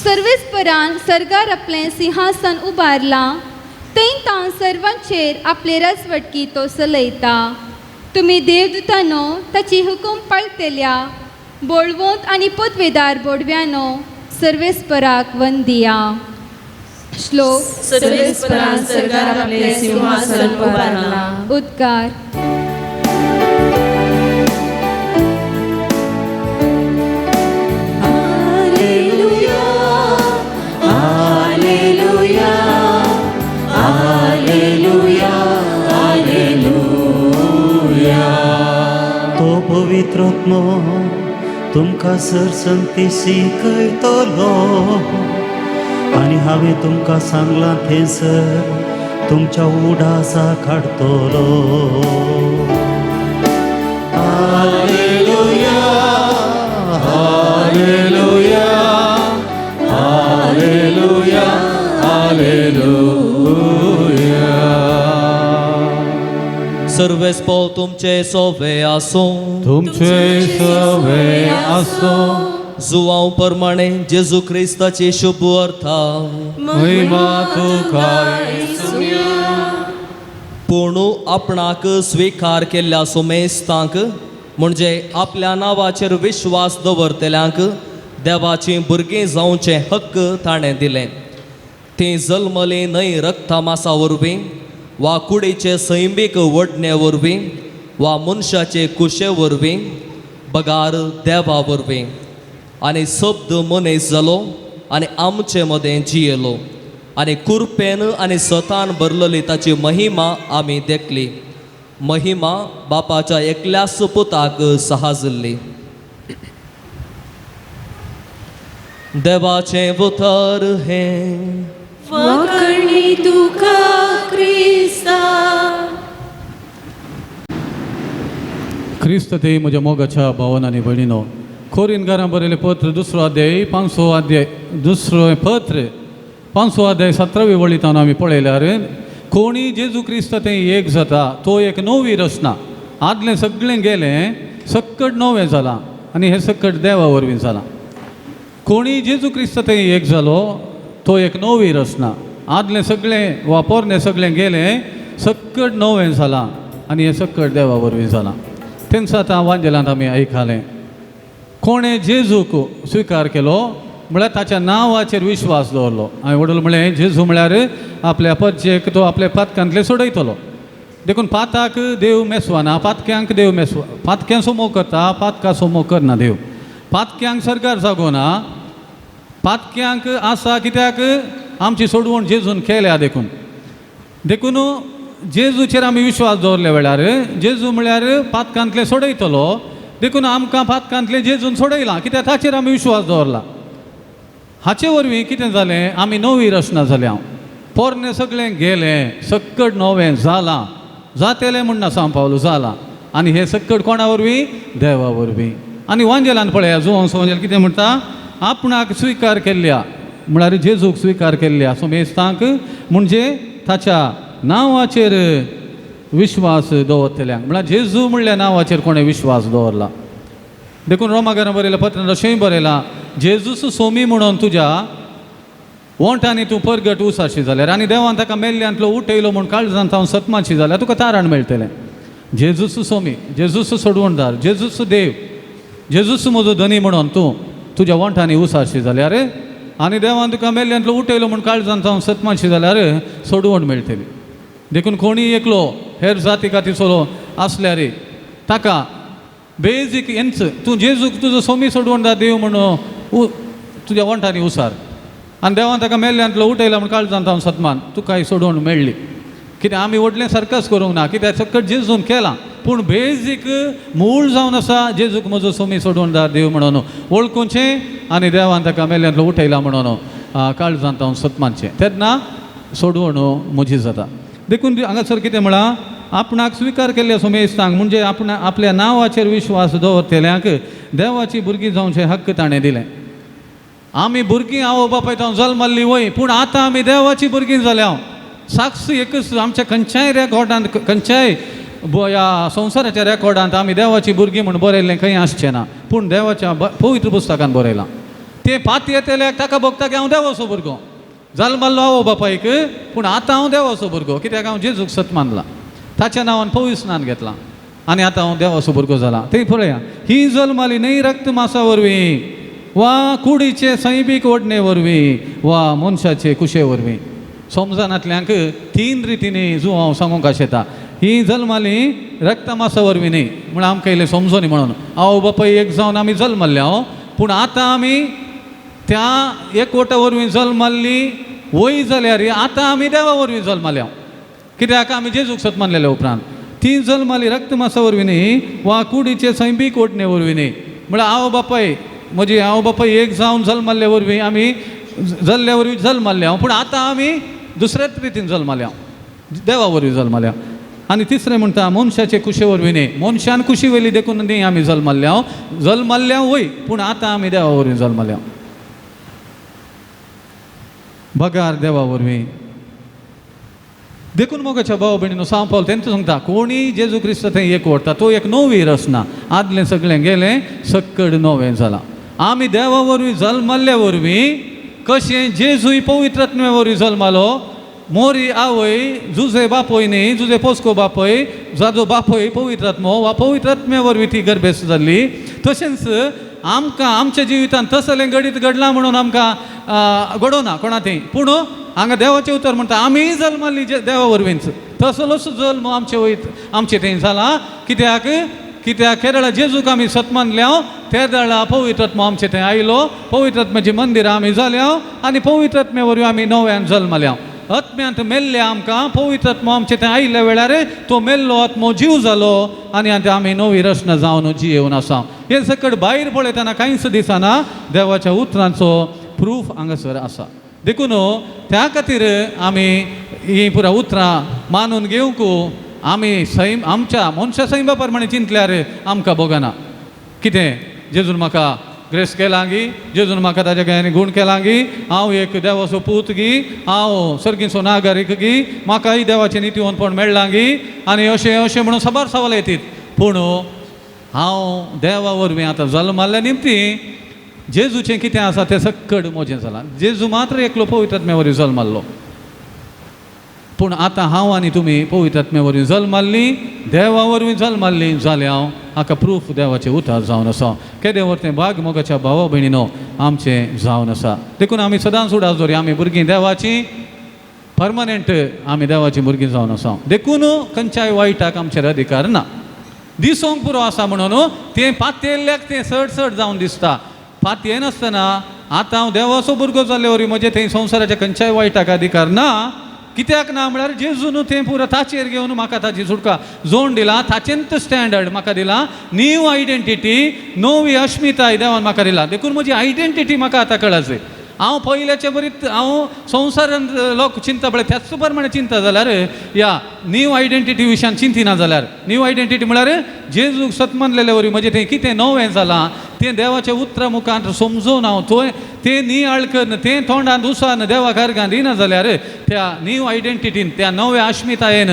सर्वेस्परान सर्गार आपलें सिंहासन उबारलां थंय तावन सर्वांचेर आपले रजवटकी तो चलयता. तुमी देवदूतानो ताची हुकूम पाळटल्या बोळवंत आनी पदवेदार बोडव्यानो सर्वेस्पराक वंदिया. श्लोक. सर्वेस्परान सरकार आपले सिंहासन उबारला. उद्गार. Alleluia, alleluia, alleluia, alleluia. तो पवित्रात्मो तुमकां सरसंती शिकयतलो आनी हांवें तुमकां सांगलां थंयसर तुमच्या उडासा काडटलो. Hallelujah, hallelujah, hallelujah, hallelujah. सर्वेस्पोर तुमचे सोवे आसूं. तुमचे सवे आसो. जुवांव प्रमाणे जेजू क्रिस्ताची शुभ अर्था. महिमा तुका. पूण आपणाक स्विकार केल्ल्या सुमेस्तांक म्हणजे आपल्या नांवाचेर विश्वास दवरतल्यांक देवाचीं भुरगीं जावचें हक्क ताणें दिलें. तीं जल्मलीं न्हय रक्तमासा वरवीं वा कुडीचे सैमीक वडणे वरवीं वा मनशाचे कुशे वरवीं बगार देवा वरवीं. आनी शब्द मनीस जालो आनी आमचे मदें जियेलो आनी कुरपेन आनी सतान भरलेली ताची महिमा आमी देखली. महिमा बापाच्या एकल्याच पुताक सहाजल्ली. देवाचें उतर हें. वाकणी तुका क्रिस्ता. क्रिस्त ते म्हज्या मोगाच्या भावन आनी भयणीनो, कोरिनकारां बरयलें पत्र दुसरो अध्याय पांचवो अध्याय दुसरो पत्र पांचवो अध्याय सतरावी वळींत आमी पळयल्यार कोणी जेजू क्रिस्त तें एक जाता तो एक नवी रचना. आदलें सगळें गेलें सक्कट नवें जालां आनी हें सक्कट देवा वरवीं जालां. कोणी जेजू क्रिस्त तें एक जालो तो एक नवी रचना. आदलें सगळें वा पोरणें सगळें गेलें सक्कट नवें जालां आनी हें सक्कट देवा वरवीं जालां. तेंच आतां वांजेलांत आमी आयकलें कोणें जेजूक स्विकार केलो म्हळ्यार ताच्या नांवाचेर विश्वास दवरलो. हांवें वडील म्हळें जेजू म्हळ्यार आपल्या परचेक तो आपल्या पातकांतले सोडयतलो. देखून पाताक देव मेसवाना, पातक्यांक देव मेसवा, पातक्यांचो मोग करता, पातकाचो मोग करना देव. पातक्यांक सरकार जागोना, पातक्यांक आसा कित्याक आमची सोडवण जेजून केल्या. देखून देखून जेजूचेर आमी विश्वास दवरल्या वेळार जेजू म्हळ्यार पातकांतले सोडयतलो. देखून आमकां पातकांतले जेजून सोडयलां कित्याक ताचेर आमी विश्वास दवरला. हाचे वरवीं कितें जालें आमी नवी रचना जाल्या. पोरणें सगळें गेलें सक्कट नवें जालां. जातेलें म्हण ना सांव पावलो जालां. आनी हें सक्कट कोणा वरवीं? देवा वरवीं. आनी वांजेलान पळया जुवांव वांजेल कितें म्हणटा आपणाक स्विकार केल्ल्या म्हळ्यार जेजूक स्विकार केल्ल्या सुमेस्तांक म्हणजे ताच्या नांवाचेर विश्वास दवरतल्यांक म्हळ्यार जेजू म्हणल्या नांवाचेर कोणें विश्वास दवरला. देखून रोमागारां बरयलां पत्रान अशेंय बरयलां जेजूस सोमी म्हणून तुज्या वोंठांनी तूं परगट उसाशी जाल्यार आनी देवान ताका मेल्ल्यांतलो उठयलो म्हूण काळजांत हांव सतमानशी जाल्यार तुका तारण मेळटलें. जेजूस सोमी, जेजूस सोडवणदार, जेजूस देव, जेजूस म्हजो धनी म्हणून तूं तुज्या वोंठांनी उसाशी जाल्यार आनी देवान तुका मेल्ल्यांतलो उठयलो म्हूण काळजांत हांव सतमानशी जाल्यार सोडवण मेळटली. देखून कोणीय एकलो हेर जाती कातीचो आसल्यार ताका बेजीक एन्च तूं जेजूक तुजो सोमी सोडवणदार देव म्हणून तुज्या वोंठांनी उसार आनी देवान ताका मेल्ल्यांतलो उठयला म्हूण काळजांत हांव सतमान तुका ही सोडवण मेळ्ळी. कित्याक आमी व्हडलें सर्कस करूंक ना कित्याक सक्कट जेजून केलां. पूण बेजीक मूळ जावन आसा जेजूक म्हजो सोमी सोडवणदार देव म्हणून वळखुचें आनी देवान ताका मेल्ल्यांतलो उठयला म्हणून काळजांत हांव सत मानचें तेन्ना सोडवण म्हजी जाता. देखून हांगासर कितें म्हळां आपणाक स्विकार केल्ल्या सोमेस्तांक म्हणजे आपणा आपल्या नांवाचेर विश्वास दवरतल्यांक देवाची भुरगीं जावचें हक्क ताणें दिलें. आमी भुरगीं आवय बापाय हांव जल्मल्ली वय पूण आतां आमी देवाची भुरगीं जाल्या. साक्ष एकच आमच्या खंयच्याय रेकॉर्डांत खंयच्याय ह्या संवसाराच्या रेकॉर्डांत आमी देवाची भुरगीं म्हूण बरयल्लें खंय आसचें ना पूण देवाच्या पवित्र पुस्तकान बरयलां. तें पातयेतल्याक ताका भोगता की हांव देवाचो भुरगो जल्मल्लो आवय बापायक पूण आतां हांव देवाचो भुरगो कित्याक हांव जेजूक सत मानला ताच्या नांवान पवित्र स्नान घेतलां आनी आतां हांव देवाचो भुरगो जाला. थंय पळया ही जल्माली न्हय रक्त मासा वरवीं वा कुडीचे सैमीक ओडणे वरवीं वा मनशाचे कुशे वरवीं. समजनातल्यांक तीन रितींनी जू हांव सांगूंक आशेता. ही जल्माली रक्तमासा वरवीं न्ही म्हण आमकां इल्लें समजोनी म्हणून आवय बापाय एक जावन आमी जल्मल्ले हांव पूण आतां आमी त्या एकवटा वरवीं जल्मल्ली वय जाल्यार आतां आमी देवा वरवीं जल्मल्या कित्याक आमी जेजूक सत मानलेल्या उपरांत. ती जल्माली रक्तमासा वरवीं न्ही वा कुडीचे सैमीक ओडणे वरवीं न्ही म्हळ्यार आवय बापाय म्हजी आवय बापाय एक जावन जल्मल्ले वरवीं आमी जल्ल्या वरवीं जल्मल्ले हांव पूण आतां आमी दुसऱ्याच रितीन जल्मल्या देवा वरवीं जल्मल्या. आनी तिसरें म्हणटा मनशाचे कुशे वरवीं न्ही मनशान कुशी वयली देखून न्ही आमी जल्मल्ल्या जल्मल्ल्या वय पूण आतां आमी देवा वरवीं जल्मल्या बगार देवा वरवीं. देखून मोगाच्या भाव भयणीनो सांव पावल तेंच सांगता कोणी जेजू क्रिस्त थंय एक व्हरता तो एक नवी रचना आदलें सगळें गेलें सक्कड नवें जालां. आमी देवा वरवीं जल्मल्ले वरवीं कशें जेजूय पवित्र आत्म्या वरवीं जल्मालो मोरी आवय जुजे बापूय न्ही जुजे पोस्को बापूय जाजो बापूय पवित्र आत्मो वा पवित्र आत्म्या वरवीं ती गर्भेस्त जाल्ली. तशेंच आमकां आमच्या जिवितांत तसलें घडीत घडलां म्हणून आमकां घडोना कोणा थंय पूण हांगा देवाचें उतर म्हणटा आमी जल्मल्ली देवा वरवींच तसलोच जल्म आमचे वयर आमचे थंय जाला कित्याक कित्याक केरळा जेजूक आमी सत मानल्या ते वेळा पवित्र आत्मो आमचे थंय आयलो पवित्र आत्म्याची मंदिरां आमी जाल्या आनी पवित्र आत्म्या वरवीं आमी नव्यान जल्मल्या. आत्म्यांत मेल्ले आमकां पवित्र आत्मो आमचे थंय आयिल्ल्या वेळार तो मेल्लो आत्मो जीव जालो आनी आतां आमी नवी रचना जावन जियेवन आसा. हें सकट भायर पळयतना कांयच दिसना देवाच्या उतरांचो प्रूफ हांगासर आसा. देखून त्या खातीर आमी ही पुरा उतरां मानून घेवंक आमी सैम आमच्या मनशा सैमा प्रमाणे चिंतल्यार आमकां भोगना कितें जेजून म्हाका ग्रेस केलां गी जेजून म्हाका ताज्या गायांनी गूण केलां गी हांव एक देवाचो पूत गी हांव सर्गीचो नागरीक गी म्हाकाय देवाचें नितीवंतपण मेळ्ळां गी आनी अशें अशें म्हणून साबार सवाल येतीत. पूण हांव देवा वरवीं आतां जल्माल्ल्या निमती जेजूचें कितें आसा तें सक्कड म्हजें जालां. जेजू मात्र एकलो पवित्र आत्म्या वरवीं जल्माल्लो पूण आतां हांव आनी तुमी पवित्र आत्म्या वरवीं जल्माल्लीं देवा वरवीं जल्माल्लीं जालें हांव हाका प्रूफ देवाचें उतर जावन आसा. केदें व्हर तें भाग मोगाच्या भावा भयणीनो आमचें जावन आसा. देखून आमी सदांच उडास दवरया आमी भुरगीं देवाचीं परमनंट आमी देवाचीं भुरगीं जावन आसा. देखून खंयच्याय वायटाक आमचेर अधिकार ना. दिसोंक पुरो आसा म्हणून तें पातयेल्ल्याक तें चड चड जावन दिसता. पातयेनासतना आतां हांव देवाचो भुरगो जाल्ले वरी म्हजें थंय संवसाराच्या खंयच्याय वायटाक अधिकार ना. कित्याक ना म्हळ्यार जेजून तें पुरो ताचेर घेवन म्हाका ताची सुटका जोड दिला ताचेंच स्टँडर्ड म्हाका दिला न्यू आयडेंटिटी नवी अस्मिताय देवान म्हाका दिला. देखून म्हजी आयडेंटिटी म्हाका आतां कळाचे. हांव पयल्याचे बरीत हांव संवसारांत लोक चिंता पळय त्याच प्रमाणे चिंता जाल्यार ह्या न्यू आयडेंटिटी विशयान चिंतिना जाल्यार न्यू आयडेंटिटी म्हळ्यार जेजूक सत मानलेले वरी म्हजें तें कितें नवें जालां तें देवाच्या उतरा मुखार समजून हांव थंय तें नियाळ करून तें तोंडान दुसान देवा कार्गान दिना जाल्यार त्या न्यू आयडेंटिटीन त्या नव्या अस्मितायेन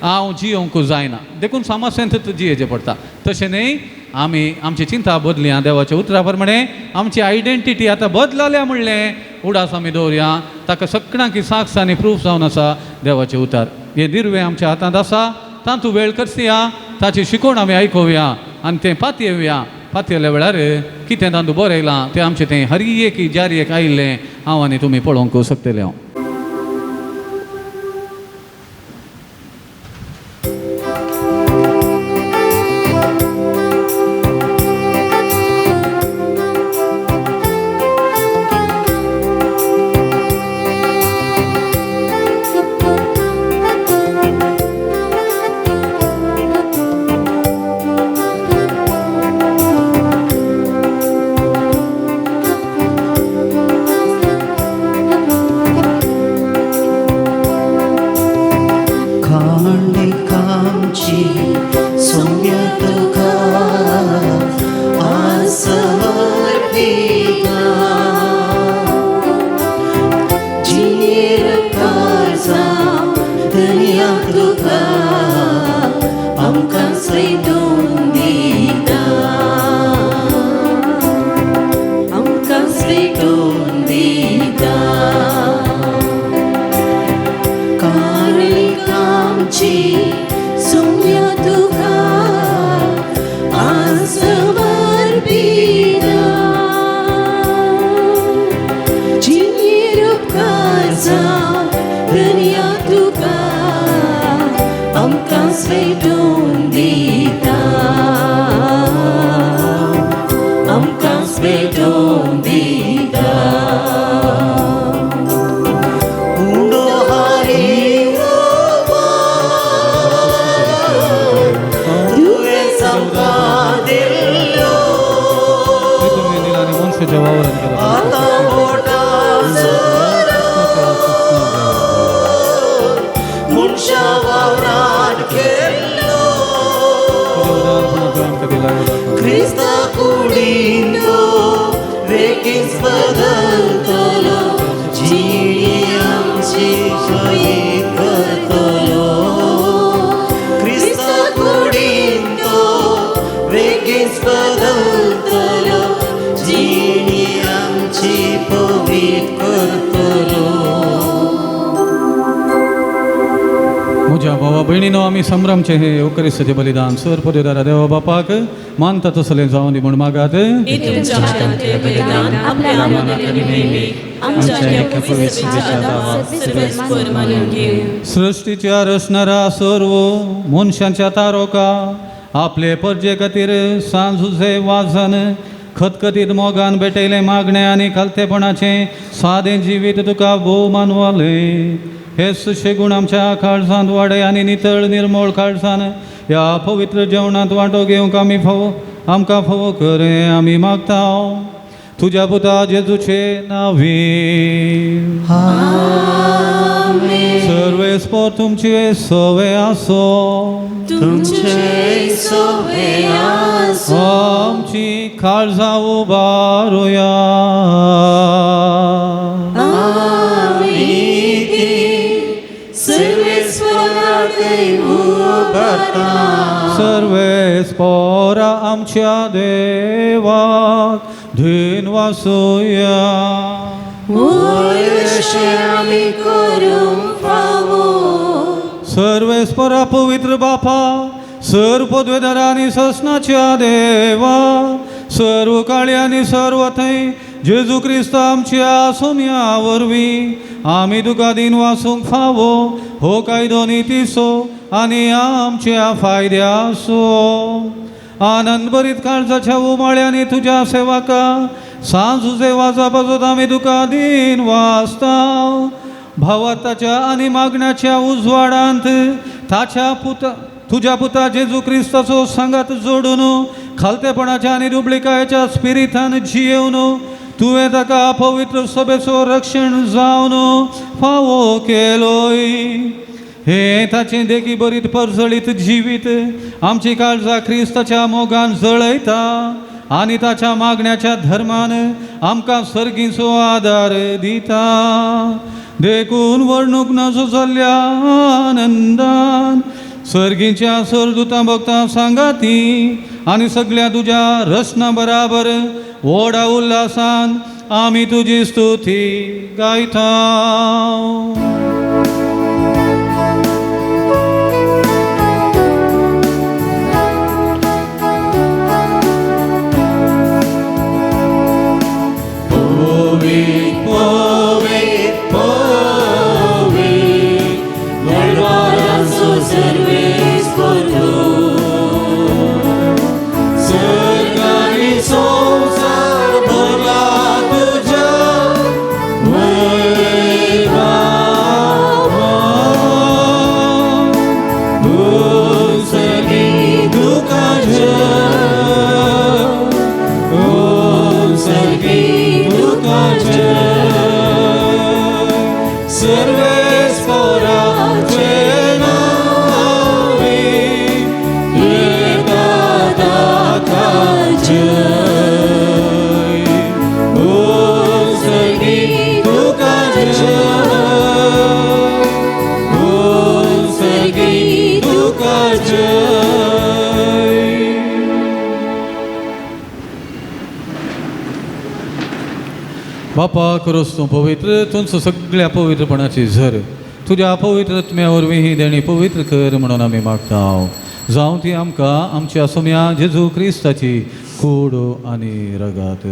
हांव जियोंक जायना. देखून समस्येंत जियेचें पडटा. तशें न्ही आमी आमची चिंता बदली देवाच्या उतरा प्रमाणे आमची आयडेंटिटी आतां बदलल्या म्हणलें उडास आमी दवरया ताका सगळ्यांक साक्ष आनी प्रूफ जावन आसा देवाचें उतर. हें दिर्वें आमच्या हातांत आसा तातूंत वेळ करसया ताची शिकवण आमी आयकुया आनी तें पातयेवया. पातयेल्या वेळार कितें तातूंत बरयलां तें आमचें तें हर एक जारी एक आयिल्लें हांव आनी तुमी पळोवंक शकतले हांव. दर्या तुका आमकां भेटोवन दिता, आमकां भेटोवन दिता. क्रिस्ता कुडींतो वेगीच बदलतलो, जिणी आमची पवित्र करतलो. क्रिस्ता कुडींतो वेगीच बदलतलो, जिणी आमची पवित्र करतलो. म्हज्या भावा भयणीनो, आमी संभ्रमचें हें येवकरिस्ताचें बलिदान सर पदवेदारा देवा बापाक मानता तसलें जावं दी म्हूण मागात. सृश्टीच्या रचणारा सर्व मनशांच्या तारोका आपले परजे खातीर सांजुजे वाजन खतखतीत मोगान भेटयलें मागणें आनी खालतेपणाचें सादें जिवीत तुका भोव मानवलें. हे सुशेगूण आमच्या काळजांत वाडय आनी नितळ निर्मळ काळजान ह्या पवित्र जेवणांत वांटो घेवंक आमी फावो आमकां फावो कर आमी मागता तुज्या पुता जेजूचे नांवी. सर्वेस्पर तुमचे सवे आसो, तुमचे सवे आसो. आमची काळजां उबारुया. सर्वेस्परा आमच्या देवाक धीन वासुया. सर्वेस्परा पवित्र बापा, सर्व पदवेदारा आनी ससनाच्या देवा, सर्व काळी आनी सर्व थंय जेजू क्रिस्त आमच्या सोम्या वरवीं आमी तुका दीन वासूंक फावो हो कायदो नितीचो आनी आमच्या फायद्याचो. आनंद भरीत काळजाच्या उमाळ्यांनी तुज्या सेवका सांजुजे वाजा पाजत आमी तुका दीन वाचता. भावार्थाच्या आनी मागण्याच्या उजवाडांत ताच्या पुता तुज्या पुता जेजू क्रिस्ताचो सांगात जोडून खालतेपणाच्या आनी दुबळिकायेच्या स्पिरितान जियेवन तुवें ताका पवित्र सभेचो रक्षण जावन फावो केलोय. हे ताचें देखी बरीत परजळीत जिवीत आमची काळजां क्रिस्ताच्या मोगान जळयता आनी ताच्या मागण्याच्या धर्मान आमकां सर्गीचो आदार दिता. देखून वर्णूक नजो जाल्ल्या आनंदान सर्गीच्या सरदुतां भक्तां सांगाती आनी सगळ्या तुज्या रचना बराबर व्हडा उल्हासान आमी तुजी स्तुती गायता. बापा करोस तूं पवित्र, तुमचो सगळ्या पवित्रपणाची झर तुज्या पवित्रत्म्या वरवीं ही देणी पवित्र कर म्हणून आमी मागता. जावं ती आमकां आमच्या सोम्या जेजू क्रिस्ताची कूड आनी रगात.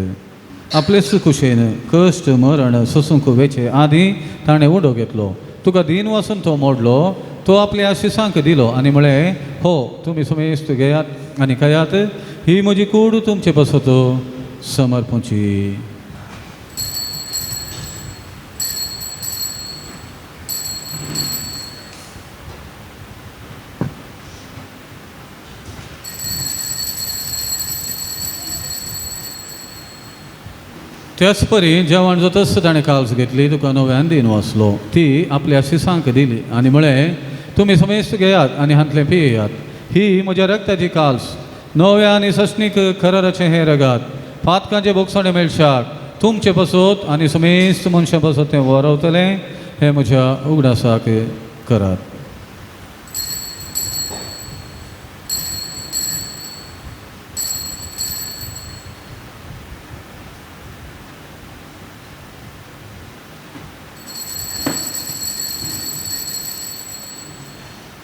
आपले सुकुशेन कश्ट मरण सोसूंक वेचे आदी ताणें उडो घेतलो तुका दीन वासून तो मोडलो, तो आपल्या आशिसांक दिलो आनी म्हळें, हो तुमी सुमेस्त घेयात आनी खायात, ही म्हजी कूड तुमचे पासत समर्पूची. त्याच परी जेवण जातच ताणें काल्स घेतली, तुका नव्यान दीन वाचलो, ती आपल्या शिसांक दिली आनी म्हळें, तुमी समेस्त घेयात आनी हांतलें पियेयात, ही म्हज्या रक्ताची काल्स, नव्या आनी सस्नीक खरराचें हें रगात, पातकांचें भोगसणें मेळशाक तुमचे पासत आनी समेस्त मनशां पासत तें वरवतलें, हें म्हज्या उगडासाक करात.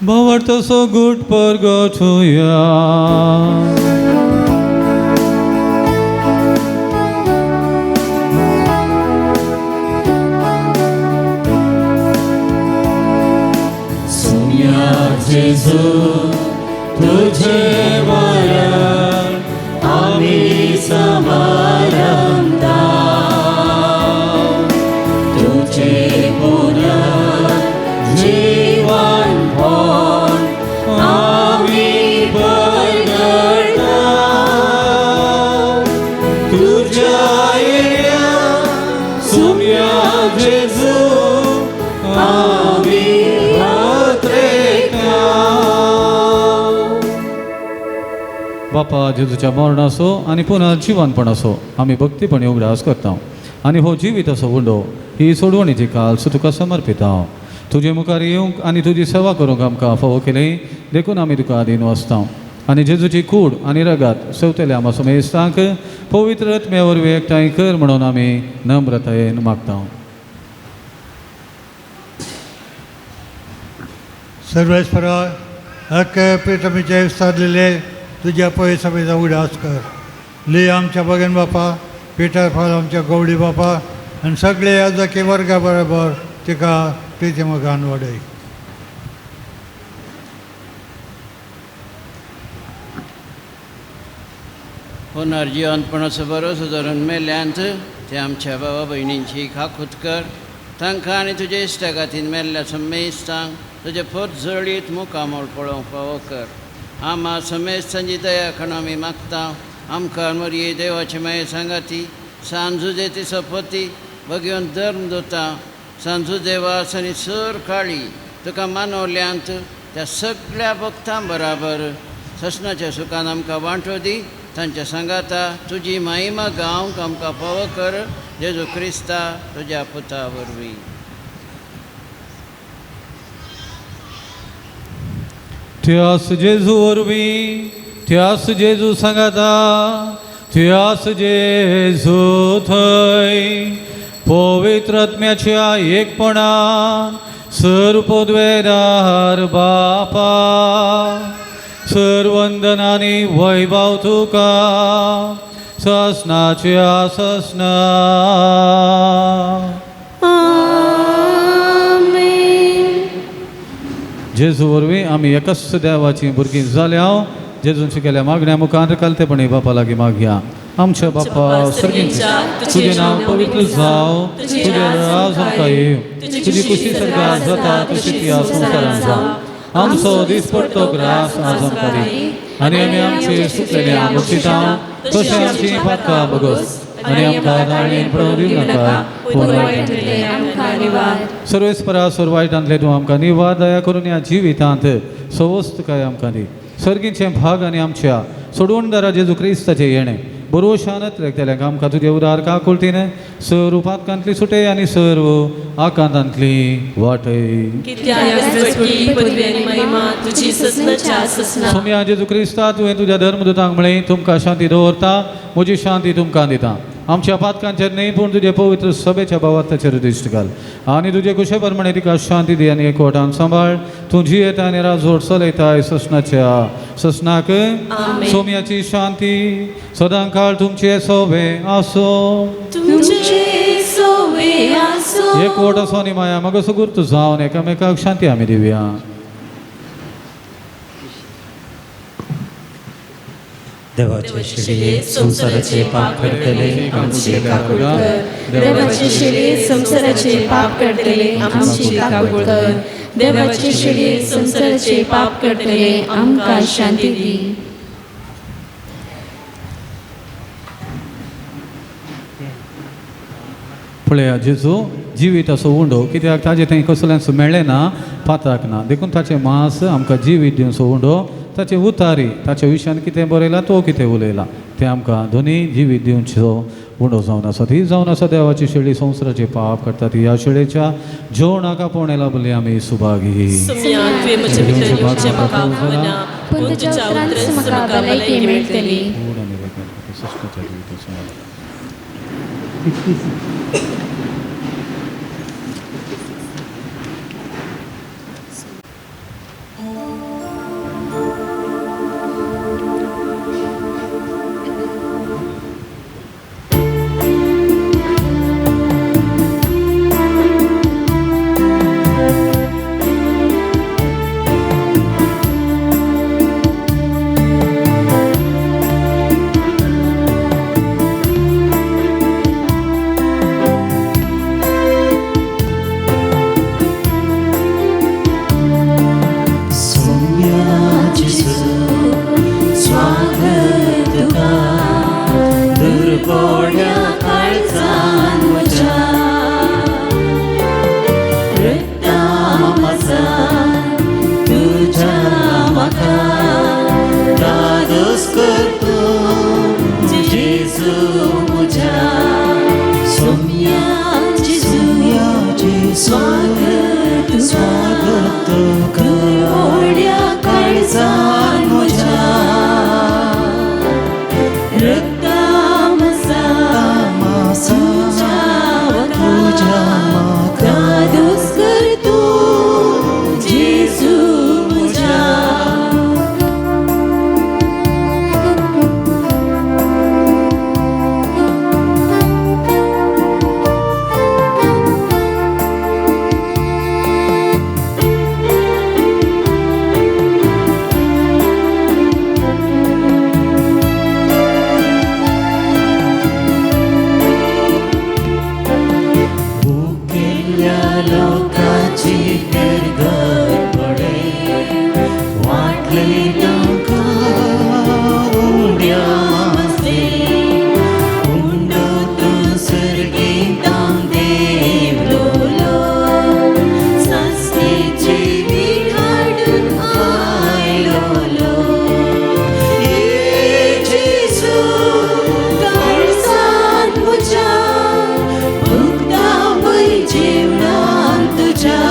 भावार्थ so good परगटुया. सुन्या जेजू तुझे मरण आमी समारंभता, तुझे पुनर्जीवन पण आमी परगटता, तुझ्या येण्या सुन्या जेजू आमी बापा जेजूच्या मरणाचो आनी पुनर्जिवनपण असो आमी भक्तीपणी उगडास करता आनी हो जिवीत असो उंडो ही सोडवणीची काल्स तुका समर्पिता. तुजे मुखार येवंक आनी तुजी सेवा करूंक आमकां फावो केली देखून आमी तुका आदीन वचता आनी जेजूची कूड आनी रगात सेवतल्या आमा समेस्तांक पवित्र आत्म्या वरवीं एकठांय कर म्हणून आमी नम्रतायेन मागता. सर्वेस्परा हक्क प्रितमीचे साधलेले तुझ्या पयसमेचा उडास कर. ले आमच्या बगन बापा, पिटर फाल आमच्या गवडी बापा आनी सगळे याजकी वर्गा बरोबर तिका प्रिती मोगान वाडय. पुनर्जिवनपणाचो भरोसो धरून मेल्यांत ते आमच्या बाबा भयणींची खाकूत कर, तांकां आनी तुज्या इश्टागातीन मेल्ल्या समेस्तांक तुजे पोत जळीत मुखामोळ पळोवंक फावो कर. आमा समेस्तांची दया कण आमी मागता. आमकां मरये देवाचे माये सांगाती सांजू ती सपती बगेवन धर्म दोता सांजू देवास आनी सर काळी तुका मानवल्यांत त्या सगळ्या भक्तां बराबर ससनाच्या सुखान आमकां वांटो दी. तांच्या सांगाता तुजी महिमा गावंक आमकां फावो कर, जेजू क्रिस्ता तुज्या पुता वरवीं. त्यास जेजू वरवीं, त्यास जेजू सांगाता, त्यास जेजू थंय पवित्र आत्म्याच्या एकपणान सर पदवेदार बापा सर वंदनानी वैभव तुका ससनाच्या ससना. जेजू वरवीं आमी एकाच देवाची भुरगीं जाल्या. जेजून शिकयल्या मागण्या मुखार कालतेपणी बापा लागीं मागया. आमच्या बापा सर्गींच्या, तुजें नांव पवित्र जावं, तुजें राज आमकां येवं, तुजी खुशी सर्गात जाता तशी ती संवसारांत जावं. आमचो दिसपट्टो ग्रास आज आमकां दी आनी आमी आमचे सुकलेले बक्षिता तशें आमची पातकां बगस आनी आमकां दाळणेन पडोवंक दिवं नाका, पूण सर्वेस्परा सर्व वायटांतले तूं आमकां निवार. दया करून ह्या जिवितांत सवस्तकाय आमकां दी. सर्गीचें भाग आनी आमच्या सोडवणदारा जेजू क्रिस्ताचें येणें बरोशानत रेखतल्यांक आमकां तुजे उदार काकुळतीन सर्व पातकांतली सुटे आनी सर्व आकांतांतली वाटय. सोम्या जेजू क्रिस्ता, तुवें तुज्या धर्मदूतांक म्हळें, तुमकां शांती दवरता, म्हजी शांती तुमकां दिता. आमच्या पातकांचेर न्हय पूण तुजे पवित्र सभेच्या भावार्थाचेर दिश्ट घाल आनी तुजे कुशे प्रमाणे तिका शांती दी आनी एकवटान सांबाळ. तूं जियेता आनी राजवट चलयताय ससनाच्या ससनाक. सोम्याची शांती सदां काळ तुमचे सोवे आसो. तुमचे सोवे आसो. एकवट असो आनी माया म्हाका सुगूर जावन एकामेकाक शांती आमी दिवया. देवाचे शिडये संवसाराचे पाप करतले आमची काकूळ कर. देवाचे शिडये संवसाराचे पाप करतले आमची काकूळ कर. देवाचे शिडये संवसाराचे पाप करतले आमकां शांती दी. पळया जेजू जिवीत असो उंडो कित्याक ताजें थंय कसलेंच मेळ्ळें ना, पाताक ना, देखून ताचें मांस आमकां जिवीत दिवचो उंडो, ताचे उतारी ताच्या विशयान कितें बरयलां तो कितें उलयला तें आमकां दोनी जिवीत दिवचो उंडो जावन आसा. ही जावन आसा देवाची शेळी संवसाराचे पाप करता ती ह्या शेळेच्या जेवणाक आपोवणे लाभली आमी सुभागी. तुझ्या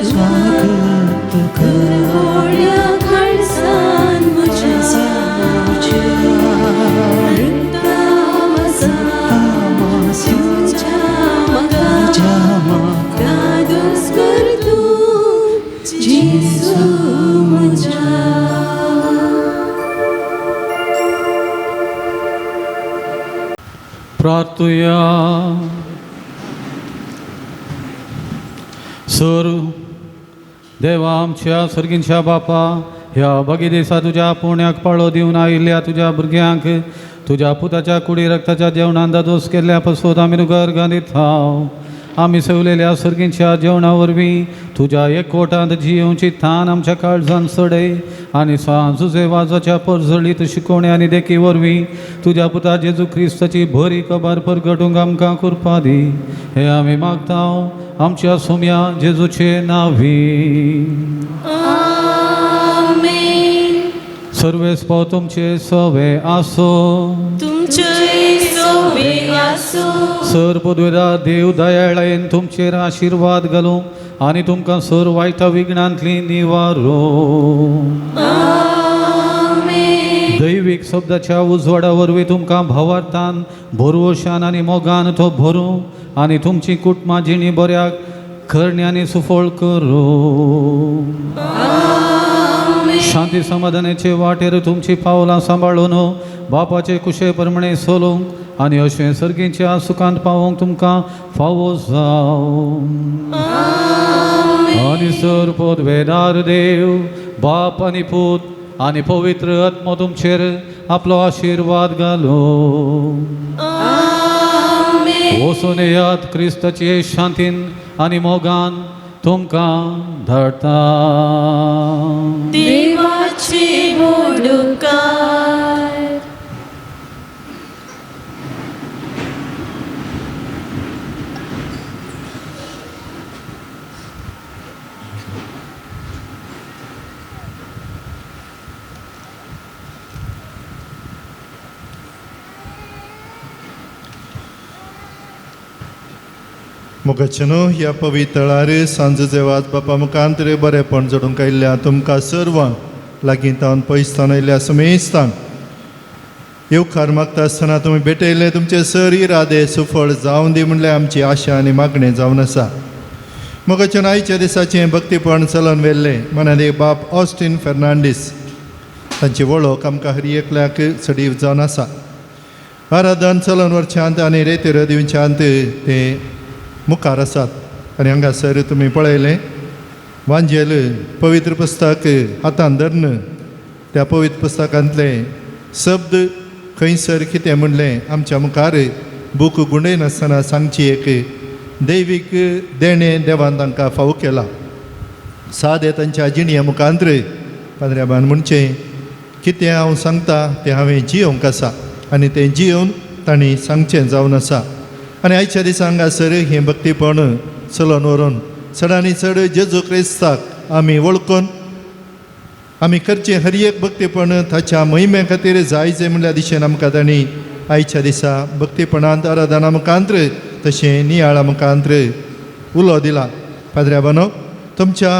स्वागत तुका कुरवोड्या काळसान म्हज्या वृत्तामसा तुज्या म्हाका दादोस कर तूं जेजू म्हज्या. प्रार्थुया. सर देवा आमच्या सर्गींच्या बापा, ह्या भगी दिसा तुज्या पुण्याक पाळो दिवन आयिल्ल्या तुज्या भुरग्यांक तुज्या पुताच्या कुडी रक्ताच्या जेवणान दादोस केल्ल्या पसोत आमी तुका दिता. आमी सेवलेल्या सर्गींच्या जेवणा वरवीं तुज्या एकवटांत जियेवची थान आमच्या काळजान सडय आनी सांजुजे वाजाच्या परजळीत शिकोवणे आनी देखी वरवीं तुज्या पुता जेजू क्रिस्ताची बरी कबार परगटूंक आमकां कृपा दी. हे आमी मागता आमच्या सोम्या जेजूचे नावी. आमेन. सर्वेस पाव तुमचे सवे आसो. तुमचे सोवे आसो. सर पदवेदार देव दयाळायेन तुमचेर आशिर्वाद घालूं आनी तुमकां सर वायटा विघ्नांतली निवारो. आमेन. दैवीक शब्दाच्या उजवाडा वरवीं तुमकां भावार्थान भरवशान आनी मोगान तो भरूं आनी तुमची कुटुंबां जिणी बऱ्याक करणी आनी सुफळ करूं. शांती समाधानाचे वाटेर तुमची पावलां सांबाळून बापाचे कुशे प्रमाणे चलूंक आनी अशें सर्गीच्या सुखांत पावोवंक तुमकां फावो जावं. आनी सर पदवेदार देव बाप आनी पूत आनी पवित्र आत्मो तुमचेर आपलो आशिर्वाद घालूं. वचून येयात क्रिस्ताचे शांतीन आनी मोगान तुमकां धाडटा. देवाचे मोडकार. मोगाचेनो ह्या पवित्रळार सांजचे वाज बापा मुखांतरे बरेपण जोडूंक आयिल्ल्या तुमकां सर्वांक लागीं तावन पयस तावन आयिल्ल्या समेस्तांक येवकार मागता आसतना तुमी भेटयल्ले तुमचे सर इरादे सुफळ जावन दी म्हणल्यार आमची आशा आनी मागणें जावन आसा. मोगाचेन आयच्या दिसाचें भक्तीपण चलन व्हेल्लें मनादे बाप ऑस्टीन फेर्नांडीस तांची वळख आमकां हर एकल्याक चडीव जावन आसा. आराधन चलन वरच्यांत आनी रेतेर दिवच्यांत ते मुखार आसात आनी हांगासर तुमी पळयलें वांजेल पवित्र पुस्तक हातान धरून त्या पवित्र पुस्तकांतले शब्द खंयसर कितें म्हणलें आमच्या मुखार बूक गुंडयनासतना सांगची एक दैवीक देणें देवान तांकां फावो केला. सादे तांच्या जिणये मुखांत्र पाद्र्याबान म्हणचें कितें हांव सांगता तें हांवें जियोवंक आसा आनी तें जियोवन तांणी सांगचें जावन आसा. आनी आयच्या दिसा हांगासर हें भक्तीपण चलोवन व्हरून चड आनी चड जेजू क्रिस्ताक आमी वळखून आमी करचें हर एक भक्तीपण ताच्या महिमे खातीर जाय जाय म्हणल्या दिशेन आमकां तांणी आयच्या दिसा भक्तीपणांत आराधना मुखांत्र तशें नियाळा मुखांत्र उलो दिला. पाद्र्या बानो तुमच्या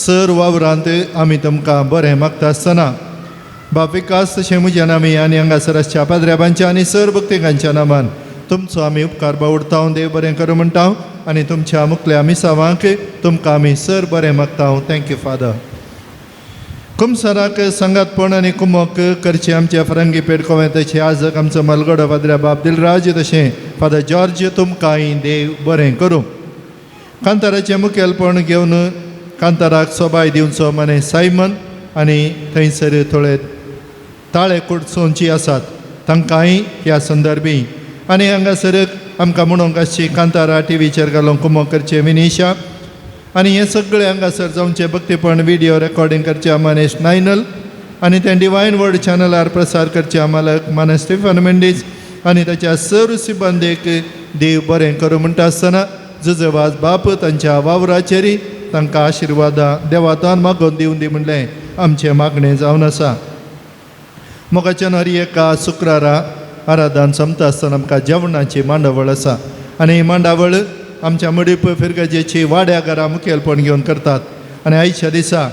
सर वावरांत आमी तुमकां बरें मागता आसतना बाप विकास तशें म्हज्या नामी आनी हांगासर आसच्या पाद्र्याबांच्या आनी सर भक्तिकांच्या नामान तुमचो आमी उपकार बावडता. देव बरें करूं म्हणटा आनी तुमच्या मुखल्या मिसावांक तुमकां आमी सर बरें मागता. Thank you father. कुमसराक सांगातपण आनी कुमक करचें आमच्या फरंगी पेट कोवेंताचे आजक आमचो मलगडो पाद्र्या बाब दिलराज तशें फादर जॉर्ज तुमकांय देव बरें करूं. कांताराचें मुखेलपण घेवन कांताराक सोबाय दिवचो मने सायमन आनी थंयसर थोडे ताळे कुडसोवची आसात तांकांय ह्या संदर्भी आनी हांगासर आमकां म्हणूंक आसची कांतारा टिवीचेर घालूंक कुमक करचें विनिशा आनी हें सगळें हांगासर जावचें भक्तीपण विडियो रेकॉर्डिंग करचें मानेश नायनल आनी तें डिवायन वर्ड चॅनलार प्रसार करचें मालक मानेश स्टिफन मेंडीस आनी ताच्या सर्व सिबंदेक देव बरें करूं म्हणटा आसतना जुजवाज बाप तांच्या वावराचेरय तांकां आशिर्वादां देवातान मागोवन दिवन दी म्हणलें आमचें मागणें जावन आसा. मोगाच्यान हर एका शुक्रारा आराधन सोंपता आसतना आमकां जेवणाची मांडावळ आसा आनी ही मांडावळ आमच्या मुडीप फिरगजेची वाड्या घरां मुखेलपण घेवन करतात आनी आयच्या दिसा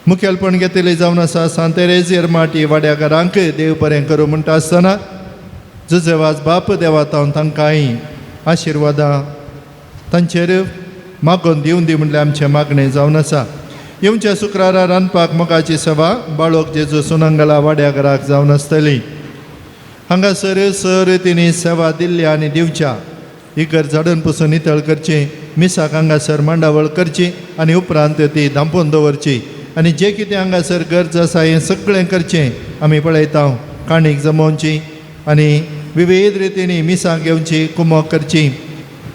मुखेलपण घेतिल्ली जावन आसा सांत तेरेज एरमाटी वाड्या घरांक देव बरें करूं म्हणटा आसतना जुजेवाज बाप देवातावन तांकांय आशिर्वादां तांचेर मागोवन दिवन दी म्हणल्यार आमचें मागणें जावन आसा. येवच्या शुक्रारा रांदपाक मोगाची सभा बाळोक जेजू सुनंगला वाड्या घराक जावन आसतली. हांगासर सर तिणी सेवा दिल्ली आनी दिवच्या इगर्ज झाडून पसून नितळ करची, मिसाक हांगासर मांडावळ करची आनी उपरांत ती धांपून दवरची आनी जे कितें हांगासर गरज आसा हें सगळें करचें. आमी पळयता काणीक जमोवची आनी विविध रितींनी मिसां घेवची, कुमक करची,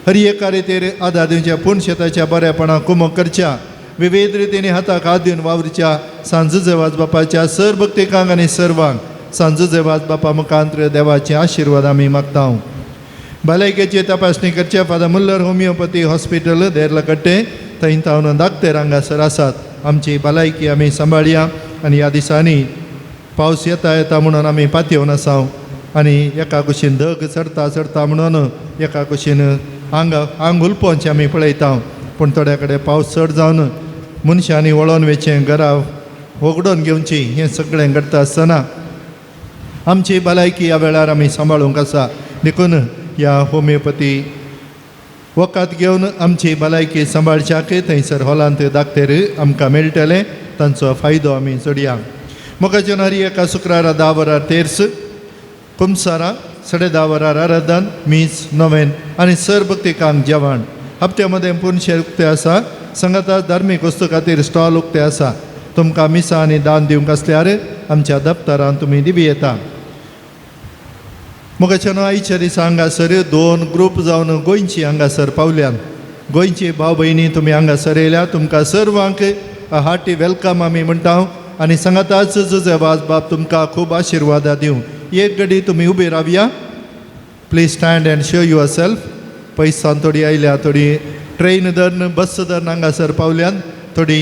हर एका रितीर आदार दिवच्या, पूण शेताच्या बऱ्यापणाक कुमक करच्या, विविध रितींनी हाताक हात दिवन वावरच्या सांजुजेवाज बापाच्या सर भक्तिकांक आनी सर्वांक सांजुजेवाज बापा मुखांत्र देवाचे आशिर्वाद आमी मागता. भलायकेची तपासणी करचे फादर मुल्लर होमिओपॅथी हॉस्पिटल देरलकट्टे थंय तावन दाक्तेर हांगासर आसात. आमची भलायकी आमी सांबाळया आनी ह्या दिसांनी पावस येता येता म्हणून आमी पातयेवन आसा आनी एका कुशीन धग चडता चडता म्हणून एका कुशीन आंग आंग हुलपोवचें आमी पळयता, पूण थोड्या कडेन पावस चड जावन मनशांनी वळोन वयचें, घरा होगडोवन घेवची हें सगळें घडटा आसतना आमची भलायकी ह्या वेळार आमी सांबाळूंक आसा. देखून ह्या होमिओपॅथी वखद घेवन आमची भलायकी सांबाळच्याक थंयसर हॉलांत दाक्तेर आमकां मेळटले, तांचो फायदो आमी जोडया. मोगाचें हर एका शुक्रारा 10 वरां तेर्स, कुमसारा 10:30 वरां आराधन, मीस, नोवेन आनी सर भक्तिकांक जेवण. हप्त्या मदें पुनशे उक्ते आसा. सांगाता धार्मीक वस्तू खातीर स्टॉल उक्ते आसा. तुमकां मिसां आनी दान दिवंक आसल्यार आमच्या दप्तरान तुमी दिवं येता. मोगाच्यान आयच्या दिसा हांगासर 2 ग्रूप जावन गोंयची हांगासर पावल्यान. गोंयची भाव भयणी तुमी हांगासर येयल्या, तुमकां सर्वांक हार्टी welcome आमी म्हणटा आनी सांगाताच जुजेवाज बाप तुमकां खूब आशिर्वादां दिवं. एक घडी तुमी उबी रावया. Please stand and show yourself. पयसान थोडी आयल्या, थोडी ट्रेन धरून बस धरून हांगासर पावल्यान, थोडी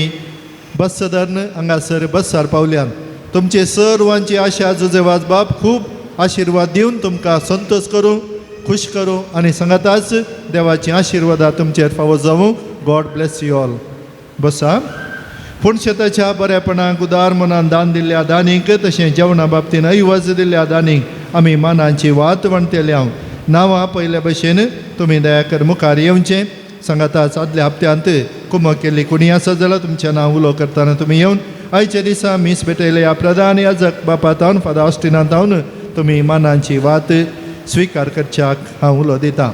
बस धरून हांगासर बसार पावल्यान. तुमचे सर्वांची आशा जुजेवाज बाप खूब आशिर्वाद दिवन तुमकां संतोष करूं, खुश करूं आनी सांगाताच देवाची आशिर्वादां तुमचेर फावो जावूं. God bless you all. बसा. पूण शेताच्या बऱ्यापणाक उदार मनान दान दिल्ल्या दानीक तशें जेवणा बाबतीन ऐवज दिल्ल्या दानीक आमी मानाची वात वांटतले. हांव नांवां पयले भशेन तुमी दयाकर मुखार येवचें. सांगाताच आदल्या हप्त्यांत कुमक केल्ली कोणी आसा जाल्यार तुमचें नांव उलो करतना तुमी येवन आयच्या दिसा मीस भेटयले ह्या प्रधान याजक बापा तावन फादर ऑस्टिना तावन तुमी मानाची वात स्विकार करच्याक हांव उलो दितां.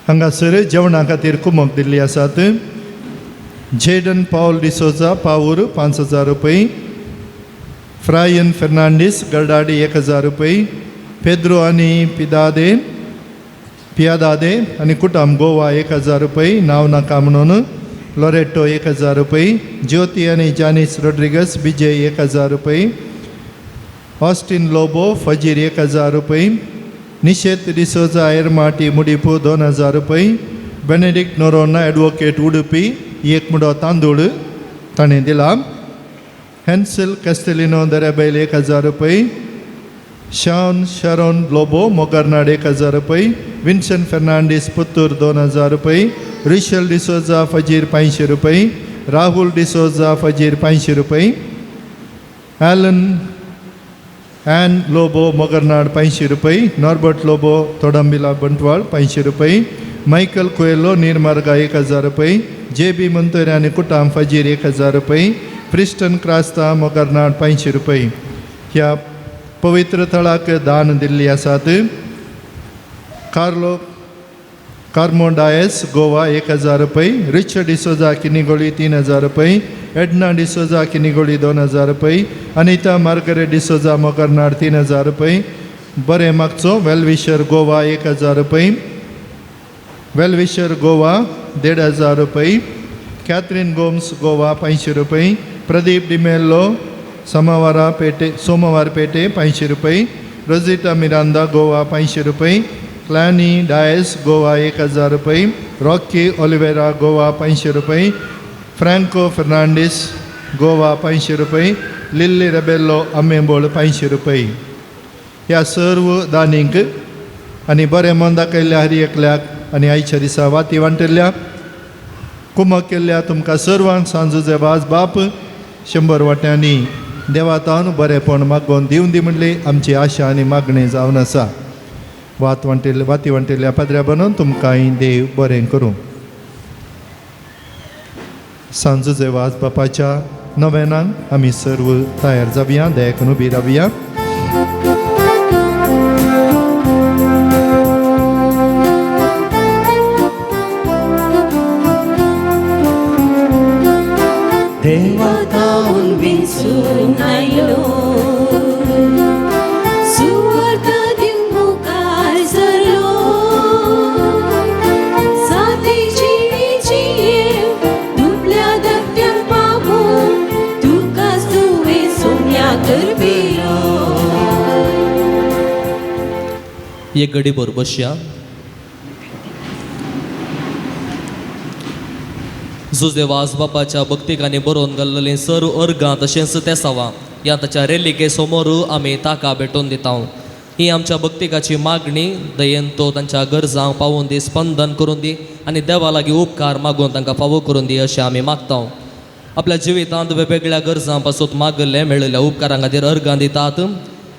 हांगासर जेवणा खातीर कुमक दिल्ली आसात. जेडन पावल डिसोजा पावूर 5,000 रुपये, फ्रायन फेर्नांडीस गरडाडी 1,000 रुपये, पेद्रो आनी पिदादे पियादादे आनी कुटाम गोवा 1,000 रुपये, नांव नाका म्हणून लोरेटो 1,000 रुपये, ज्योती आनी जानीस रोड्रिगस विजय 1,000 रुपये, ऑस्टिन लोबो फजीर 1,000 रुपये, निशेत डिसोजा एरमाटी मुडीपू 2,000 रुपये, बेनेडिक्ट नोरोना एडवोकेट उडुपी 1 मुडो तांदूळ ताणें दिला, हेन्सल कॅस्टेलिनो दरेबैल 1,000 रुपये, शान शरोन लोबो मोगरनाड 1,000 रुपये, विन्सन फेर्नांडीस पुत्तूर 2,000 रुपये, रिशल डिसोजा फजीर 500 रुपये, राहुल डिसोजा फजीर 500 रुपये, ॲलन एन लोबो मोगरनाड 500 रुपये, नॉर्बर्ट लोबो तोडंबिला बंटवाळ 500 रुपये, मायकल कोएलो नीरमार्गा 1,000 रुपये, जे बी मंतोरी आनी कुटाम फजीर 1,000 रुपये, प्रिस्टन क्रास्ता मोगरनाड 500 रुपये. ह्या पवित्र थळाक दान दिल्ली आसात. कार्लो कार्मो डायस गोवा 1,000 रुपये, रिचर्ड डिसोजा किनिगोळी 3,000 रुपये, एडना डिसोजा किनिगोळी 2,000 रुपये, अनिता मार्गरेट डिसोजा मोगरनाड 3,000 रुपये, बरें मागचो वेलविशर गोवा 1,000 रुपये, वेलविशर गोवा 1,500 रुपये, कॅथरीन गोम्स गोवा 500 रुपये, प्रदीप डिमेल्लो सोमवारा पेटे सोमवार पेटे 500 रुपये, रोजिटा मिरांदा गोवा 500 रुपये, क्लॅनी डायस गोवा 1000 रुपये, रॉकी ओलिवेरा गोवा 500 रुपये, फ्रँको फर्नांडीस गोवा 500 रुपये, लिल्ली रेबेल्लो आमेबोळ 500 रुपये. ह्या सर्व दानींक आनी बरें मन दाखयल्ल्या हर एकल्याक आनी आयच्या दिसा वाती वांटिल्ल्या कुमक केल्ल्या तुमकां सर्वांक सांजू वाज बाप 100 वाट्यांनी देवातान बरेंपण मागोवन दिवन दी म्हणली आमची आशा आनी मागणी जावन आसा. वात वांटिल्ल्या वाती वांटिल्ल्या पाद्र्या बनून तुमकांय देव बरें करूं. सांजू वाज बापाच्या नवेनान आमी सर्व तयार जावया, दयाकून उबी रावया. देवा तावन विंचून आयलो सुवार्थ दिवंक मुखार सरलो सादी जिणेची येव दुबल्या धाकट्यांक पावून तुकाच तुवें सोम्या करपिलो. एक घडी भर बसया. जुजे वाज बापाच्या भक्तिकांनी बरोवन घाल्लेलीं सर्व अर्गां तशेंच तेसावां ह्या ताच्या रेलिके समोर आमी ताका भेटोवन दिता. ही आमच्या भक्तिकाची मागणी. दयेन तो तांच्या गरजांक पावोवन दी, स्पंदन करून दी आनी देवा लागीं उपकार मागून तांकां फावो करून दी अशें आमी मागता. आपल्या जिवितांत वेगवेगळ्या गरजां पासून मागल्ले मेळिल्ल्या उपकारां खातीर अर्गां दितात.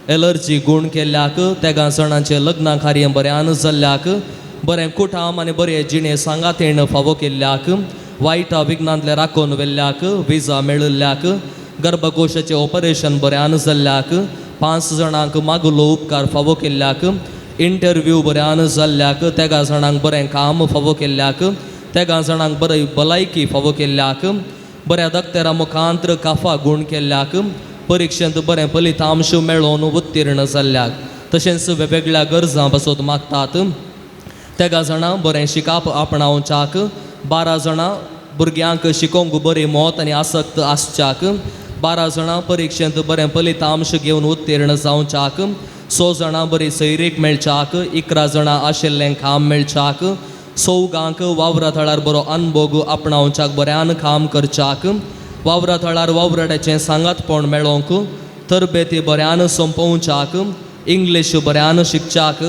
एलर्जी गूण केल्ल्याक, तेगां जाणांचें लग्ना कार्य बऱ्यान जाल्ल्याक, बरें कुटाम आनी बरें जिणे सांगातेण फावो केल्ल्याक, वायटा विघ्नांतले राखून व्हेल्ल्याक, विजा मेळिल्ल्याक, गर्भकोशाचें ऑपरेशन बऱ्यान जाल्ल्याक, 5 जाणांक मागलो उपकार फावो केल्ल्याक, इंटरव्यू बऱ्यान जाल्ल्याक, तेगां जाणांक बरें काम फावो केल्ल्याक, तेगां जाणांक बरी भलायकी फावो केल्ल्याक, बऱ्या दक्तेरा मुखांत्र काफा गूण केल्ल्याक, परिक्षेंत बरें फलितांश मेळोवन उत्तीर्ण जाल्ल्याक, तशेंच वेगवेगळ्या गरजां पासून मागतात. तेगां जाणां बरें शिकाप आपणावच्याक, 12 जाणां भुरग्यांक शिकोवंक बरी मत आनी आसक्त आसच्याक, 12 जाणां परिक्षेंत बरें फलितांश घेवन उत्तीर्ण जावच्याक, 6 जाणां बरी सैरीक मेळच्याक, 11 जाणां आशिल्लें काम मेळच्याक, 4 वावरा थळार बरो अनभोग आपणावच्याक बऱ्यान काम करच्याक, वावरा थळार वावराड्याचें सांगातपण मेळोवंक, तरबेती बऱ्यान सोंपोवच्याक, इंग्लीश बऱ्यान शिकच्याक,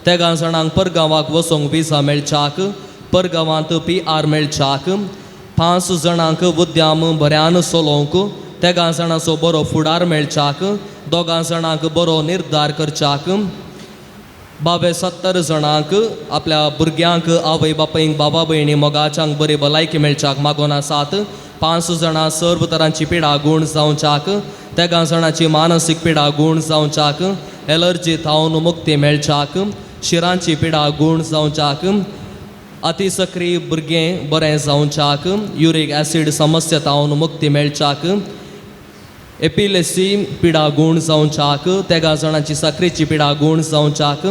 13 जाणांक परगांवाक वचोंक विजा मेळच्याक, परगांवांत PR मेळच्याक, 5 जाणांक उद्याम बऱ्यान चलोवंक, 13 जाणांचो बरो फुडार मेळच्याक, 2 जाणांक बरो निर्धार करच्याक, 72 जाणांक आपल्या भुरग्यांक आवय बापायंक बाबा भयणी मोगाच्यांक बरी भलायकी मेळच्याक मागोन आसात. 5 जाणां सर्व तरांची पिडा गूण जावच्याक, 13 जाणांची मानसीक पिडा गूण जावच्याक, एलर्जी थावन मुक्ती मेळच्याक, शिरांची पिडा गूण जावच्याक, अतिसक्रीय भुरगें बरें जावच्याक, युरीक एसीड समस्या थावन मुक्ती मेळच्याक, एपिलेसी पिडा गूण जावच्याक, 13 जाणांची साकरेची पिडा गूण जावच्याक,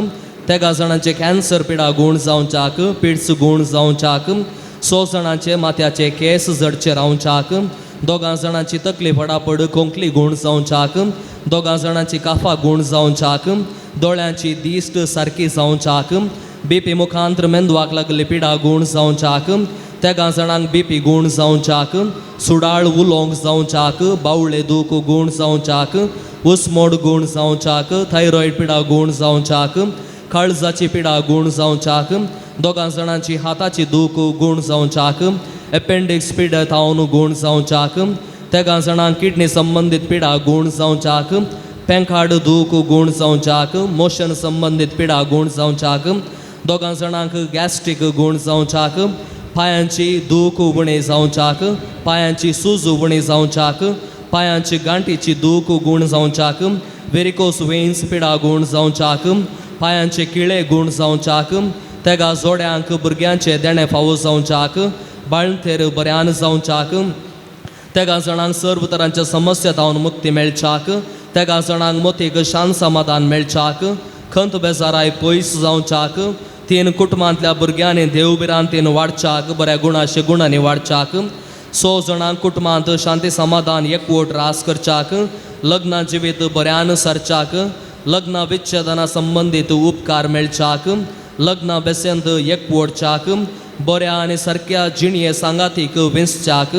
13 जाणांचे कॅन्सर पिडा गूण जावच्याक, पिड्स गूण जावच्याक, 6 जाणांचे माथ्याचे केंस झडचे रावच्याक, 2 जाणांची तकली फडाफड खोंकली गूण जावच्याक, 2 जाणांची काफा गूण जावच्याक, दोळ्यांची दिश्ट सारकी जावच्याक, बीपी मुखांत्र मेंदवाक लागली पिडा गूण जावच्याक, 13 जाणांक बीपी गूण जावच्याक, सुडाळ उलोवंक जावच्याक, बावळे दूख गूण जावच्याक, उस्मोड गूण जावच्याक, थायरॉयड पिडा गूण जावच्याक, काळजाची पिडा गूण जावच्याक, 2 जाणांची हाताची दूख गूण जावच्याक, एपेंडिक्स पिडा थावन गूण जावच्याक, 13 जाणांक किडनी संबंदीत पिडा गूण जावच्याक, पेंखाड दूख गूण जावच्याक, मोशन संबंदीत पिडा गूण जावच्याक, 2 जाणांक गॅस्ट्रीक गूण जावच्याक, पांयांची दूख उणे जावच्याक, पांयांची सूज उणे जावच्याक, पांयांची गांठीची दूख गूण जावच्याक, वेरिकोस वेन्स पिडा गूण जावच्याक, पांयांचे किळे गूण जावच्याक, 13 जोड्यांक भुरग्यांचे देणें फावो जावच्याक, बाळंतेर बऱ्यान जावच्याक, 13 जाणांक सर्व तरांच्या समस्या थावन मुक्ती मेळच्याक, 13 जाणांक मोतीक शांत समाधान मेळच्याक, खंत बेजाराय पयस जावच्याक, 3 कुटुंबांतल्या भुरग्यांनी देवभिरांतीन वाडच्याक, बऱ्या गुणाशे गुणांनी वाडच्याक, 6 जाणांक कुटुंबांत शांती समाधान एकवट रास करच्याक, लग्ना जिवीत बऱ्यान सरच्याक, लग्न विच्छेदना संबंदीत उपकार मेळच्याक, लग्ना बेसेंत एकवटच्याक बऱ्या आनी सारक्या जिणये सांगातीक विंचच्याक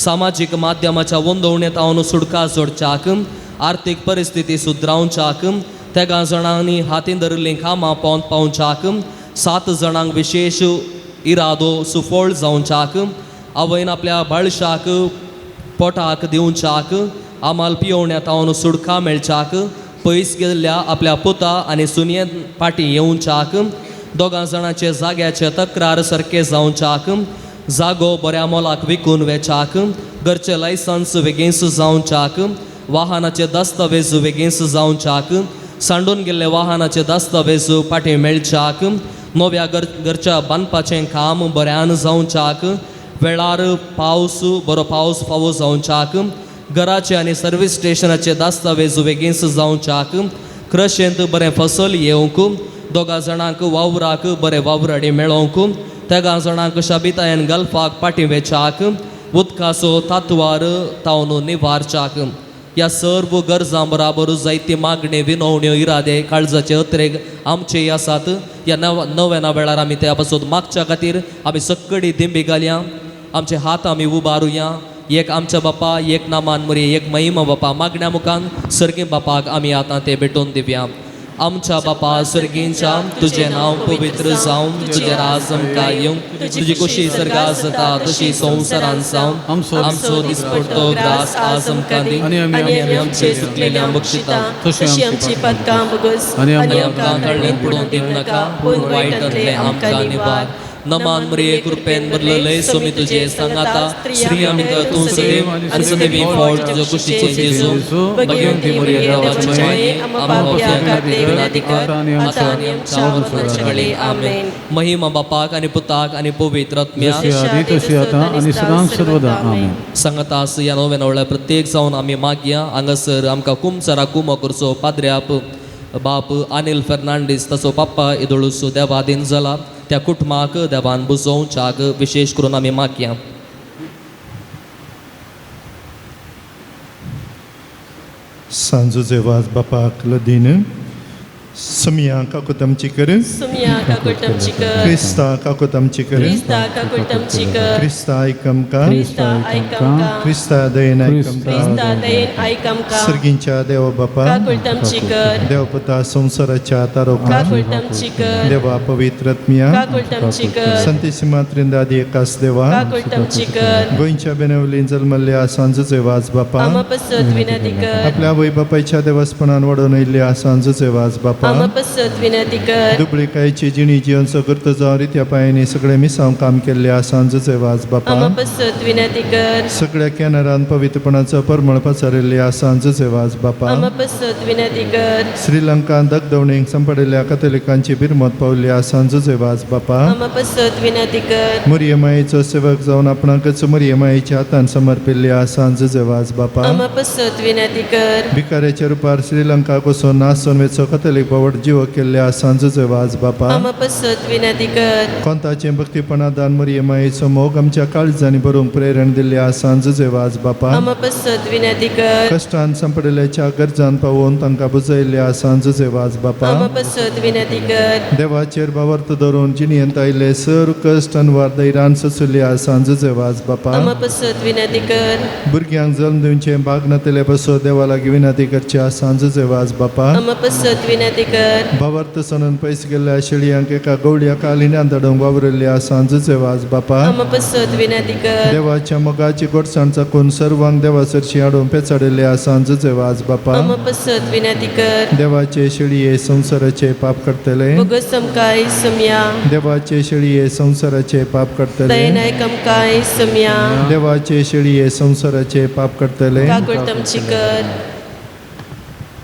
सामाजीक माध्यमाच्या वंदवणेंत हांव सुटका जोडच्याक आर्थीक परिस्थिती सुदरावच्याक तेगां जाणांनी हातीन धरिल्लीं कामां पावन पावच्याक 7 जाणांक विशेश इरादो सुफळ जावच्याक आवयन आपल्या बाळशाक पोटाक दिवच्याक आमाल पियोवण्यात हांव सुडका मेळच्याक पयस गेल्ल्या आपल्या पुता आनी सुनयेन फाटीं येवच्याक दोगां जाणांचे जाग्याचे तक्रार सारके जावच्याक जागो बऱ्या मोलाक विकून वेच्याक घरचे लायसन्स वेगींच जावच्याक वाहनाचे दस्तावेज वेगींच जावच्याक सांडून गेल्ले वाहनाचे दस्तावेज फाटीं मेळच्याक नव्या घरच्या बांदपाचें काम बऱ्यान जावच्याक वेळार पावस बरो पावस फावो जावच्याक घराचे आनी सर्वीस स्टेशनाचे दस्तावेज वेगींच जावच्याक क्रशेंत बरें फसल येवंक दोगां जाणांक वावराक बरें वावराडी मेळोवंक तेगां जाणांक शाबितायन गल्फाक फाटीं वेच्याक उदकाचो तातवार तावन निवारच्याक ह्या सर्व गरजां बराबर जायती मागणी विनवण्यो इरादे काळजाचे अत्रेक आमचे आसात. ह्या नव्या वेळार आमी त्या पासून मागच्या खातीर आमी सक्कडी दिंबी घालया, आमचे हात आमी उबारुया. एक आमच्या बापा, एक नामान मुरी, एक महिमा बापा मागण्या मुखान सर्गी बापाक आमी आतां ते भेटोवन दिवया. आमच्या बापा सर्गींच्या, तुजें नांव पवित्र जावं, तुजें राज आमकां येवं, तुजी खुशी सर्गां जाता तशी संवसारान जावं. आमचो दिसपडतो ग्रास आज आमकां दी आनी आमी आमचे चुकलेल्यांक बक्षिता तशी आमची पातकां भोगस आनी आमकां तळणेंत बुडोवन दिवं नाका, पूण वायटांतलें आमकां निवार. नमान मरिये कृपेन भरलेले स्वामी तुझे सांगाता, स्त्रियां भितर तूं सदैव आनी सदैवी फळ तुज्या कुशीचें जेजू. भगवंती मरिये देवाची माये, आमकां पापयां खातीर विनंती कर, आतां आनी आमच्या मरणाच्या वेळी. आमेन. महिमा बापाक आनी पुताक आनी पवित्र आत्म्याक, आनी सदां सर्वदा. आमेन. सांगाता ह्या नव्या नवळ्या प्रत्येक जावन आमी मागया. हांगासर आमकां कुमसरा कुमो करचो पाद्र्याप बाप अनिल फेर्नांडीस ताचो पप्पा इदोळूसो देवादीन जाला, त्या कुटुंबाक देवान बुजोवच्याक विशेश करून आमी मागया. सांजो वाज बापाक लदीन सुमिया काकुतमची कर, सुमिया काकुतमची कर, क्रिस्ता काकुतमची कर, क्रिस्ता काकुतमची कर, क्रिस्ता आयकमका, क्रिस्ता आयकमका, क्रिस्ता दयेन आयकमका, क्रिस्ता दयेन आयकमका, सर्गींच्या देव बापा काकुतमची कर, देवपुता संवसाराच्या तारोका काकुतमची कर, देवा पवित्र आत्म्या काकुतमची कर, संतीसिमा त्रिंदादी एकास देवा काकुतमची कर, गोंयच्या बेनवलीन जल्मल्ल्या सांजोचे वाज बापा आमा पसत विनंती कर, आपल्या आवय बापायच्या देवस्पणान वाडोवन येयल्ल्या सांजोचे वाज बापा आमा पसत विनंती कर, दुबळीकायची जिणी जिवन करतो जावन रित्या पायांनी सगळे मिसांव काम केल्ले सांजोचे वाज बापा आमा पसत विनंती कर, सगळ्या कॅनरान पवित्रपणाचो परमळ पसरिल्ले सांजोचे वाज बापा आमा पसत विनंती कर, श्रीलंकान दगदवणेक सांपडिल्ल्या कथोलिकांची बिरमत पावल्ली सांजोचे वाज बापा आमा पसत विनंती कर, मुरये मायेचो सेवक जावन आपणाकच मुरये मायेच्या हातान समर्पिल्ले सांजोचे वाज बापा आमा पसत विनंती कर, भिकाऱ्याच्या रुपार श्रीलंका कोसोन नासून वेचो कथोलीक बावट जीव केल्ले सांजोचे वाज बापा आमा पसत विनंती कर, कोंताचें भक्तीपणा दान मुरये मायेचो मोग आमच्या काळजांनी बरोवंक प्रेरण दिल्ले सांजोचे वाज बापा आमा पसत विनंती कर, कश्टान सांपडिल्ल्याच्या गरजान पावोवन तांकां बुजयल्ले सांजोचे वाज बापा आमा पसत विनंती कर, देवाचेर भावार्थ धरून जिणेंत आयिल्ले सर कश्ट अनवार दैरान सोंसुल्ले सांजोचे वाज बापा आमा पसत विनंती कर, भुरग्यांक जल्म दिवचें भाग नातिल्ले पासून देवा लागीं विनंती करचे सांजोचे वाज बापा आमा पसत विनंती कर, भावार्थ सणून पयस गेल्ल्या शेळयांक एका गवळ्या कालिन्यान धाडूंक वावरिल्ले सांजोचे वाज बापा आमा पसत विनंती कर, देवाच्या मोगाची गोडसाण चाकून सर्वांक देवा सरशी हाडून पेचाडिल्ले सांजोचे वाज बापा आमा पसत विनंती कर, देवाचे शेळये संवसाराचे पाप करतले बोगस आमकां सुमया, देवाचे शेळये संवसाराचे पाप करतले दयेन आयक आमकां सुमया, देवाचे शेळये संवसाराचे पाप करतले काकुळतमची कर.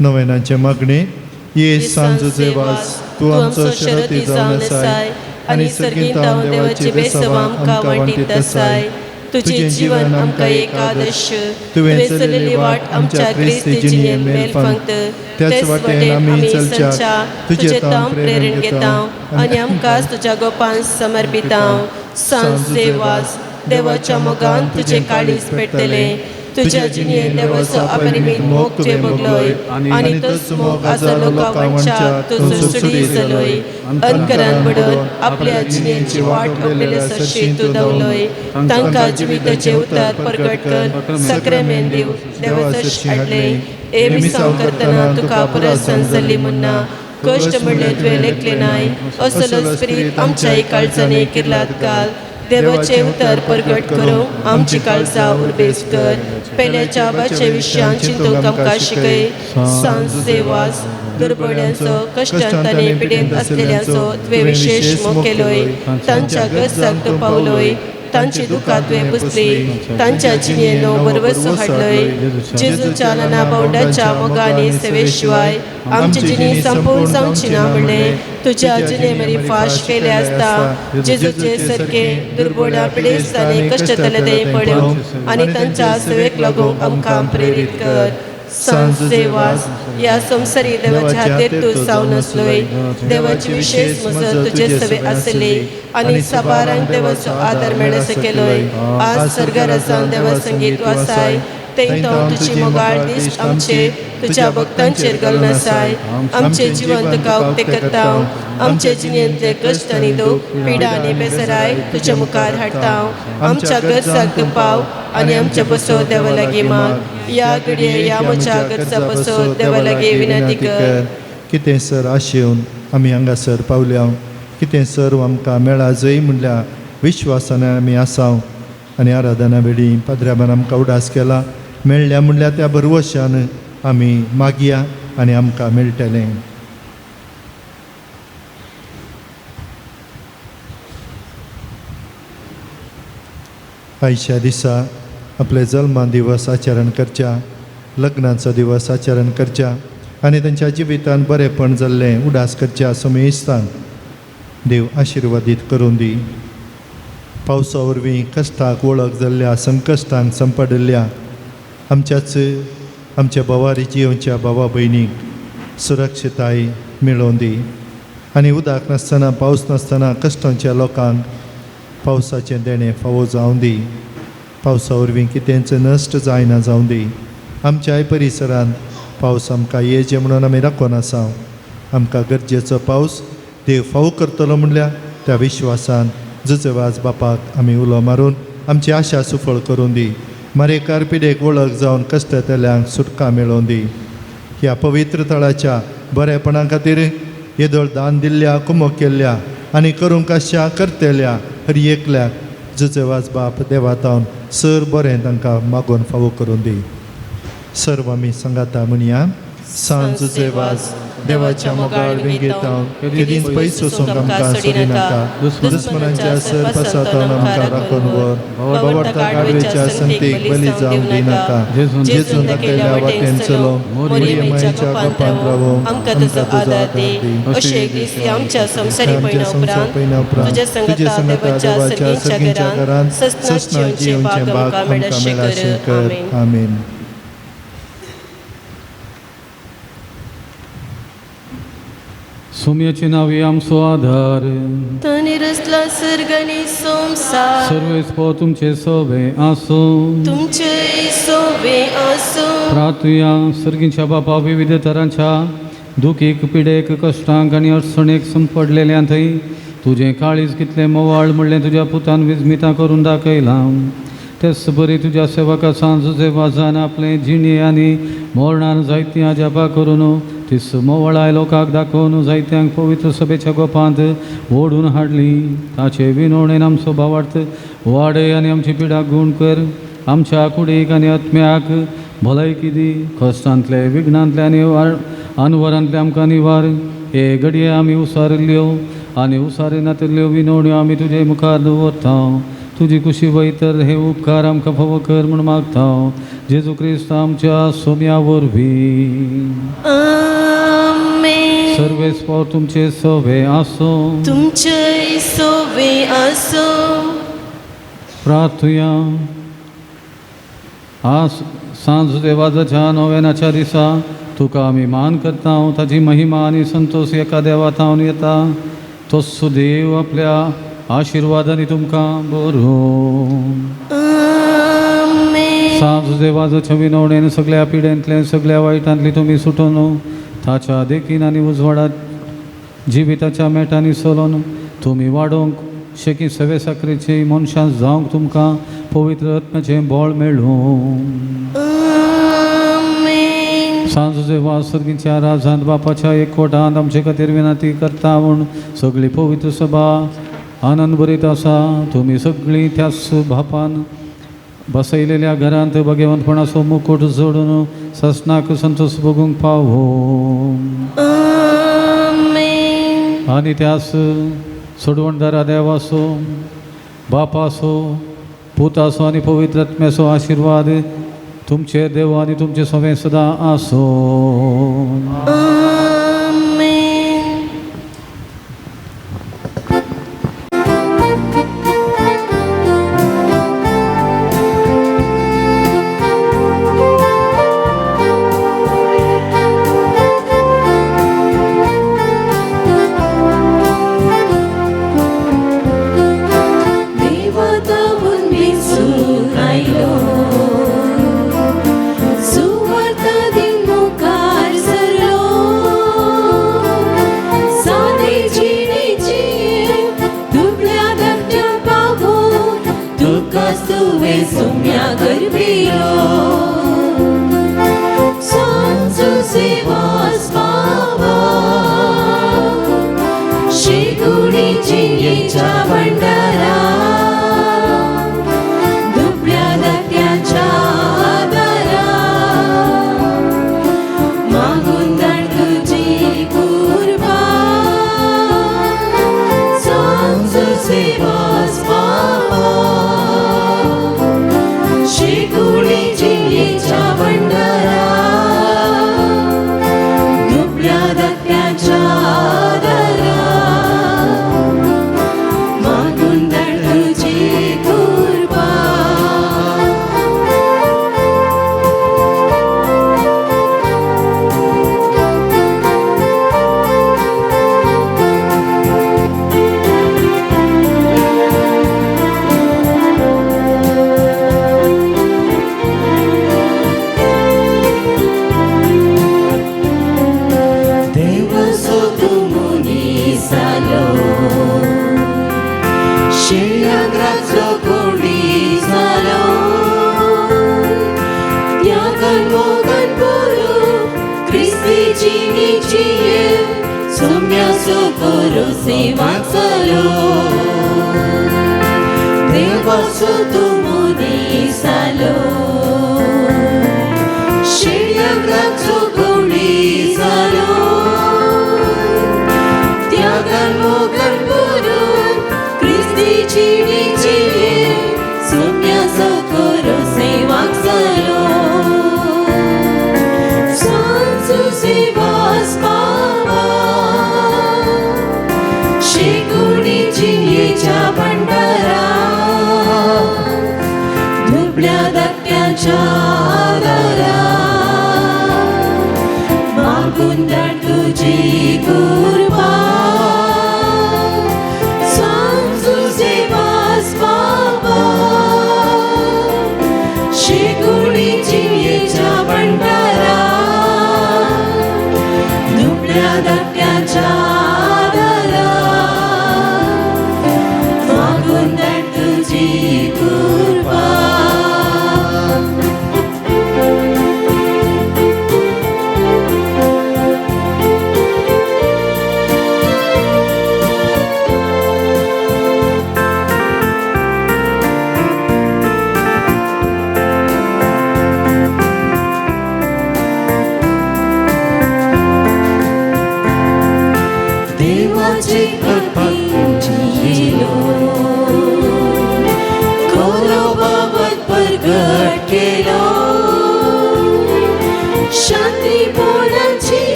नवेनाचे मागणे. ये सांजोचे वाज तूं आमचो शरती जावन आसाय आनी सर्गींत देवाची बेसवा आमकां वांटीत आसाय. तुझे जीवन आमकां एक आदर्श, तुवें चलयल्ली वाट आमच्या क्रिस्ती जिणेंत मेल फांगत, त्याच वाटेन आमी चलच्याक तुजे तांव प्रेरण घेता आनी आमकां तुज्या गोपान समर्पिता. सांजचे वाज देवाच्या मोगान तुजें काळीज पेटतलें. तुज्या जिणेन देवाचो अपरिमीत मोग तुवें भोगलोय आनी तोच मोग आसा लोकां वांटच्याक तूं सुडसुडीत जालोय. अंधकारान बुडोवन आपल्या जिणेची वाट आपलेले सरशी तूं धांवलोय. तांकां जिविताचें उतार परगट कर सक्रेमेन दिव देवा सरशी हाडले. हे मिसांव करतना तुका पुरस्कार जाल्ली म्हणना कश्ट म्हणले तुवें लेखले नाय. असलो स्पिरीत आमच्याय काळजांनी किर्लात घाल. देवाचें उतर परगट करूंक आमची काळजां उर्बेज कर. पेल्याच्या बाचे विशयान चिंतूंक आमकां शिकय. सांज सेवास दुर्बळ्यांचो कश्टांत आनी पिडेंत आसलेल्यांचो तुवें विशेश मोग केलोय. तांच्या गरजाक तूं पावलोय. तांची दुखां तुवें पुसली. तांच्या जिणेन भरवसो हाडलोय. जेजूच्या नाना बावड्याच्या मोगानी सेवे शिवाय आमची जिणी संपूर्ण जावची ना म्हणलें तुज्या जिणे मरी फाश केले आसता. जेजूचे सारके दुर्बोड्या पिडेस्तांनी कश्टतले ते पळोवंक आनी तांच्या सेवेक लागूंक आमकां प्रेरीत कर. सांज ह्या संवसारी देवाच्या हातीर तूं जावन आसलोय. देवाची विशेश मजत तुजे सवे आसली आनी साबारांक देवाचो आदार मेळसो केलोय. आज सर्गार जावन देवा संगीत वासाय थंय तो तुजी मोगाळ दिश्ट आमचे तुज्या भक्तांचेर घालून आसाय. आमचें जिवन तुका उक्तें करता. आमचे जिणेंतले कश्ट आनी दूख पिडा आनी बेजाराय तुज्या मुखार हाडटा. आमच्या गरजाक तूं पाव आनी आमच्या बसो देवा लागीं माग. ह्या घडये ह्या म्हज्या गरजा बसो देवा लागीं विनंती कर. कितें सर आशेवन आमी हांगासर पावल्या. कितें सर आमकां मेळा जंय म्हणल्यार विश्वासान आमी आसाव आनी आराधना वेळी पाद्र्याबान आमकां उडास केला. मेळ्ळ्या म्हणल्यार त्या भरवशान आमी मागया आनी आमकां मेळटलें. आयच्या दिसा आपले जल्मा दिवस आचरण करच्या, लग्नाचो दिवस आचरण करच्या आनी तांच्या जिवितान बरेंपण जाल्लें उडास करच्या समेस्तान देव आशिर्वादीत करून दी. पावसा वरवीं कश्टाक वळख जाल्ल्या संकश्टांक संपडिल्ल्या आमच्याच आमच्या भावारी जियोच्या भावा भयणीक सुरक्षताय मेळोवन दी आनी उदक नासतना पावस नासतना कश्टांच्या लोकांक पावसाचें देणें फावो जावं दी. पावसा वरवीं कितेंच नश्ट जायना जावं दी. आमच्याय परिसरांत पावस आमकां येवचें म्हणून आमी राखून आसा. आमकां गरजेचो पावस देव फावो करतलो म्हणल्यार त्या विश्वासान जुजवाज बापाक आमी उलो मारून आमची आशा सुफळ करून दी. मारेकार पिडेक वळख जावन कश्टतल्यांक सुटका मेळोवन दी. ह्या पवित्र थळाच्या बरेपणा खातीर येदोळ दान दिल्ल्या कुमक केल्ल्या आनी करूंक आशा करतल्या हर एकल्याक जुजवाज बाप देवातावन सर बरें तांकां मागून फावो करून दी. सर्व आमी सांगाता म्हणया. सांज जुजेवाज देवाच्या मोगाळ वेंगेतावन केदींच पयस वचूंक आमकां सोडिनाका. दुस्मनांच्या सरपासांतल्यान आमकां राखून व्हर. बावडटा गाडवेच्या संगतीक बली जावंक दिनाका. जेजून दाखयल्या वाटेन चलो मोरयेमायेच्या गोपांत रावो आमकां तुजो आदार दी. अशें एक दीस आमच्या संवसारी पयणा उपरांत तुज्या संगता देवाच्या सर्गींच्या घरांत सस्नात जियेवचें भाग आमकां मेळाशें कर. आमेन. सोम्याचे नावे आमचो आधार. तांणी रचला सर्ग आनी संवसार. सर्वेस्पो तुमचे सोबे आसूं. तुमचे सोबे आसूं. प्रार्थुया. सर्गीच्या बापा विविध तरांच्या दुखीक पिडेक कश्टांक आनी अडचणेक संपडलेल्या थंय तुजें काळीज कितलें मोवाळ म्हणलें तुज्या पुतान विजमितां करून दाखयलां. तेच बरी तुज्या सेवका सांजुजे वाजान आपलें जिणे आनी मरणान जायतीं अजापां करून तीस मोवळाय लोकांक दाखोवन जायत्यांक पवित्र सभेच्या गोपांत ओडून हाडली. ताचे विनवणेन आमचो भावार्थ वाडय आनी आमची पिडा गूण कर. आमच्या कुडीक आनी आत्म्याक भलायकी दी. कश्टांतले विघ्नांतले आनी अनवरांतले आमकां निवार. हे घडये आमी उसारिल्ल्यो आनी उसारी नातिल्ल्यो विनवण्यो आमी तुजे मुखार दवरता. तुजी कुशी वयतर हे उपकार आमकां फावो कर म्हूण मागता. जेजू क्रिस्त आमच्या सोम्या वरवीं. आमेन. सर्वेस्पोर तुमचे सोवे आसूं. तुमचे सोवे आसूं. प्रार्थुया. आज सांज देवाच्या नोवेनाच्या दिसा तुका आमी मान करता. ताजी महिमा आनी संतोष एका देवा थावन येता. तोच देव आपल्या आशिर्वादांनी तुमकां बरो. आमेन. सांज देवाचो विनवणेन सगळ्या पिडेंतले सगळ्या वायटांतली तुमी सुटून ताच्या देखीन आनी उजवाडात जिविताच्या मेटांनी चलोवन तुमी वाडोवंक शेकी सवे साकरेची मनशां जावंक तुमकां पवित्र आत्म्याचें बळ मेळूं. सांज देवा सर्गीच्या राजांत बापाच्या एकवटांत आमचे खातीर विनंती करता म्हूण सगळी पवित्र सभा आनंद भरीत आसा. तुमी सगळीं त्याच बापान बसयलेल्या घरांत भगवंतपणाचो मुकूट जोडून ससनाक संतोष भोगूंक पावो. आनी त्याच सोडवणदारा देवाचो बापाचो पुताचो आनी पवित्र आत्म्याचो आशिर्वाद तुमचे देव आनी तुमचे सवें सदां आसो.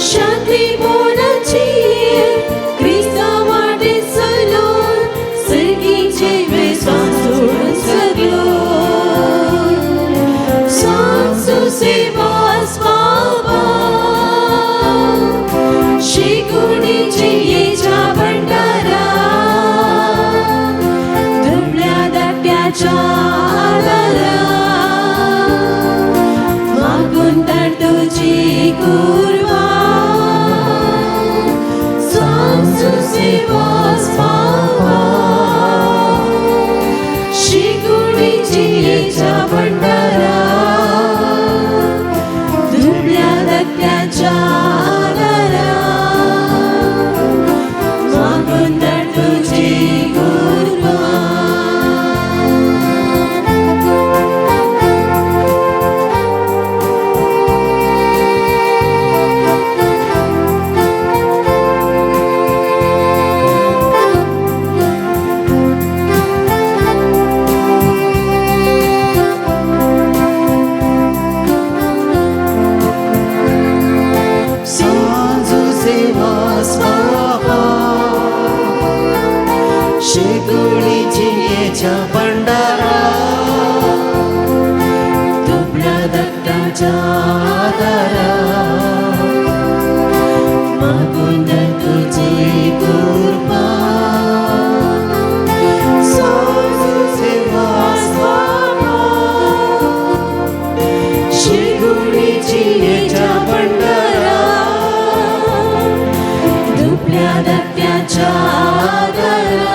शांती बोनाची क्रिस्तांवाटे चलून सर्गीचे दत्त्याच्या आदारा मागून धाड तुजी कुरवां सांजुसेवास पावा शिकुडीची येच्या भंडारा दुबळ्या दत्त्याच्या आदारा मागून धाड तुजी कुरवां. सांजुसेवास बाबा शेगुडीची येच्या भंडारा दुबळ्या दत्त्याच्या आदारा मागून धाड तुजी कृपा सांजुसेवास बाबा शिगुडीची येच्या भंडारा दुबळ्या दत्त्याच्या आदारा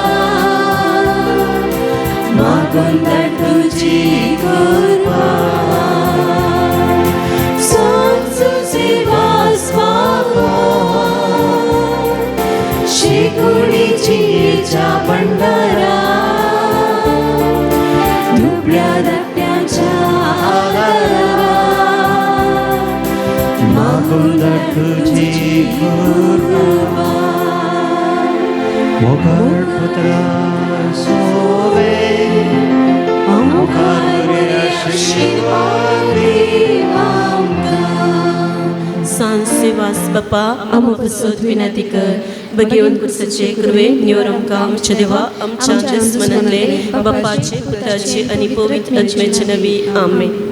मागून धाड तुजी कृपा सांजुसेवास बाबा शिगुडीची येच्या भंडारा दुबळ्या दत्त्याच्या आदारा मागून धाड तुजी कृपा. मोगाळ पुत्रा सोवे आमकां आशिर्वाद सांसेवास बापा आमकां पासत विनंती कर बगेवन कुर्साचे कृवे निवर आमकां आमच्या देवा आमच्या दुस्मनांतले बापाचे पुताचे आनी पवित्र आत्म्याचे नवी. आमेन.